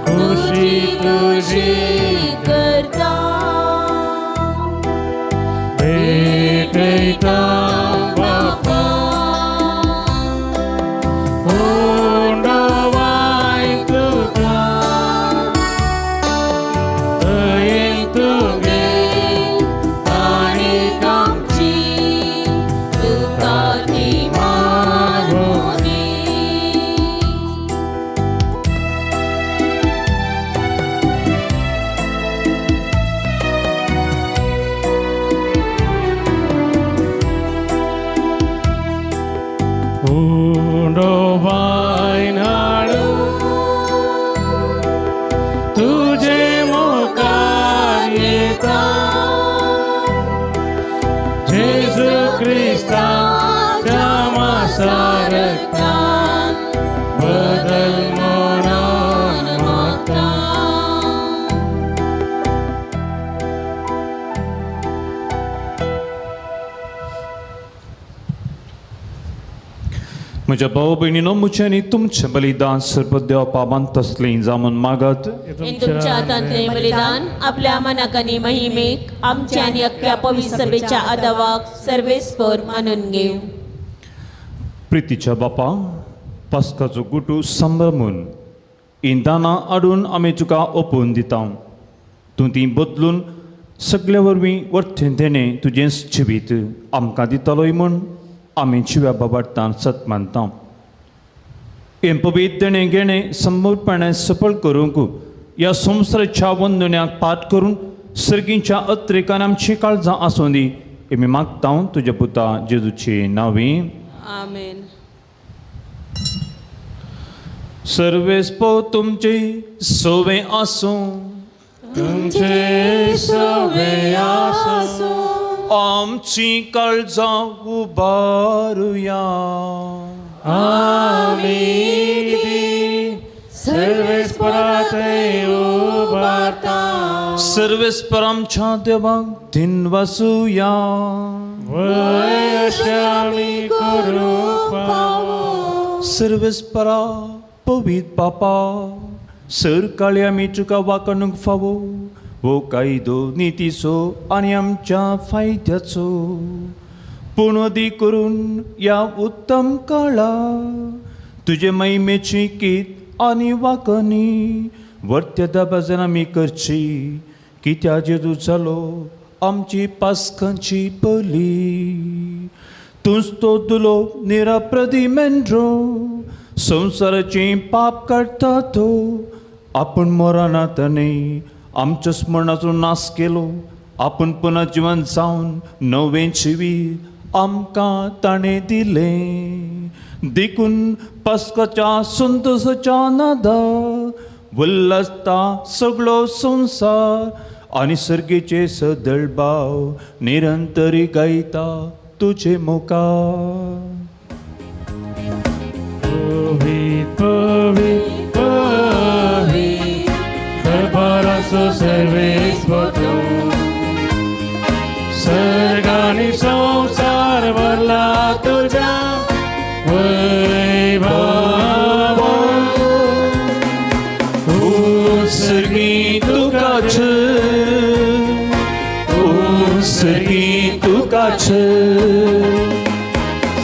खुशी तुजी करता. भेटयता बापा, उंडवाय तुका, दयेन तुगे काणीक आमची तुका ती मागूनी. उंडवाय हाडू तुजे मुखार येता, जेजू क्रिस्ताच्या मासारक्तान बदल म्हणून मागता. म्हज्या भाव भयणीनो, म्हजें आनी तुमचें बलिदान सर्व पापान तसलें जावन मागत. इन तुमच्या हातांतलें बलिदान आपल्या मनाक आनी महिमेक, आमच्या आनी अख्ख्या पवित्र सभेच्या आदावाक सर्वेस्पर मानून घेवं. प्रितीच्या बापा, पास्काचो गुटू संभ्रमून इंदानां हाडून आमी तुका ओपून दिता. तूं ती बदलून सगल्या वरवीं वर्थें देणें तुजेंच जिवीत आमकां दितालोय म्हूण आमी जिव्या बाबार्तान सत मानता. हें पवित्र देणें घेणें संपूर्णपणे सफळ करूंक ह्या संवसाराच्या वंदण्याक पाठ करून सर्गींच्या अत्रेकान आमची काळजां आसूं दी, हें मी मागता तुज्या पुता जेजूची नांवी. आमेन. सर्वेस्पो तुमचे सोवे आसूं. तुमचे सवे आसूं. आमची काळजां उबारुया. आमी ती सर्वेस्पराथंय उबारता. सर्वेस्पर आमच्या देवाक दिनवासुया. वय अशें आमी करूंक फावो. सर्वेस्परा, पवीत बापा, सरकाळी आमी तुका वागणूक फावो हो कायदो नितीचो आनी आमच्या फायद्याचो. पूण अदी करून ह्या उत्तम काळा तुजे महिमेची कीत आनी वाकनी वर्त्या दबाजन आमी करची, कित्या जेजू जालो आमची पास्कांची बली. तूंच तो दुलो निराप्रदी मेंढरो, संवसाराचें पाप काडटा तो. आपूण मरना ताणें आमच्या स्मरणाचो नाश केलो. आपूण पुनः जिवन जावन नवें जिवीत आमकां ताणें दिलें. देखून पास्काच्या संतोसाच्या नादा उल्हासता सगळो संवसार आनी सर्गेचे सदळ भाव निरंतरी गायता तुजे मुखार. पवीत पवीत पवीत दरबाराचो सर्वेस्पर तूं, सर्ग आनी संवसार भरला तुज्या वैभवान. उत्सर्गी तुकाच, उत्सर्गी तुकाच,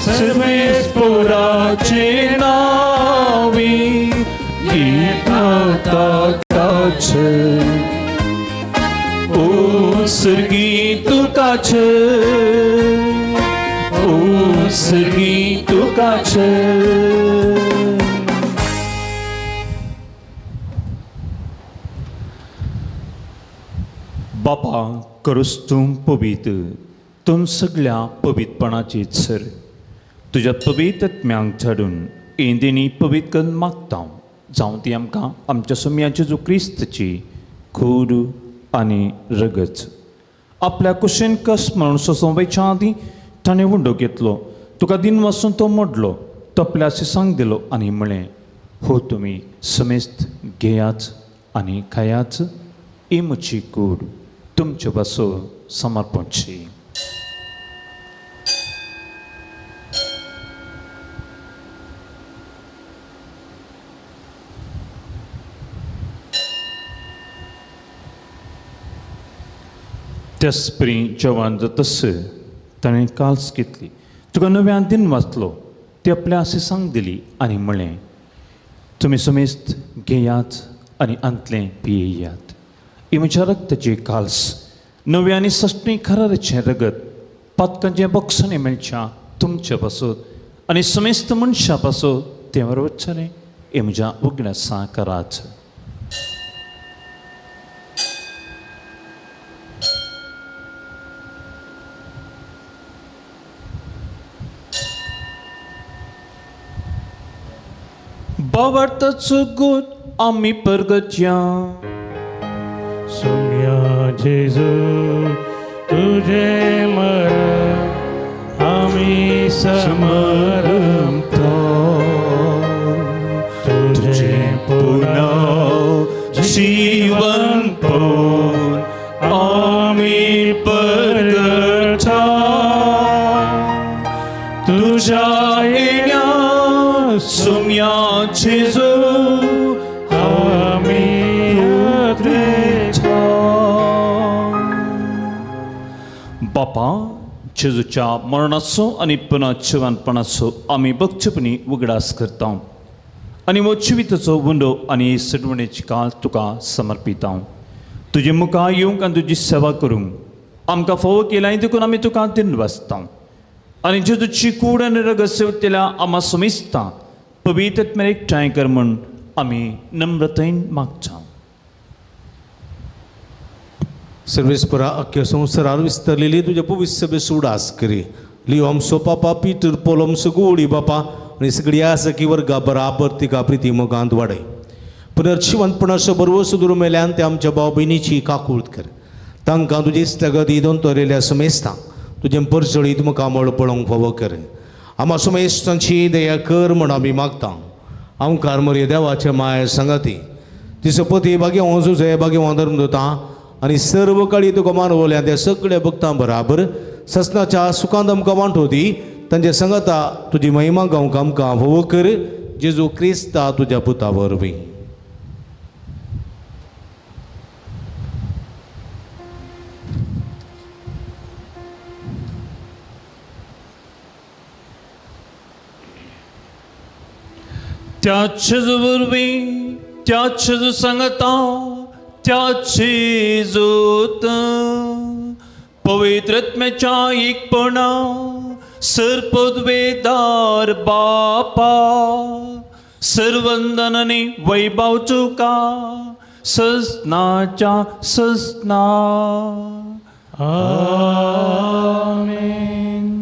सर्वेस्पराचे नावी गीता ताकाच. उत्सर्गी तुकाच, उत्सर्गी तुकाच. बापा, करूस तूं पवीत, तूं सगळ्या पवितपणाची सर. तुज्या पवित्र आत्म्यांक धाडून इंदिनी पवित्र करून मागता, जावं ती आमकां आमच्या सुम्याची जो क्रिस्तची खूड आनी रगत. आपल्या कुशीन कस म्हणून सोंसोवपाच्या आदीं ताणें उंडो घेतलो, तुका दिन वासून तो मोडलो, तपल्या सांग दिलो आनी म्हळें, हो तुमी समेस्त घेयात आनी खायात, ही म्हजी कूड तुमचे पासो समर्पणची. त्याच परी जेवण जातस ताणें काल्स घेतली, तुका नव्यान दिन वाचलो, ती आपल्या अशें दिली आनी म्हणलें, तुमी समेस्त घेयात आनी आंतलें पियेयात. ही म्हज्या रक्ताची काल्स, नव्या आनी सश्टी खराराचें रगत, पातकांचें बक्षणें मेळच्या तुमचे पासत आनी समेस्त मनशां पासत तें बरोबर हें म्हज्या उगडासा करात. बावडताचो गूत आमी परगतया. सुम्या जेजू तुझे मरण आमी समरमता, तुझे पुन्हा जीवन पण आमी परगता. तुझ्या येण्या सुम्या जेजू आमी यात्रेचा. बापा, जेजूच्या मरणाचो आनी पुनः जिवनपणाचो आमी भक्तपणी उगडास करता आनी हो जिविताचो उंडो आनी सडवणेची काळ तुका समर्पिता. तुजे मुखार येवंक आनी तुजी सेवा करूंक आमकां फावो केलाय देखून आमी तुका दिन वाचता. आनी जेजूची कूड आनी रगत सेवतेल्या आमा समेस्ता पवित्र एकठांय कर म्हूण आमी नम्रतायेन मागता. सर्वेस्परा अख्ख्या संवसारार विस्तरलेली तुज्या पवित्र सभे उडास करी. लियो आमचो पापा पीटर पोल आमचो गोडी बापा आनी सगळी आसा की वर्गा बराबर तिका प्रिती मोगांत वाडय. पुनर्जिवंतपणाचो बरवो सुदूर मेल्यान ते आमच्या भाव भयणीची काकूळत कर. तांकां तुजी इश्टागती दोन तरेल्या समेस्तां तुजें परजळीत मुखामळ पळोवंक फावो कर. आमा समेस्तांची दया कर म्हण आमी मागता. आमकार मरे देवाचे माय सांगाती तिचो पती भाग्यवान जुजे भाग्यवान धर्म दिता आनी सर्व काळी तुका मानवल्या त्या सगळ्या भक्तां बराबर ससनाच्या सुखांत आमकां वांटो दी. तांचे सांगाता तुजी महिमा गावंक आमकां फावो कर. जेजू क्रिस्ता तुज्या पुता वरवीं. त्याच वरवीं, त्याच सांगता, त्याची जोत पवित्रत्म्याच्या एकपणा सर्पद्वेदार बापा सर्वंदनने वैभव चुका ससनाच्या ससना. आमेन.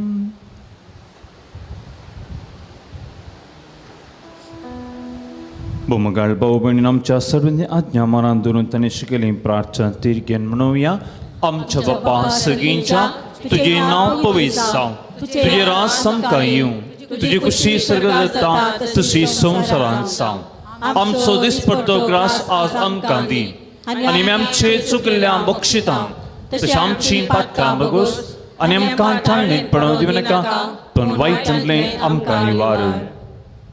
बोमगाळ भाऊ भयणीन आमच्या सर्वांनी आज्ञा मनान धरून तांणी शिकयली प्रार्थना तिरगेन म्हणुया. आमच्या बापा सगळींच्या तुजें नांव पवित्र जावं, तुजें राज आमकां येवं, तुजी खुशी सर्ग जाता तशी संवसारांत जावं. आमचो दिसपट्टो ग्रास आज आमकां दी आनी आमी आमचे चुकल्ल्या बक्षितां तशें आमची पातकां बगोस आनी आमकां ताळणीत पडोवं दिवं नाका, पूण वायटांतलें आमकां निवार.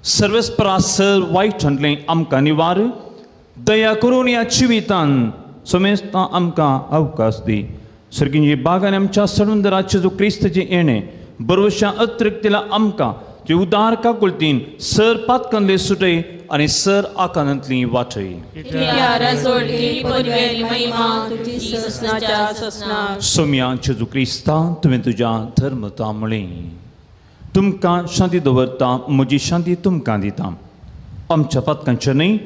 सर्वेस्परा सर वायटांतलें आमकां निवार. दया करून ह्या जिवितान समेस्तां आमकां अवकाश दी. सर्गींची बाग आनी आमच्या सडुंदराचे जो क्रिस्ताचें येणें बरवशा अतिरिक्तीला आमकां जे उदार काकुळतीन सर पातकांतले सुटय आनी सर आकांतांतली वाटय. सोम्या जेजू क्रिस्ता, तुवें तुज्या धर्मता म्हळें, तुमकां शांती दवरता, म्हजी शांती तुमकां दिता. आमच्या पातकांचें न्हय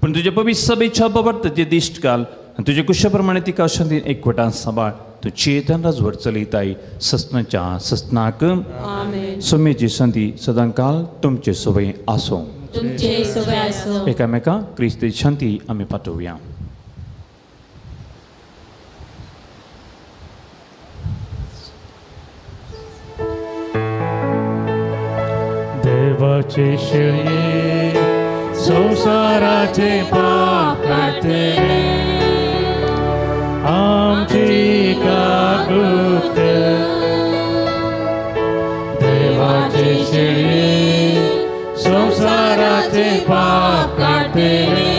पूण तुज्या पवित्र सभेच्या बाबत दिश्ट घाल आनी तुजे कुशा प्रमाणे तिका शांतीन एकवटान सांबाळ. तूं चेतन राजवट चलयताय ससनाच्या ससनाक. सोम्याची शांती सदांकाल तुमचे सवय आसूं. एकामेका क्रिस्ती शांती आमी पाठोवया. देवाचे शिळये संवसाराचे पाप काडटले, आमची काकूत कर. देवाचे शिळये संवसाराचे पाप काडटले,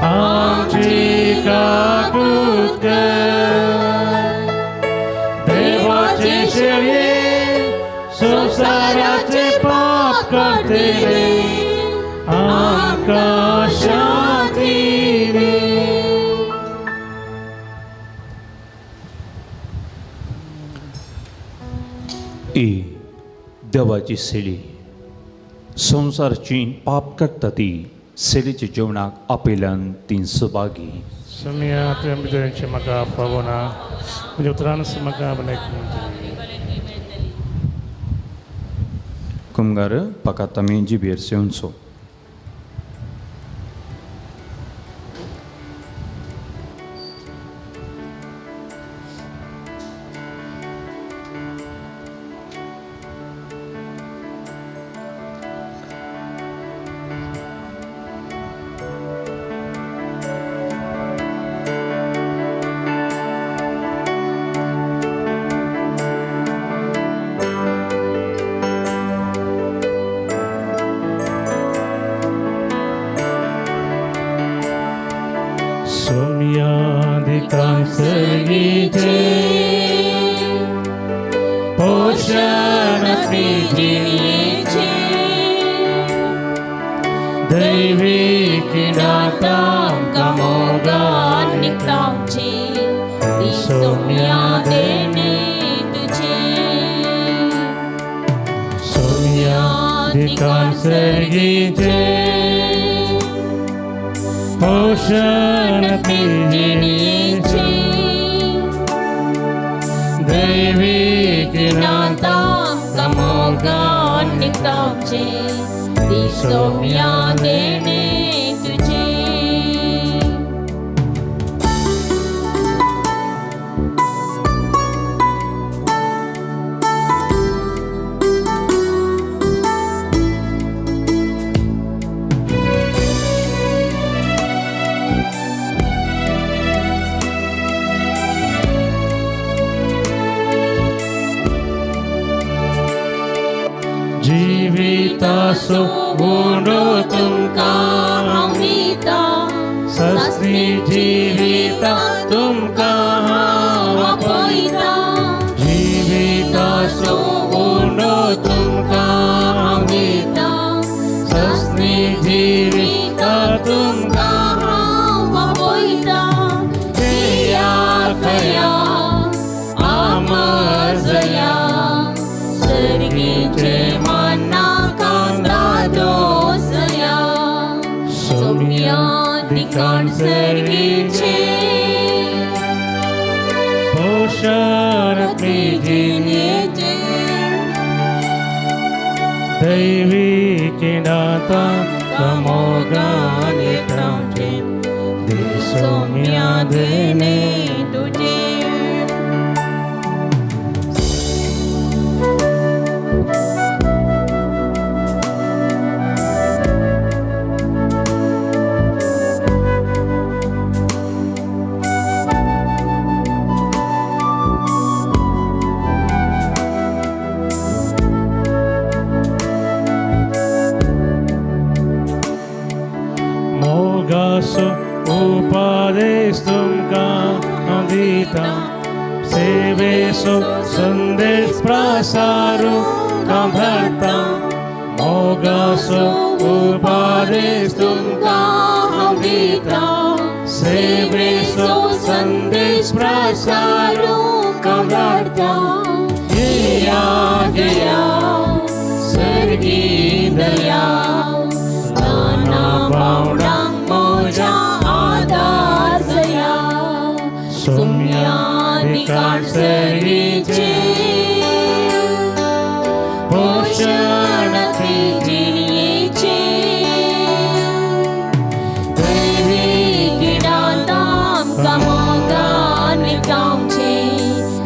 आमची काकूत कर. काडटले आमकां शांती दी. ही देवाची सेली संवसारची पाप काडटा ती सेलीच्या जेवणाक आपयल्यान ती सभागी. सुमिया तुवें भितरचें म्हाका पावना, म्हज्या उतरानच म्हाका भलायकी मेळटली. कुमगार पाकात आमी जिबेर सेवचो. सोम्यादिकां सर्गीचे पोषण जिणेचे दैवीक नातांकां मोगान निकतांचे ती सौम्या देणे तुझे. सोम्यादिकां सर्गीचे पोषण जिणेचे दैवीक नातांकां मोगान निकतांचे ती सौम्या देणे तुझे. जिवितासो उंडो तुमकां हांव दिता, सस्नी जिविता तुमकां हांव आपयता. जिवितासो उंडो तुमकां हांव दिता, सस्नी जिविता तुमकां हांव आपयता. खया खया आमजया सर्गीचे मना कांदा दोसया सोम्या दिकाण सर्गीचे पोषण जिणेचे दैवीक नाता मोगान एकठांवचे सोम्या देणे तुझे. मोगासो उपदेश तुमकां हांव दिता, सेवेसो संदेश प्रसारू हांव धाडटा. मोगासो उपदेश तुमकां हांव दिता, सेवेसो संदेश प्रसारू हांव धाडटा. येया दया सर्गी दया नाना पावणांक मोजा आदार जया सोम्या दिकाण सर्गीचे पोषण जिणेचे दैवीक नातांकां मोगान निकतांचे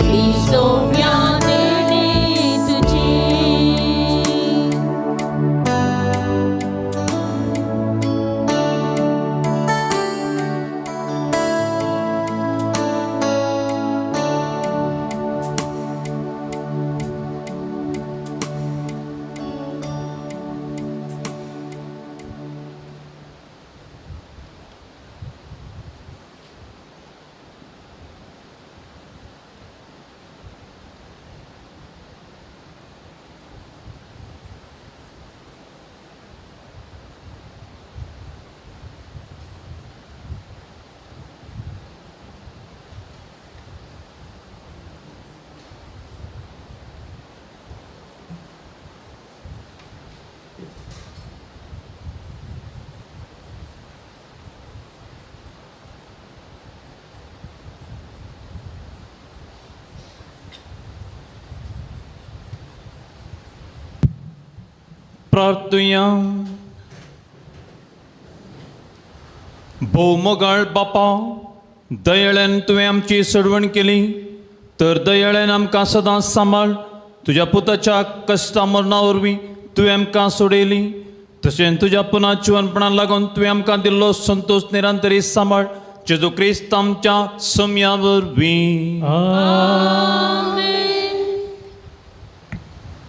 ती सौम्या देणे तुझे. प्रार्थुया. भोव मोगाळ बापा, दयाळ्यान तुवें आमची सोडवण केली तर दयाळ्यान आमकां सदांच सांबाळ. तुज्या पुताच्या कश्टा मरणा वरवीं तुवें आमकां सोडयली, तशेंच तुज्या पुना जिवनपणाक लागून तुवें आमकां दिल्लो संतोश निरंतरी सांबाळ. जेजू क्रिस्त आमच्या सम्या वरवीं.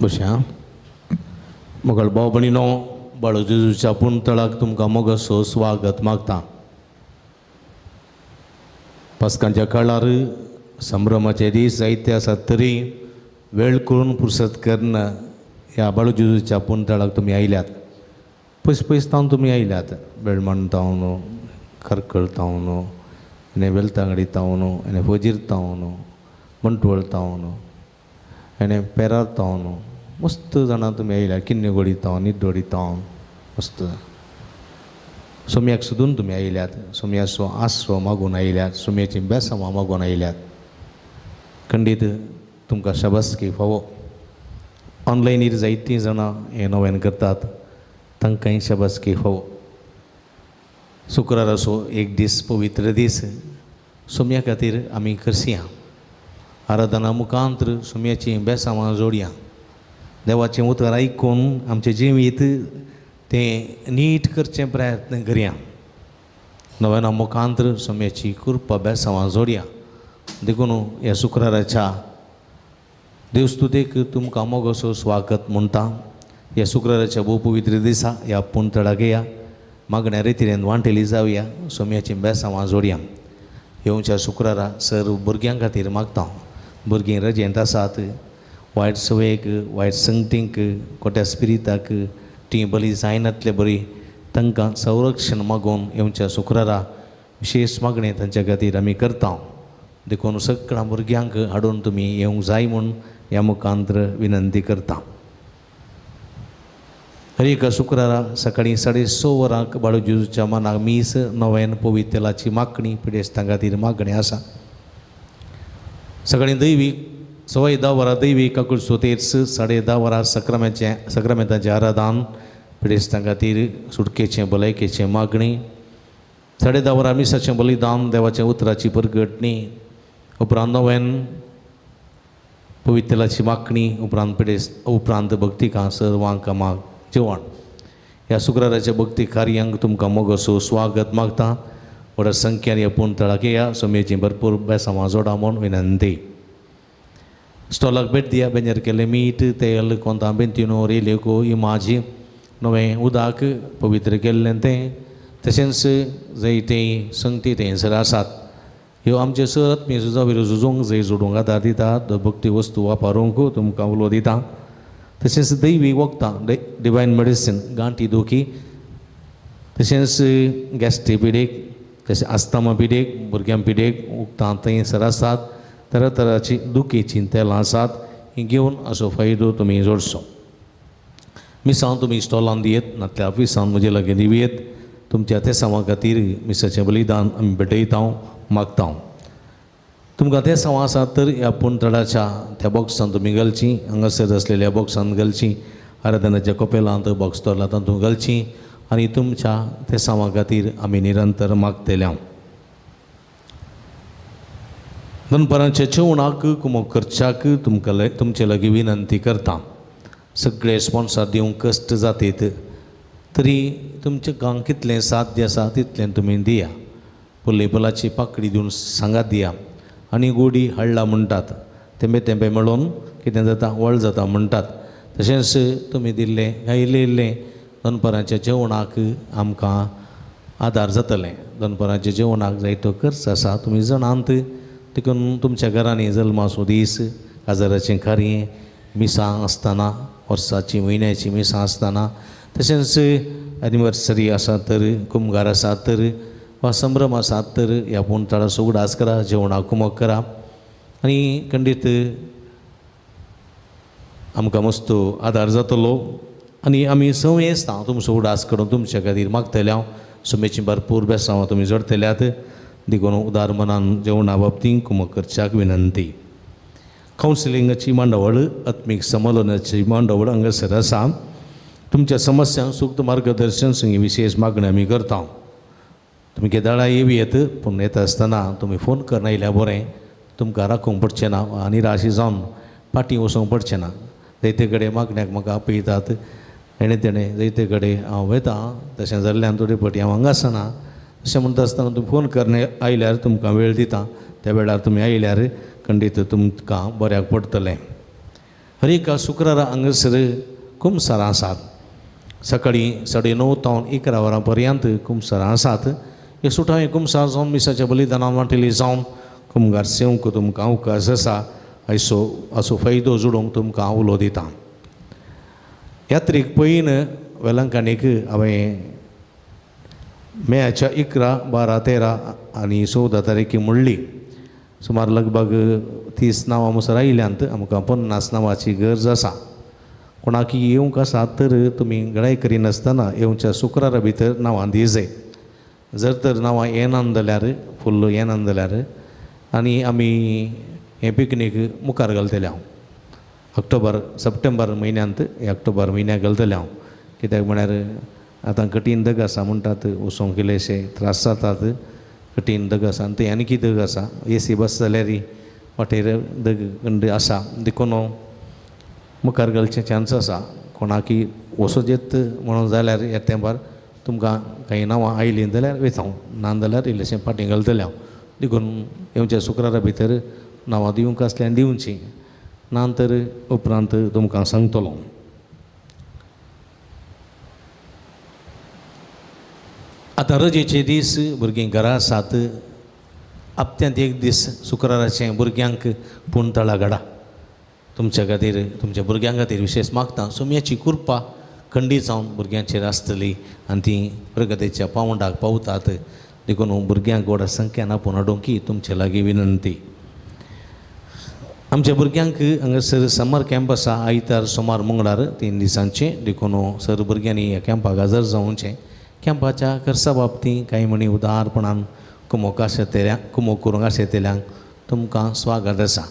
बशा मोगल भाव भयणीनो, बाळू जेजूच्या पुणतळाक तुमकां मोगासो स्वागत मागता. पास्कांच्या काळार संभ्रमाचे दीस जायते आसात तरी वेळ करून पुरसत करून ह्या बाळू जेजूच्या पुणतळाक तुमी आयल्यात. पयस पयस तावन तुमी आयल्यात, बेळमण तावन, करकळ तावन, आनी वेलतांगडी तावन, आनी फजीर तावन, बंटवळ तावन, आनी पेरार तावन, मस्त जाणां तुमी आयल्या. किन्नेगोडी तावन, निड्डोडी तावन, मस्त सोम्याक सोदून तुमी आयल्यात. सोम्याचो आसरो मागून आयल्यात, सोम्याची बेसांवां मागून आयल्यात. खंडीत तुमकां शाबासकी फावो. ऑनलायनीर जायतीं जाणां हें नव्यान करतात, तांकांय शाबासकी फावो. शुक्राराचो एक दीस पवित्र दीस सोम्या खातीर आमी करसया. आराधना मुखांत्र सोम्याचीं बेसांवां जोडया. देवाचें उतर आयकून आमचें जिवीत तें नीट करचें प्रयत्न करया. नव्याना मुखांत्र सोम्याची कृपा बेसांवां जोडया. देखून ह्या शुक्राराच्या देवस्तुतेक तुमकां मोगोसो स्वागत म्हणटा. ह्या शुक्राराच्या भोव पवित्र दिसा ह्या पुणतळाक या, मागण्या रितीन वांटेली जावया, सोम्याचीं बेसांवां जोडया. येवच्या शुक्रारा सर भुरग्यां खातीर मागता. भुरगीं रजेंत आसात, वायट सवयेक, वायट संगतींक, खोट्या स्पिरिताक तीं बली जायनातले बरी तांकां संरक्षण मागून येवच्या शुक्रारा विशेश मागणें तांच्या खातीर आमी करता. देखून सगळ्या भुरग्यांक हाडून तुमी येवंक जाय म्हूण ह्या मुखांत्र विनंती करता. हर एका शुक्रारा सकाळीं 6:30 वरांक बाळू जेजूच्या मनाक मीस नव्यान पवित्र तेलाची मागणी पिडेस्तां खातीर मागणें आसा. सकाळीं दैवीक 10:15 वरां दैवीक काकूळ सोतेर्स, 10:30 वरां सक्रामेचें सक्रामेंताचें आराधन पिडेस्तां खातीर सुटकेचें भलायकेचें मागणी, 10:30 वरां मिसाचें बलिदान देवाच्या उतराची परगटणी, उपरांत नव्यान पवित्र तेलाची मागणी, उपरांत पिडेस्त उपरांत भक्तिकां सर्वांक माग जेवण. ह्या शुक्राराच्या भक्ती कार्यांक तुमकां मोगसो स्वागत मागता. व्हडा संख्यान ह्या पुणतळाक या, सोम्याची भरपूर बेसांवां जोडा म्हूण विनंती. स्टॉलाक भेट दिया. बेंजर केल्लें मीठ, तेल, कोंता बेंतिनो, रेलेको, इमाजी, नवें उदक पवित्र केल्लें तें, तशेंच जायते संगती थंयसर आसात. ह्यो आमचे सर आत्मीय झुजा झुजूंक जंय जोडूंक आदार दितात, भक्ती वस्तू वापरूंक तुमकां उलो दिता. तशेंच दैवी वखदां, डिवायन मेडिसीन, गांठी दुखी, तशेंच गॅस्ट्री पिडेक, तशें आस्तामा पिडेक, भुरग्यां पिडेक वखदां थंयसर आसात. तरातराची दुखीचीं तेलां आसात, हीं घेवन हाचो फायदो तुमी जोडचो. मिसांव तुमी स्टॉलान दियेत, नातल्यार ऑफिसान म्हजे लागीं दिवयेत. तुमच्या तेसांवा खातीर मिसाचें बलिदान आमी भेटयता, मागता. तुमकां तेसांव आसात तर ह्या पुणतळाच्या त्या बॉक्सान तुमी घालचीं, हांगासर आसलेल्या बॉक्सान घालचीं, आराधनाच्या कपेलांत बॉक्स दवरला तातूंत घालचीं आनी तुमच्या तेसांवा खातीर आमी निरंतर मागतले. दनपारांच्या जेवणाक कुमक करच्याक तुमकां तुमचे लागीं विनंती करता. सगळे स्पॉन्सर दिवंक कश्ट जातीत तरी तुमचें गांव कितलें साध्य आसा तितलें तुमी दिया. पुलेपुलाची पाकडी दिवन सांगात दिया. आनी गोडी हाडला म्हणटात, तेंबे तेंबे मेळोवन कितें जाता, वळ जाता म्हणटात. तशेंच तुमी दिल्लें काय इल्लें इल्लें दनपारांच्या जेवणाक आमकां आदार जातलें. दनपारांच्या जेवणाक जायतो खर्च आसा, तुमी जाणात. देखून तुमच्या घरांनी जल्माचो दीस, काजाराचें कार्य, मिसां आसतना, वर्साची म्हयन्याची मिसां आसतना, तशेंच एनिवर्सरी आसा तर, कुमगार आसा तर, वा संभ्रम आसा तर ह्या पुणतळाचो उगडास करा, जेवणाक कुमक करा आनी खंडीत आमकां मस्त आदार जातलो. आनी आमी संवय आसता तुमचो उगडास करून तुमच्या खातीर मागतले हांव. सुमेची भरपूर बेसांव तुमी जोडटल्यात, देखून उदार मनान जेवणा बाबतींत कुमक करच्याक विनंती. कावन्सिलिंगाची मांडावळ, आत्मीक समालोचनाची मांडावळ हांगासर आसा. तुमच्या समस्यांक सूक्त मार्गदर्शन संगी विशेष मागणी आमी करता. तुमी केदाळा येवी येत पूण येता आसतना तुमी फोन करून आयल्यार बरें, तुमकां राखूंक पडचें ना आनी निराश जावन फाटीं वचूंक पडचें ना. जायते कडेन मागण्याक म्हाका आपयतात, हेणें तेणें जायते कडेन हांव वयता, तशें जाल्ल्यान थोडे फावटी हांव हांगा आसना. अशें म्हणटा आसतना तुमी फोन करून आयल्यार तुमकां वेळ दिता, त्या वेळार तुमी आयल्यार खंडीत तुमकां बऱ्याक पडटलें. हर एका शुक्रारा हांगासर कुमसारां आसात. सकाळीं 9:30 तावन 11 वरां पर्यंत कुमसारां आसात. हे सुटावें कुमसार जावन मिसाच्या बलिदानान वांटेली जावन कुमगार सेवंक तुमकां अवकाश आसा. आयसो असो फायदो जोडूंक तुमकां उलो दिता. यात्रीक पयन वेलंकाणीक हांवें मेयाच्या 11, 12, 13 आनी 14 तारखे म्हणली. सुमार लगभग 30 नांवां मुसर आयल्यांत. आमकां 50 नांवाची गरज आसा. कोणाक येवंक आसा तर तुमी गडाय करिनासतना येवच्या शुक्रारा भितर नांवां दी जाय. जर तर नांवां येना जाल्यार फुल्ल येना जाल्यार आनी आमी हें पिकनीक मुखार घालतले हांव ऑक्टोबर सप्टेंबर म्हयन्यांत, ऑक्टोबर म्हयन्याक घालतले हांव. कित्याक म्हळ्यार आतां कठीण दग आसा म्हणटात, वचोंक इल्लेशे त्रास जातात, कठीण दग आसा आनी थंय आनीकी दग आसा. एसी बस जाल्यार वाटेर दग थंड आसा, देखून मुखार घालचें चान्स आसा. कोणाकी वचों येत म्हणून जाल्यार ह्या तेंपार तुमकां कांय नांवां आयलीं जाल्यार वयता हांव, ना जाल्यार इल्लेशें फाटीं घालतलें हांव. देखून येवच्या शुक्रारा भितर नांवां दिवंक आसल्यार दिवचीं, ना तर उपरांत तुमकां सांगतलो. आतां रजेचे दीस भुरगीं घरा आसात. हप्त्यांत एक दीस शुक्राराचें भुरग्यांक पूण तळागडा तुमच्या खातीर, तुमच्या भुरग्यां खातीर विशेश मागता. सोम्याची कृपा खंडीत जावन भुरग्यांचेर आसतली आनी तीं प्रगतीच्या पावंडाक पावतात. देखून भुरग्यांक व्हड संख्यान आपोवन हाडूंक ही तुमचे लागीं विनंती. आमच्या भुरग्यांक हांगासर समर कॅम्प आसा, आयतार सोमार मंगळार 3 दिसांचे. देखून सर भुरग्यांनी ह्या कॅम्पाक हजर जावचें. कॅम्पाच्या खर्चा बाबतींत कांय म्हणी उदारपणान कुमोक आशेतल्यांक कुमोक करूंक आशेतल्यांक तुमकां स्वागत आसा.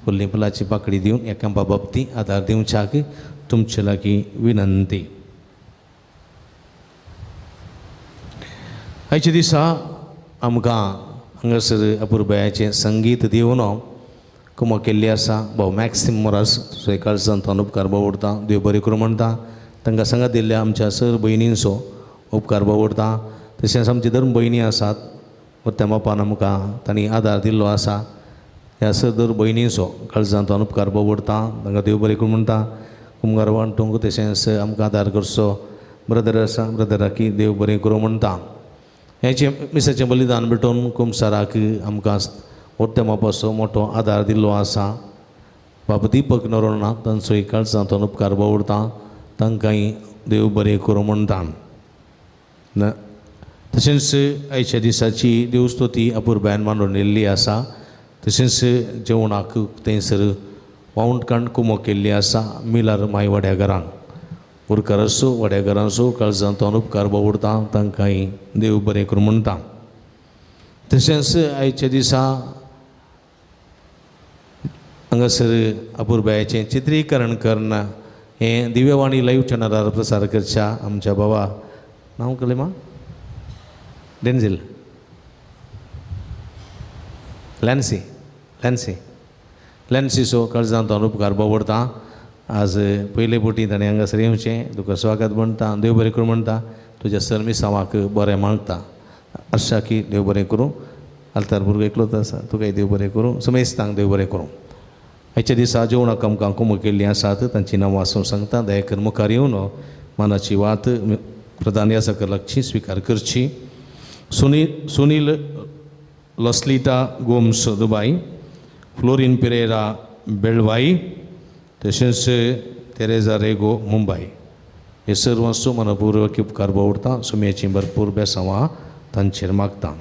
फुडली फुलाची पाकळी दिवन ह्या कॅम्पा बाबतींत आदार दिवच्याक तुमचे लागीं विनंती. आयच्या दिसा आमकां हांगासर अपुरबायाचें संगीत दिवन कुमोक केल्ली आसा भाव मॅक्सिम मोरास सकाळसान तो उपकार बावडता, देव बरें करूं म्हणटा. तांकां सांगात दिल्ल्या आमच्या सर भयणींचो उपकार बावडता. तशेंच आमची धर्म भयणी आसात, त्या बापान आमकां तांणी आदार दिल्लो आसा. ह्या सर दर भयणींचो काळजांत उपकार बावडता, तांकां देव बरें करूं म्हणटा. कुमगार वांटूंक तशेंच आमकां आदार करचो ब्रदर आसा, ब्रदराकी देव बरें करूं म्हणटा. हेचें मिसाचें बलिदान भेटोवन कुमसाराक आमकां व्हडल्या मापाचो मोठो आदार दिल्लो आसा. बाबा दीपक नरोणा तांचोय काळजांत उपकार बावडता, तांकांय देव बरें करूं म्हणटा. तशेंच आयच्या दिसाची देवस्तुती अपुरबायान मांडून येयल्ली आसा. तशेंच जेवणाक थंयसर वावंटकाण कुमो केल्ली आसा मिलार माय वाड्या घरान. उरकार आसूं वाड्या घरांचो काळजांत उपकार बावडता, तांकांय देव बरें करूं म्हणटा. तशेंच आयच्या दिसा हांगासर अपुरबायाचें चित्रीकरण करून हें दिव्यवाणी लायव्ह चॅनलार प्रसार करच्या आमच्या बाबा नांव कळ्ळें मा डेन्झील लॅन्सी लॅन्सी लॅन्सीचो काळजांत उपकार बावडता. आज पयले फावटी ताणें हांगासर येवचें, तुका स्वागत म्हणटा, देव बरें करूं म्हणटा. तुज्या सर्मिसांवाक बरें मागता. आशा की देव बरें करूं. आल्तार भुरगो एकलोच आसा, तुकाय देव बरें करूं, समेस्तांक देव बरें करूं. आयच्या दिसा जेवणाक आमकां कुमो केल्लीं आसात तांचीं नांवां आसूं सांगता. दयाकर मुखार येवन मानाची वात प्रधान यासकर लागची स्विकार करची. सुनील लॉस्लिटा गोम्स दुबाय, फ्लोरीन पिरेरा बेळवाई, तशेंच तेरेजा रेगो मुंबय. हे सर्वांचो मनपूर्वक उपकार बावडता. सुम्याची भरपूर बेसांवां तांचेर मागता.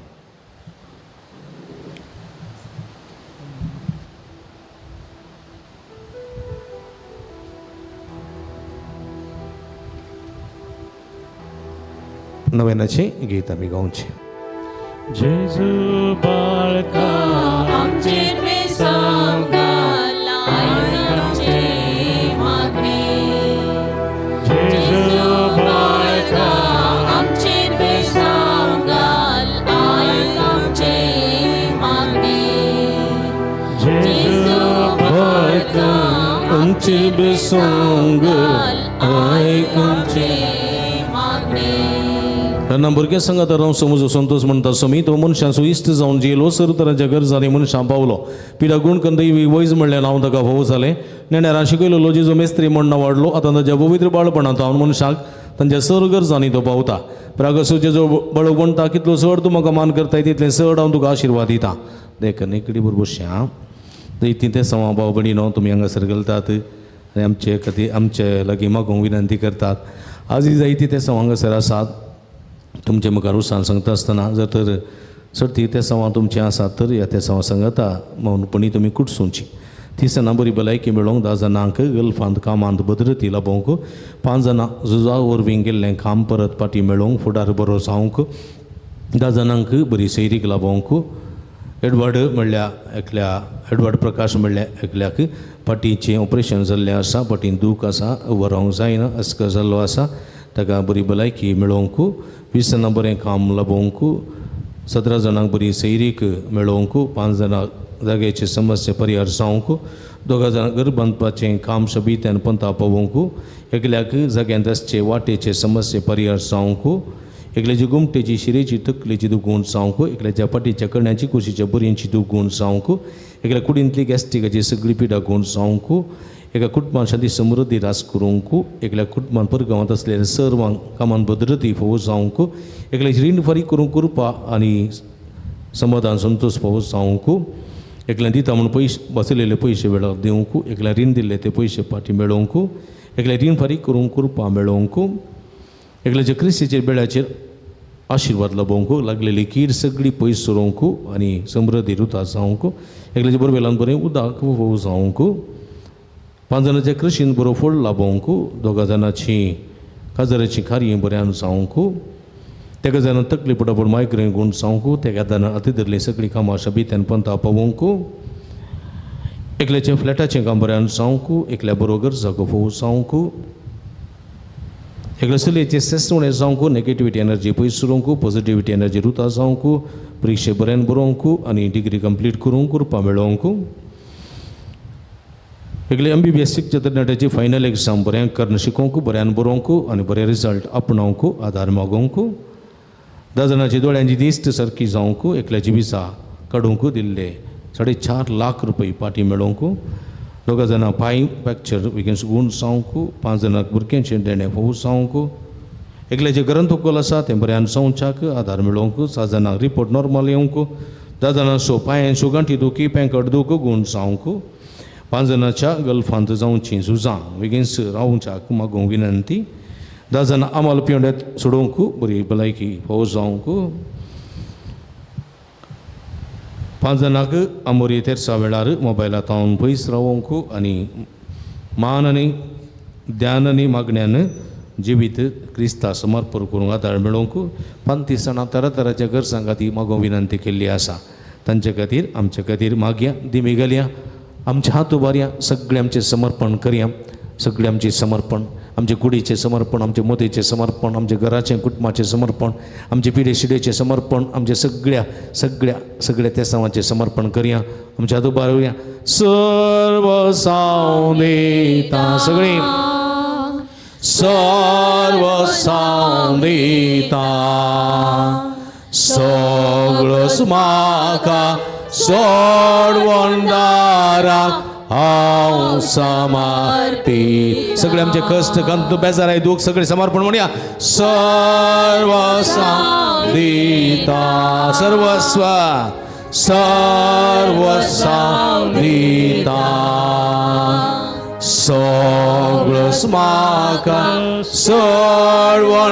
नव्यानाचें गीत आमी गावचें. जेजू बाळका आमचेर बेसांव घाल, आयक आमचें मागणें. जेजू बेसंग आयक आमचें मागणें. तेन्ना भुरग्यां सांगात राव समजो संतोष म्हणटा समी तो मनशां सुइश्ट जावन जियेलो सर तरांच्या गरजांनी मनशां पावलो पिडा गुण कंदई वैज म्हणलें नांव ताका फोव जालें नेण्यारां शिकयलो जेजो मेस्त्री म्हण नांव वाडलो आतां ताच्या पवित्र बाळपणांत हांव मनशाक तांच्या सर गरजांनी तो पावता प्रागसो जेजो बळग म्हणटा कितलो चड तूं म्हाका मान करताय तितलें चड हांव तुका आशिर्वाद दिता देखून इकडे बरोबर बसया ती तें सवा भाव भयणीनो तुमी हांगासर घालतात आनी आमचे खातीर आमचे लागीं मागूंक विनंती करतात आजूय जायती ते सवा हांगासर आसात तुमचे मुखार उसान सांगता आसतना जर तर सर्ती ते सवां तुमचें आसात तर ह्या ते सवां सांगता मौनपणी तुमी कुटसुची ती सणां बरी भलायकी मेळोवंक 10 जाणांक गल्फांत कामांत भद्रती लाबोवंक 5 जाणां झुजा वरवीं गेल्लें काम परत पाटी मेळोवंक फुडार बरो जावंक 10 जाणांक बरी सैरीक लाबोवंक एडवर्ड म्हणल्या एकल्या एडवर्ड प्रकाश म्हणल्या एकल्याक फाटीचें ऑपरेशन जाल्लें आसा फाटीन दूख आसा उबो जायना अस्क जाल्लो आसा ताका बरी भलायकी मेळोवंक 20 जाणां बरें काम लाबोवंक 17 जाणांक बरी सैरीक मेळोवंक 5 जाणां जाग्याचे समस्या परिहार जावंक 2 जाणां घर बांदपाचें काम सोबीत्यान पंता पावोवंक एकल्याक जाग्यांत आसचे वाटेचे समस्ये परिहार जावंक एकल्याची गुमटेची शिरेची तकलेची दुगूण जावंक एकल्याच्या फाटीच्या करण्याची कुशीच्या बरयेची दुगूण जावंक एकल्या कुडींतली गॅस्ट्रिकाची सगळी पिडा गूण जावंक एका कुटुंबान शांती समृद्धी रास करूंक एकल्या कुटुंबान परगांवांत आसलेल्या सर्वांक कामान भद्रती फोव जावंक एकल्याची रीण फारीक करूंक कृपा आनी समाधान संतोश फोव जावंक एकल्यान दिता म्हूण पयशे बसयलेले पयशे वेळार दिवंक एकल्यान रीण दिल्ले ते पयशे फाटीं मेळोवंक एकल्या रीण फारीक करूंक कृपा मेळोवंक एकल्याच्या क्रिस्तीचेर बेळाचेर आशिर्वाद लाबोवंक लागलेली कीड सगळी पयस सरोवंक आनी समृद्धी रुता जावंक एकल्याच्या बरोबर बरें उदक फोव जावंक 5 जाणाच्या कृशीन बरो फळ लाबोवंक 2 जाणाची काजराची कार्य बऱ्यान जावंक तेका जाणां तकली पटापट मायग्रेन गूण जावंक तेका जाणां अती धरलीं सगळीं कामां शबीत्यान पंता पावोवंक एकल्याचें फ्लॅटाचें काम बऱ्यान जावंक एकल्या बरोबर जागो फोव जावंक एकल्या चलयेचें सेसवणें जावंक नेगेटिविटी एनर्जी पयस उरोवंक पॉजिटिविटी एनर्जी रुता जावंक परिक्षे बऱ्यान बरोवंक आनी डिग्री कंप्लीट करूंक कृपा मेळोवंक एकले MBBS शिकच्या तरणाट्याची फायनल एग्जाम बऱ्यान करून शिकोवंक बऱ्यान बरोवंक आनी बरे रिजल्ट आपणावंक आदार मागोवंक 10 जाणांची दोळ्यांची दिश्ट सारकी जावंक एकल्याची विजा काडूंक दिल्ले 4.5 लाख रुपये पाटी मेळोवंक 2 जाणां पांय फ्रॅक्चर बेगीन गूण जावंक 5 जाणांक भुरग्यांचें देणें फोव जावंक एकल्याचें ग्रंथोकल आसा तें बऱ्यान जावच्याक आदार मेळोवंक 7 जाणांक रिपोर्ट नॉर्मल येवंक 10 जाणांचो पांयांच्यो गांठी दुखी पेंकट दूख गूण जावंक 5 जाणांच्या गल्फांत जावचीं झुजां बेगीन रावच्याक मागूंक विनंती 10 जाणां आमाल पिवंड्यात सोडोवंक बरी भलायकी फोव जावंक 5 जाणांक आमोरी तेरसा वेळार मोबायला तावन पयस रावोवंक आनी मान आनी ध्यान आनी मागण्यान जिवीत क्रिस्ता समर्पण करूंक आदार मेळोवंक 35 जाणां तरातराच्या गरजां खातीर मागूंक विनंती केल्ली आसा तांचे खातीर आमचे खातीर मागया दिमी घालया आमचे हात उबारया सगळें आमचें समर्पण करया सगळें आमचें समर्पण आमचे कुडीचें समर्पण आमचे मोतीचें समर्पण आमच्या घराचें कुटुंबाचें समर्पण आमचे पिडे शिडेचें समर्पण आमचे सगळ्या सगळ्या सगळ्या तेसांवाचें समर्पण करया आमच्या हात उबारुया सर्व साव दिता सगळीं सर्व साव दिता सगळोच म्हाका सोडवणदारा हांव समर्पित सगळे आमचे कश्ट खंत बेजाराय दूख सगळे समर्पण म्हणया सर्व साव दिता सर्वस्व सर्व साव दिता सगळोच म्हाका सोडवणदारा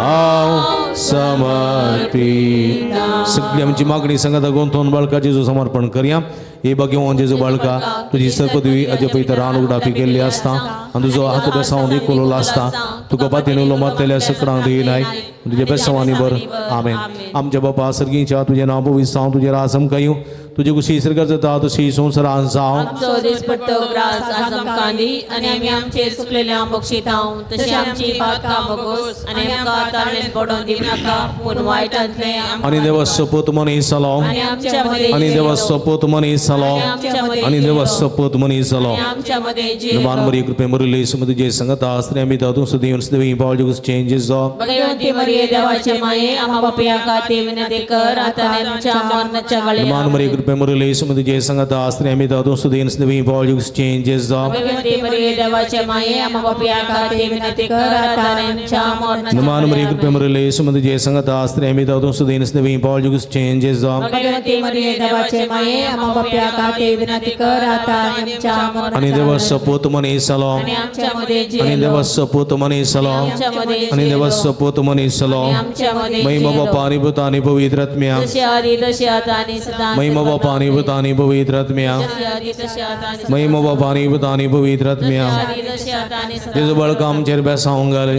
हांव समर्पित सगळी आमची मागणी सांगता गोंथोन बाळका जेजू समर्पण करया हे भाग्यवान जेजू बाळका तुजी सरपदवी अजे पयता रान उगडापी केल्ली आसता आनी तुजो हात बेसांव देखोलो आसता तुका पातीन उलो मारतल्या सकडांक दिनाय तुज्या बेसांवांनी बर आमेन. आमच्या बापा सर्गीच्या तुजें नांव पवित्र जावं तुजें राज आमकां येवं तुजे कुशी सर्गार जाता तशी संवसारान जावं. आमचो दिसपट्टो ग्रास आज आमकां दी आनी आमी आमचे चुकलेल्या बक्षितांव तशी आमची पातकां भोगोस आनी आमकां ताळेन पडोवन दिवनाका पूण वायटांतलें आमकां आनी देवा सोपूत मनीस जालो. आनी आमच्या मदें आनी देवा सोपूत मनीस जालो. आमच्या मदें आनी देवा सोपूत मनीस जालो. आनी आमच्या मदें जियेलो. मान मरी कृपे मुरली सुमती जय संगता आस्त्री आमी दादू सुदीवन सुदेवी पावल जुगस चेंजेस जाव. भगवंती मरिये देवाचे माये आम्हा पापया खातीर विनंती कर आता आनी आमच्या मरणाच्या वेळेर. मान मरी कृपे मुरली सुमती जय संगता आस्त्री आमी दादू सुदीवन सुदेवी पावल जुगस चेंजेस जाव. भगवंती मरिये देवाचे माये आम्हा पापया खातीर विनंती कर आता आनी आमच्या मरणाच्या मान मरी वेळेर. कृपे मुरली सुमती जय संगता आस्त्री आमी दादू सुदीवन सुदेवी पावल जुगस चेंजेस जाव. भगवंती मरिये देवाचे माये आम्हा पापया खातीर विनंती कर आता आनी आमच्या आनी मरणाच्या देवा वेळेर. सोपूत मनीस जालो. आनी आमच्या मदें आनी जियेलो. देवा सोपूत मनीस जालो. आमच्या मदें आनी देवा जियेलो. सोपूत मनीस जालो. आनी आमच्या मदें महिमा जियेलो. बापा आनी पुता आनी पवित्र आत्म्या. तशी आदी तशी आता आनी सदां. महिमा बापा आनी पुता आनी पवित्र आत्म्या. तशी आदी तशी आता आनी सदां. महिमा बापा आनी पुता आनी पवित्र आत्म्या. तशी आदी तशी आता आनी सदां. जेजू बाळका आमचेर बेसावंक घाले.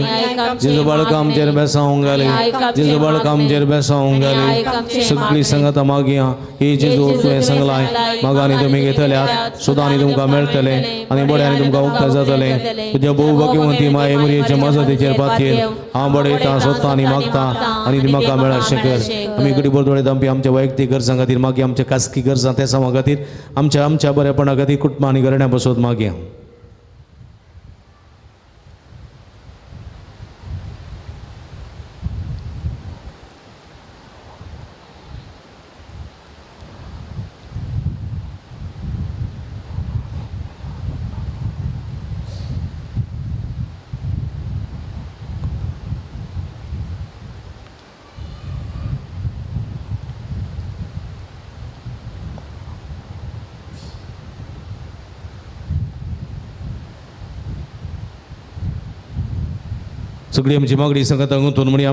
जेजू बाळका आमचेर बेसावंक घाले. जेजू बाळका आमचेर बेसावंक घाले. सगळी संगता मागया ही जेजू तुवें सांगलाय मागा आनी तुमी घेतल्यात सुद्दां आनी तुमकां मेळटलें आनी बड्यानी तुमकां उक्ता जातलें. तुज्या बहुभाग्यवंती माये मुरयेच्या मजतीचेर पातयेन हांव बडयता सोदता आनी मागता आनी ती म्हाका मेळाशें कर. आमी इकडे बोरदोळे दामपी आमच्या वैयक्तीक गरजां खातीर मागया, आमच्या खासगी गरजां तेसांवा खातीर, आमच्या आमच्या बरेपणा खातीर, कुटुंबां आनी घराण्यां बसोत मागया. सगळी आमची मागणी सांगता गुंतून म्हणया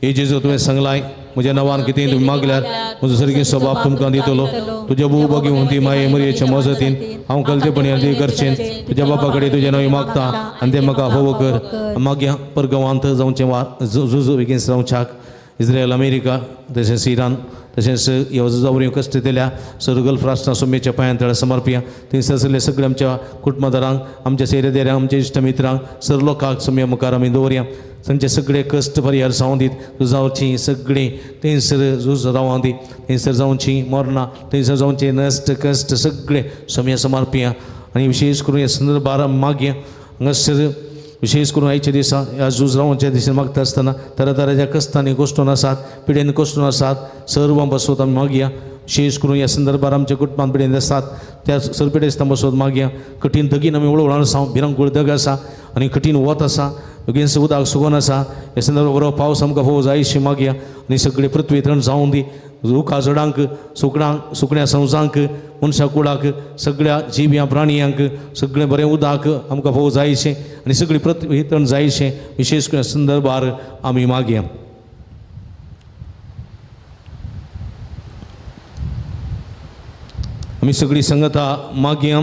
हे जेजू तुवें सांगलाय म्हज्या नांवान कितें तुमी मागल्यार म्हजो सारकी स्वभाव तुमकां दितलो. तुज्या बहुभाग्यवंती माये मरयेच्या मजतीन हांव कलतेपणी अर्दी करचेन तुज्या बापा कडेन तुजें नांव मागता आनी तें म्हाका फावो कर. मागया परगांवांत जावचें वा झुजू बेगीन जावच्याक इस्रायल अमेरिका तशेंच इराण तशेंच ह्या झुजा वरवीं कश्ट दिल्या सर्व गल्फ राष्ट्रां सुमेच्या पांयां तळा समर्पया. थंयसर आशिल्ल्या सगळ्या आमच्या कुटुंबादारांक, आमच्या सेरेदेऱ्यांक, आमच्या इश्ट मित्रांक, सर्व लोकांक सुम्या मुखार आमी दवरया. तांचे सगळे कश्ट परिहार जावं दीत. झुजावची सगळीं थंयसर झूज रावं दी, थंयसर जावची मरणां, थंयसर जावचें नश्ट कश्ट सगळे सुम्या समर्पया. आनी विशेश करून ह्या संदर्भार मागया हांगासर विशेश करून आयच्या दिसा ह्या झूज रावच्या दिसा मागता आसतना तरातराच्या कश्टांनी कोश्टून आसात, पिडेन कोश्टून आसात, सर्व बसोत आमी मागया. विशेश करून ह्या संदर्भार आमच्या कुटुंबान पिडेन आसात त्या सर्व पिडेस्तां बसोत मागया. कठीण दगीन आमी वळवळान आसा, भिरांकूळ दग आसा आनी कठीण वत आसा, बेगीन उदक सुगोन आसा. ह्या संदर्भार बरो पावस आमकां फावो जायशी मागया आनी सगळी पृथ्वी थंड जावं दी. रुखा झाडांक, सुकणांक, सुकण्या संवसांक, मनशा कुडाक, सगळ्या जिव्या प्राणयांक सगळें बरें उदक आमकां फावो जायशें आनी सगळी पृथ्वी थंड जायशें विशेश करून संदर्भार आमी मागया. आमी सगळी संगता मागया.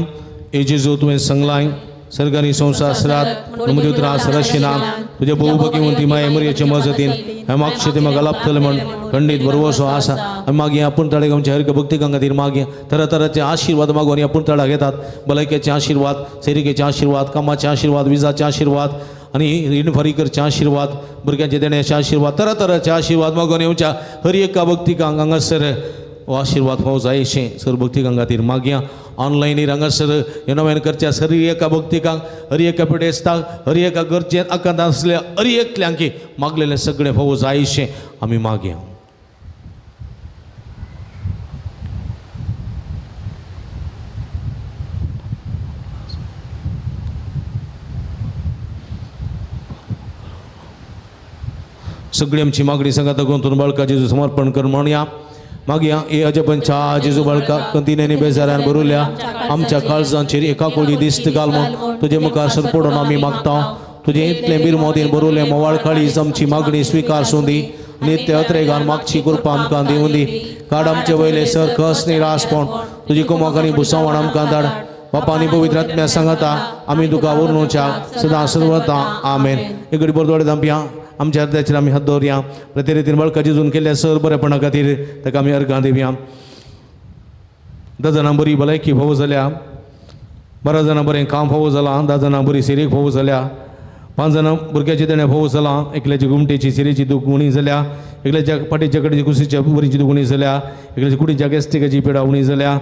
हे जेजू तुवें सांगलाय सर्गानी संवसारात म्हज्या उतरां रशिना तुज्या बहुभाग्यवंती माये मरयेच्या मजतीन हें मागशें तें म्हाका लाभतलें म्हण खंडीत भरवसो आसा. आमी मागीर आपूण तळ्याक आमच्या हर भक्ती खातीर मागीर तरातराचे आशिर्वाद मागून आनी आपूण तळ्याक घेतात. भलायकेचे आशिर्वाद, सेरिकेचे आशिर्वाद, कामाचे आशिर्वाद, विजाचे आशिर्वाद आनी रीण फारीकरचे आशिर्वाद, भुरग्यांचे देण्याचे आशिर्वाद, तरातराचे आशिर्वाद मागून येवच्या हर एका भक्तिकांक हांगासर हो आशिर्वाद फावो जायशें सर भक्तिकां खातीर मागया. ऑनलायनीर हांगासर हे नव्यान करच्या हर एका भक्तिकांक, हर एका पिडेस्तांक, हर एका गरजेंत आकांत आसल्या हर एकल्यांकी मागलेलें सगळें फावो जायशें आमी मागया. सगळी आमची मागणी सांगात गुंतून बाळका जेजू समर्पण कर म्हणया. मागया हे अजपंच्या जेजू बाळका कंतिन्यांनी बेजारान भरुल्या आमच्या काळजांचेर एका कोळी दिस्त घाल म्हूण तुजे मुखार सरपडून आमी मागता. तुजें इतलें बिरमोदीन भरुलें मोवाळ काळीज आमची मागणी स्विकार सुंदी. नित्य अत्रेगान मागची कृपा आमकां दिवंदी. काड आमचे वयले सर कस निरासपण तुजी कुमक आनी भुसावण आमकां धाड. बापा आनी पवित्र आत्म्या सांगता आमी तुका उरनुच्या सदां सर्वता. आमेन. इकडे बरोबर दामपया आमच्या अर्द्याचेर आमी हात दवरया. प्रति रितीन बळका जेजून केल्ल्या सर बरेपणा खातीर ताका आमी अर्गां दिवया. 10 जाणां बरी भलायकी फावो जाल्या, 12 जाणां बरें काम फावो जालां, 10 जाणां बरी सिरेक फावो जाल्या, 5 जाणां भुरग्याचे देणें फावो जालां, एकल्याची गुमटेची सिरेची दूख उणी जाल्या, एकल्याच्या पाटेच्या कडेची कुशीच्या बरीची दूख उणी जाल्या, एकल्याच्या कुडीच्या गॅस्ट्रिकाची पिडा उणी जाल्या,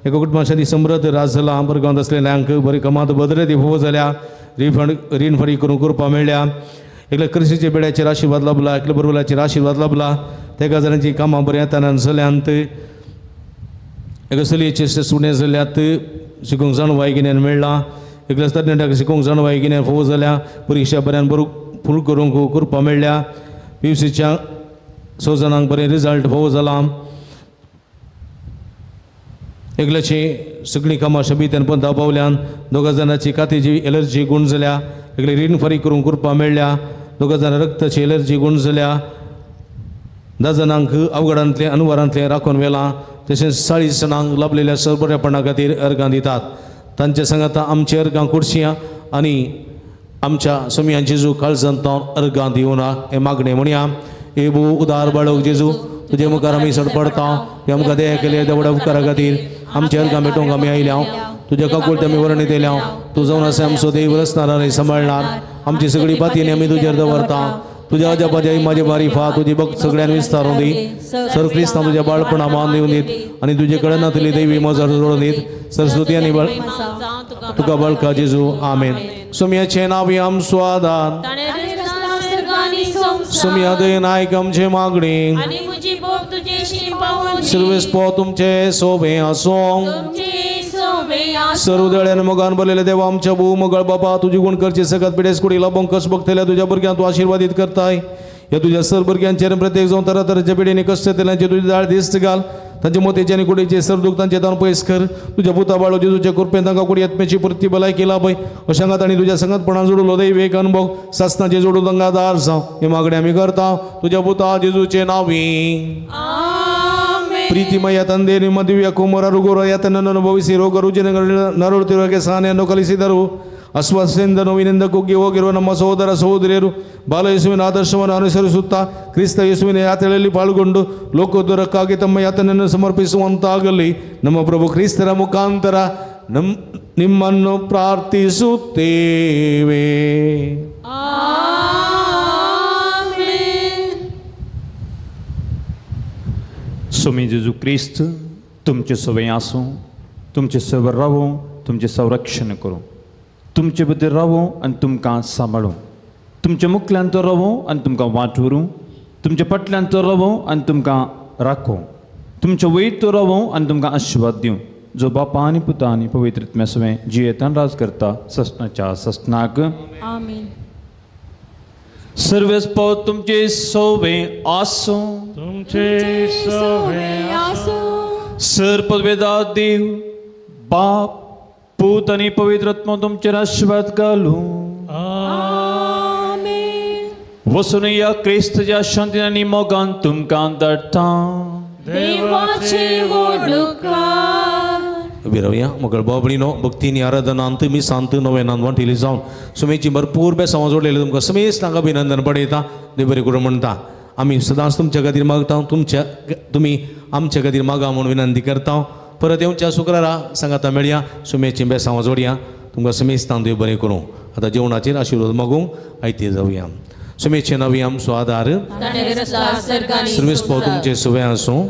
एका कुटुंबासाठी समृद्ध राज जाला, बरगांत आसलेल्यांक बरी कमात बदरे फावो जाल्या, रीण फारीक करूंक करपा मेळ्ळ्या, एकल्या कृशीच्या बेड्याचेर आशिर्वाद लाभला, एकल्या बरोबराचेर आशिर्वाद लाभला, तेका जाणांची कामां बऱ्या येताना जाल्यांत, एका चलयेचे सुणे जाल्यात, शिकूंक जाणवाय गिन्यान मेळ्ळां, एकल्या तरणाट्याक शिकूंक जाणवाय गिन्यान फावो जाल्या, परिक्षा बऱ्यान बरो फूल करूंक करपा मेळ्ळ्या, पी यू सीच्या 6 जाणांक बरें रिजल्ट फावो जाला, एकल्याची सगळीं कामां शबीत्यान पंथा पावल्यान, 2 जाणांची कातीची एलर्जी गुण जाल्या, एकले रीण फारीक करूंक करपा मेळ्ळ्या, 2 जाणां रक्ताची एलर्जी गुण जाल्या, 10 जाणांक अवघडांतलें अनवरांतलें राखून व्हेलां, तशेंच 40 जाणांक लाभलेल्या सरबरेपणा खातीर अर्गां दितात. तांचे सांगाता आमचे अर्गां कुर्शियां आनी आमच्या सोमयान जेजू काळजांत अर्गां दिवना हें मागणें म्हणया. एबू उदार बाळक जेजू, तुजे मुखार आमी सडपडता, तुवें आमकां दया केली देवडा उपकारा खातीर आमचे अर्गां भेटोवंक आमी आयल्या, तुज्या काकुळते आमी वर्णीत येयल्या. तूं जावन आसा आमचो देव रचणार आनी सांबाळणार, आमची सगळी पातयेनी आमी तुजेर दवरता. तुज्या अजापाच्या माझे बारीफा तुजी भक्त सगळ्यान विस्तारून दी. सर क्रिस्तांव तुज्या बाळपणा मान दिवन दीत आनी तुजे कडेन नातली देवी मजार जोडून दीत. सरस्वती आनी बळ तुका बळका जेजू, आमेन. सुमयाचें नांव आमचो आदार, सुमया दयेन नायक आमचे मागणी, सर्वेस पो तुमचे सोबे आसूं. सर्वदळ्यान मोगान भरलेल्या देवा आमच्या भू मोगळ बापा, तुजी गुण करची सगळ्यात पिडेस कुडी लबोंग कस बघतल्या तुज्या भुरग्यांक तूं आशिर्वादीत करताय. ह्या तुज्या सर भुरग्यांचेर प्रत्येक जावन तरा तराच्या पिढींनी कश्ट तेलांचे तुजी दाळ दिस्त घाल. तांचे मोतेचे आनी कुडीचे सर दूख तांचे दान पयस कर. तुज्या पुता बाळो जेजूच्या कृपेन तांकां कुडी आत्म्याची पुरती भलायकी लाभय. अशा अंगात आनी तुज्या संगतपणान जोडलो दैव एक अनुभव सासनाचे जोडून तांकां दार जावं हे मागणें आमी करता तुज्या पुता जेजूचे नांवी. ಪ್ರೀತಿಮಯ ತಂದೆ, ನಿಮ್ಮ ದಿವ್ಯ ಕುಮಾರ ರುಗುರ ಯಾತನನ್ನು ಅನುಭವಿಸಿ ರೋಗ ರುಜಿನಗಳ ನರಳುತ್ತಿರುವ ಸಹನೆಯನ್ನು ಕಲಿಸಿದರು. ಅಸ್ವಸ್ಥೆಯಿಂದ ನೋವಿನಿಂದ ಕುಗ್ಗಿ ಹೋಗಿರುವ ನಮ್ಮ ಸಹೋದರ ಸಹೋದರಿಯರು ಬಾಲಯೇಸುವಿನ ಆದರ್ಶವನ್ನು ಅನುಸರಿಸುತ್ತಾ ಕ್ರಿಸ್ತ ಯೇಸುವಿನ ಯಾತ್ರೆಯಲ್ಲಿ ಪಾಲ್ಗೊಂಡು ಲೋಕೋದ್ಧಾರಕ್ಕಾಗಿ ತಮ್ಮ ಯಾತನೆಯನ್ನು ಸಮರ್ಪಿಸುವಂತಾಗಲಿ. ನಮ್ಮ ಪ್ರಭು ಕ್ರಿಸ್ತರ ಮುಖಾಂತರ ನಿಮ್ಮನ್ನು ಪ್ರಾರ್ಥಿಸುತ್ತೇವೆ. स्वामी जेजू क्रिस्त तुमचे सवय आसूं, तुमचे सवर रावूं, तुमचें संरक्षण करूं, तुमचे बद्दल रावूं आनी तुमकां सांबाळूं, तुमच्या मुखल्यान तो रावूं आनी तुमकां वाट व्हरूं, तुमच्या फाटल्यान तो रावूं आनी तुमकां राखूं, तुमच्या वयर तो रावूं आनी तुमकां आशिर्वाद दिवं, जो बापा आनी पुता आनी पवित्र आत्म्या सवें जियेतान राज करता ससनाच्या ससनाक. आमेन. सर्वेस पावत तुमचे सोवे आसूं, तुमचे सोवे आसूं. सर पदवेदा देव बाप पूत आनी पवित्र आत्मो तुमचेर आशिर्वाद घालूं. आमेन. वसून या क्रिस्तच्या शांतीन आनी मोगान तुमकां धाडटा. देवाचे वडुकार विरवया मगळ बाबडीनो भक्तीनी आराधनांत मी सांत नव्यानान वांटिली जावन सुमेची भरपूर बेसांव जोडलेले तुमकां समेस्त तांकां अभिनंदन पडयता. देव बरें करूं म्हणटा. आमी सदांच तुमच्या खातीर मागता, तुमी आमच्या खातीर मागा म्हूण विनंती करता. परत येवच्या शुक्रारा सांगाता मेळया, सुमेची बेसांव जोडया. तुमकां समेस्तांक देव बरें करूं. आतां जेवणाचेर आशिर्वाद मागूंक आयते जावया. सुमेचे नवी आमचो आदार, सर्वेस पाव तुमचे सुवे आसूं.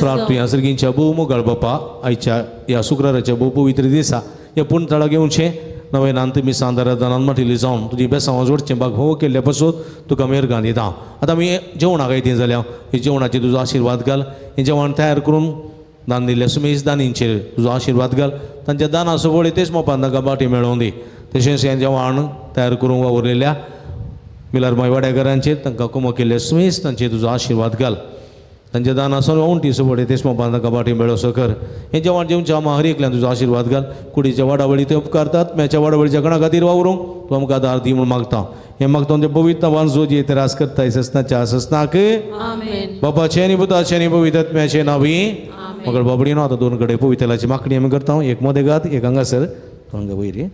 प्रार्थुया सर्गींच्या भोव मोगाळ बापा, आयच्या ह्या शुक्राराच्या भोव पवित्र दिसा ह्या पूण तळा घेवचें नवें नान तुमी सांदारादानान माटिल्ली जावन तुजी बेसांव जोडचें बाग भोव केल्ले पासून तुका मेरगान दिता. आतां आमी जेवणाक आयतीं जाल्या हे जेवणाचेर तुजो आशिर्वाद घाल. हें जेवण तयार करून दान दिल्ल्या सुमेश दानींचेर तुजो आशिर्वाद घाल. तांच्या दाना सोबोळी तेच मोपान तांकां बाटी मेळोवन दी. तशेंच हें जेवण तयार करूंक वावुरलेल्या मिलारमाय वाड्याघरांचेर तांकां कुमो केल्ले सुमेश तांचेर तुजो आशिर्वाद घाल. तांच्या दान आसून वण्टी सोबोडे तेच मोपान तांकां बाटी मेळोसो कर. हें जेवण जेवच्या आमा हर एकल्यान तुजो आशिर्वाद घाल. कुडीच्या वाडावळी ते उपकारतात म्याच्या वाडावळीच्या गणा खातीर वावरूंक तूं आमकां दार दी म्हूण मागता. हें मागता तुमच्या पवित्र वांजो जी त्रास करताय ससनाच्या ससनाक बापाचें आनी पुताचें आनी पवित्र आत्म्याचें नांवी. मगळ बाबडी न्हू आतां दोन कडेन पवित्रलाची मागणी आमी करता. एक मोदेगात एक हांगासर हांगा वयर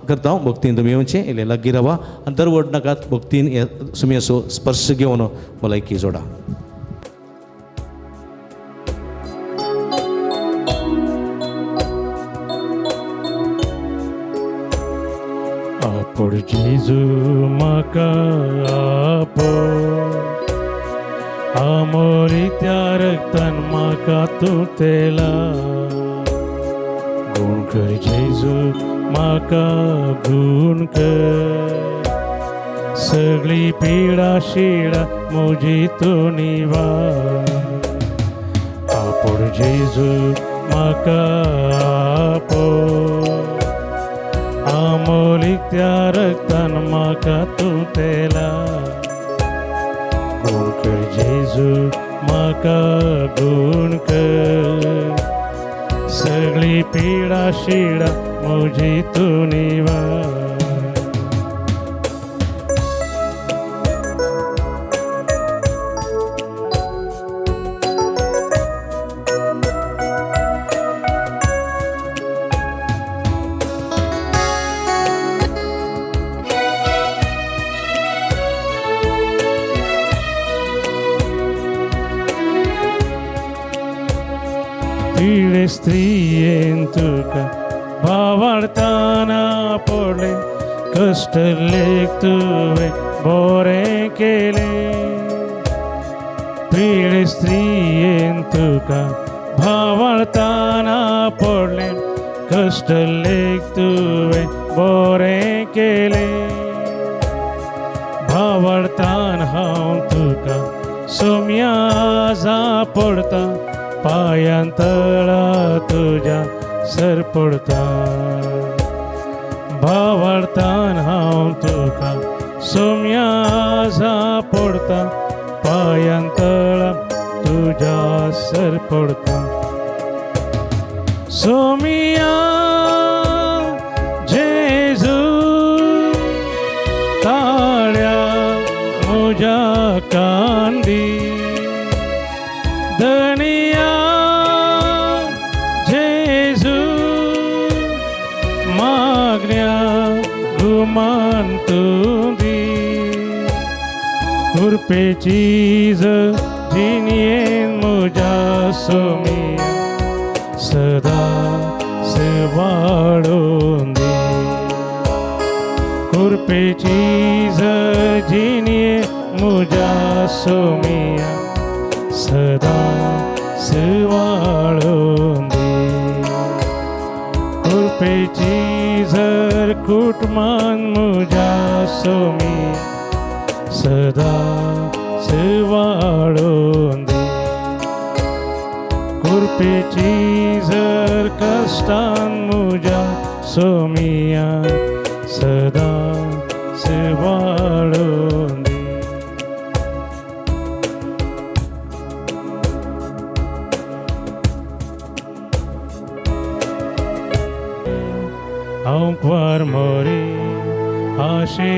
करता. भक्तीन तुमी येवचें इल्लें लागीं रावा आनी दरवड नाकात. भक्तीन हे सुमयाचो स्पर्श घेवन भलायकी जोडा. आपोड जेजू म्हाका आपो आमोरी त्या रक्तान म्हाका तूं तेला गुण कर जेजू म्हाका गुण कर सगळी पिडा शिडा म्हजी तूं निवार आपोड जेजू म्हाका आपो आमोली त्या रक्तान म्हाका तूं तेला गुण कर जेजू म्हाका गुण कर सगळी पिडा शिडा म्हजी तूं निवार. पिळे स्त्रियेन तुका भावार्थाना पडले कश्ट लेख तुवें बरें केलें. पिळे स्त्रियेन तुका भावार्थाना पडले कश्ट लेख तुवें बरें केलें. भावार्थान हांव तुका सोम्या पडता पांयां तळा तुज्या सर पडता. भावार्थान हांव तुका सोम्या पडता पांयां तळा तुज्या सर पडता. सोमिया जेजू ताळ्या म्हज्या कांदी धनिया जेजू मागण्या गुमान तूं दी कृपेची जिणयेन म्हज्या सोमिया सदा वाडोवन दी. कृपेची जिणये म्हज्या सोमिया सदा वाडोवन दी. कृपेची जर कुटमान म्हज्या सोमिया सदा वाडोवन दी. कृपेची जर कश्टान म्हज्या सोमिया सदा वाडोवन दी. हांव क्वार मोरी आशे.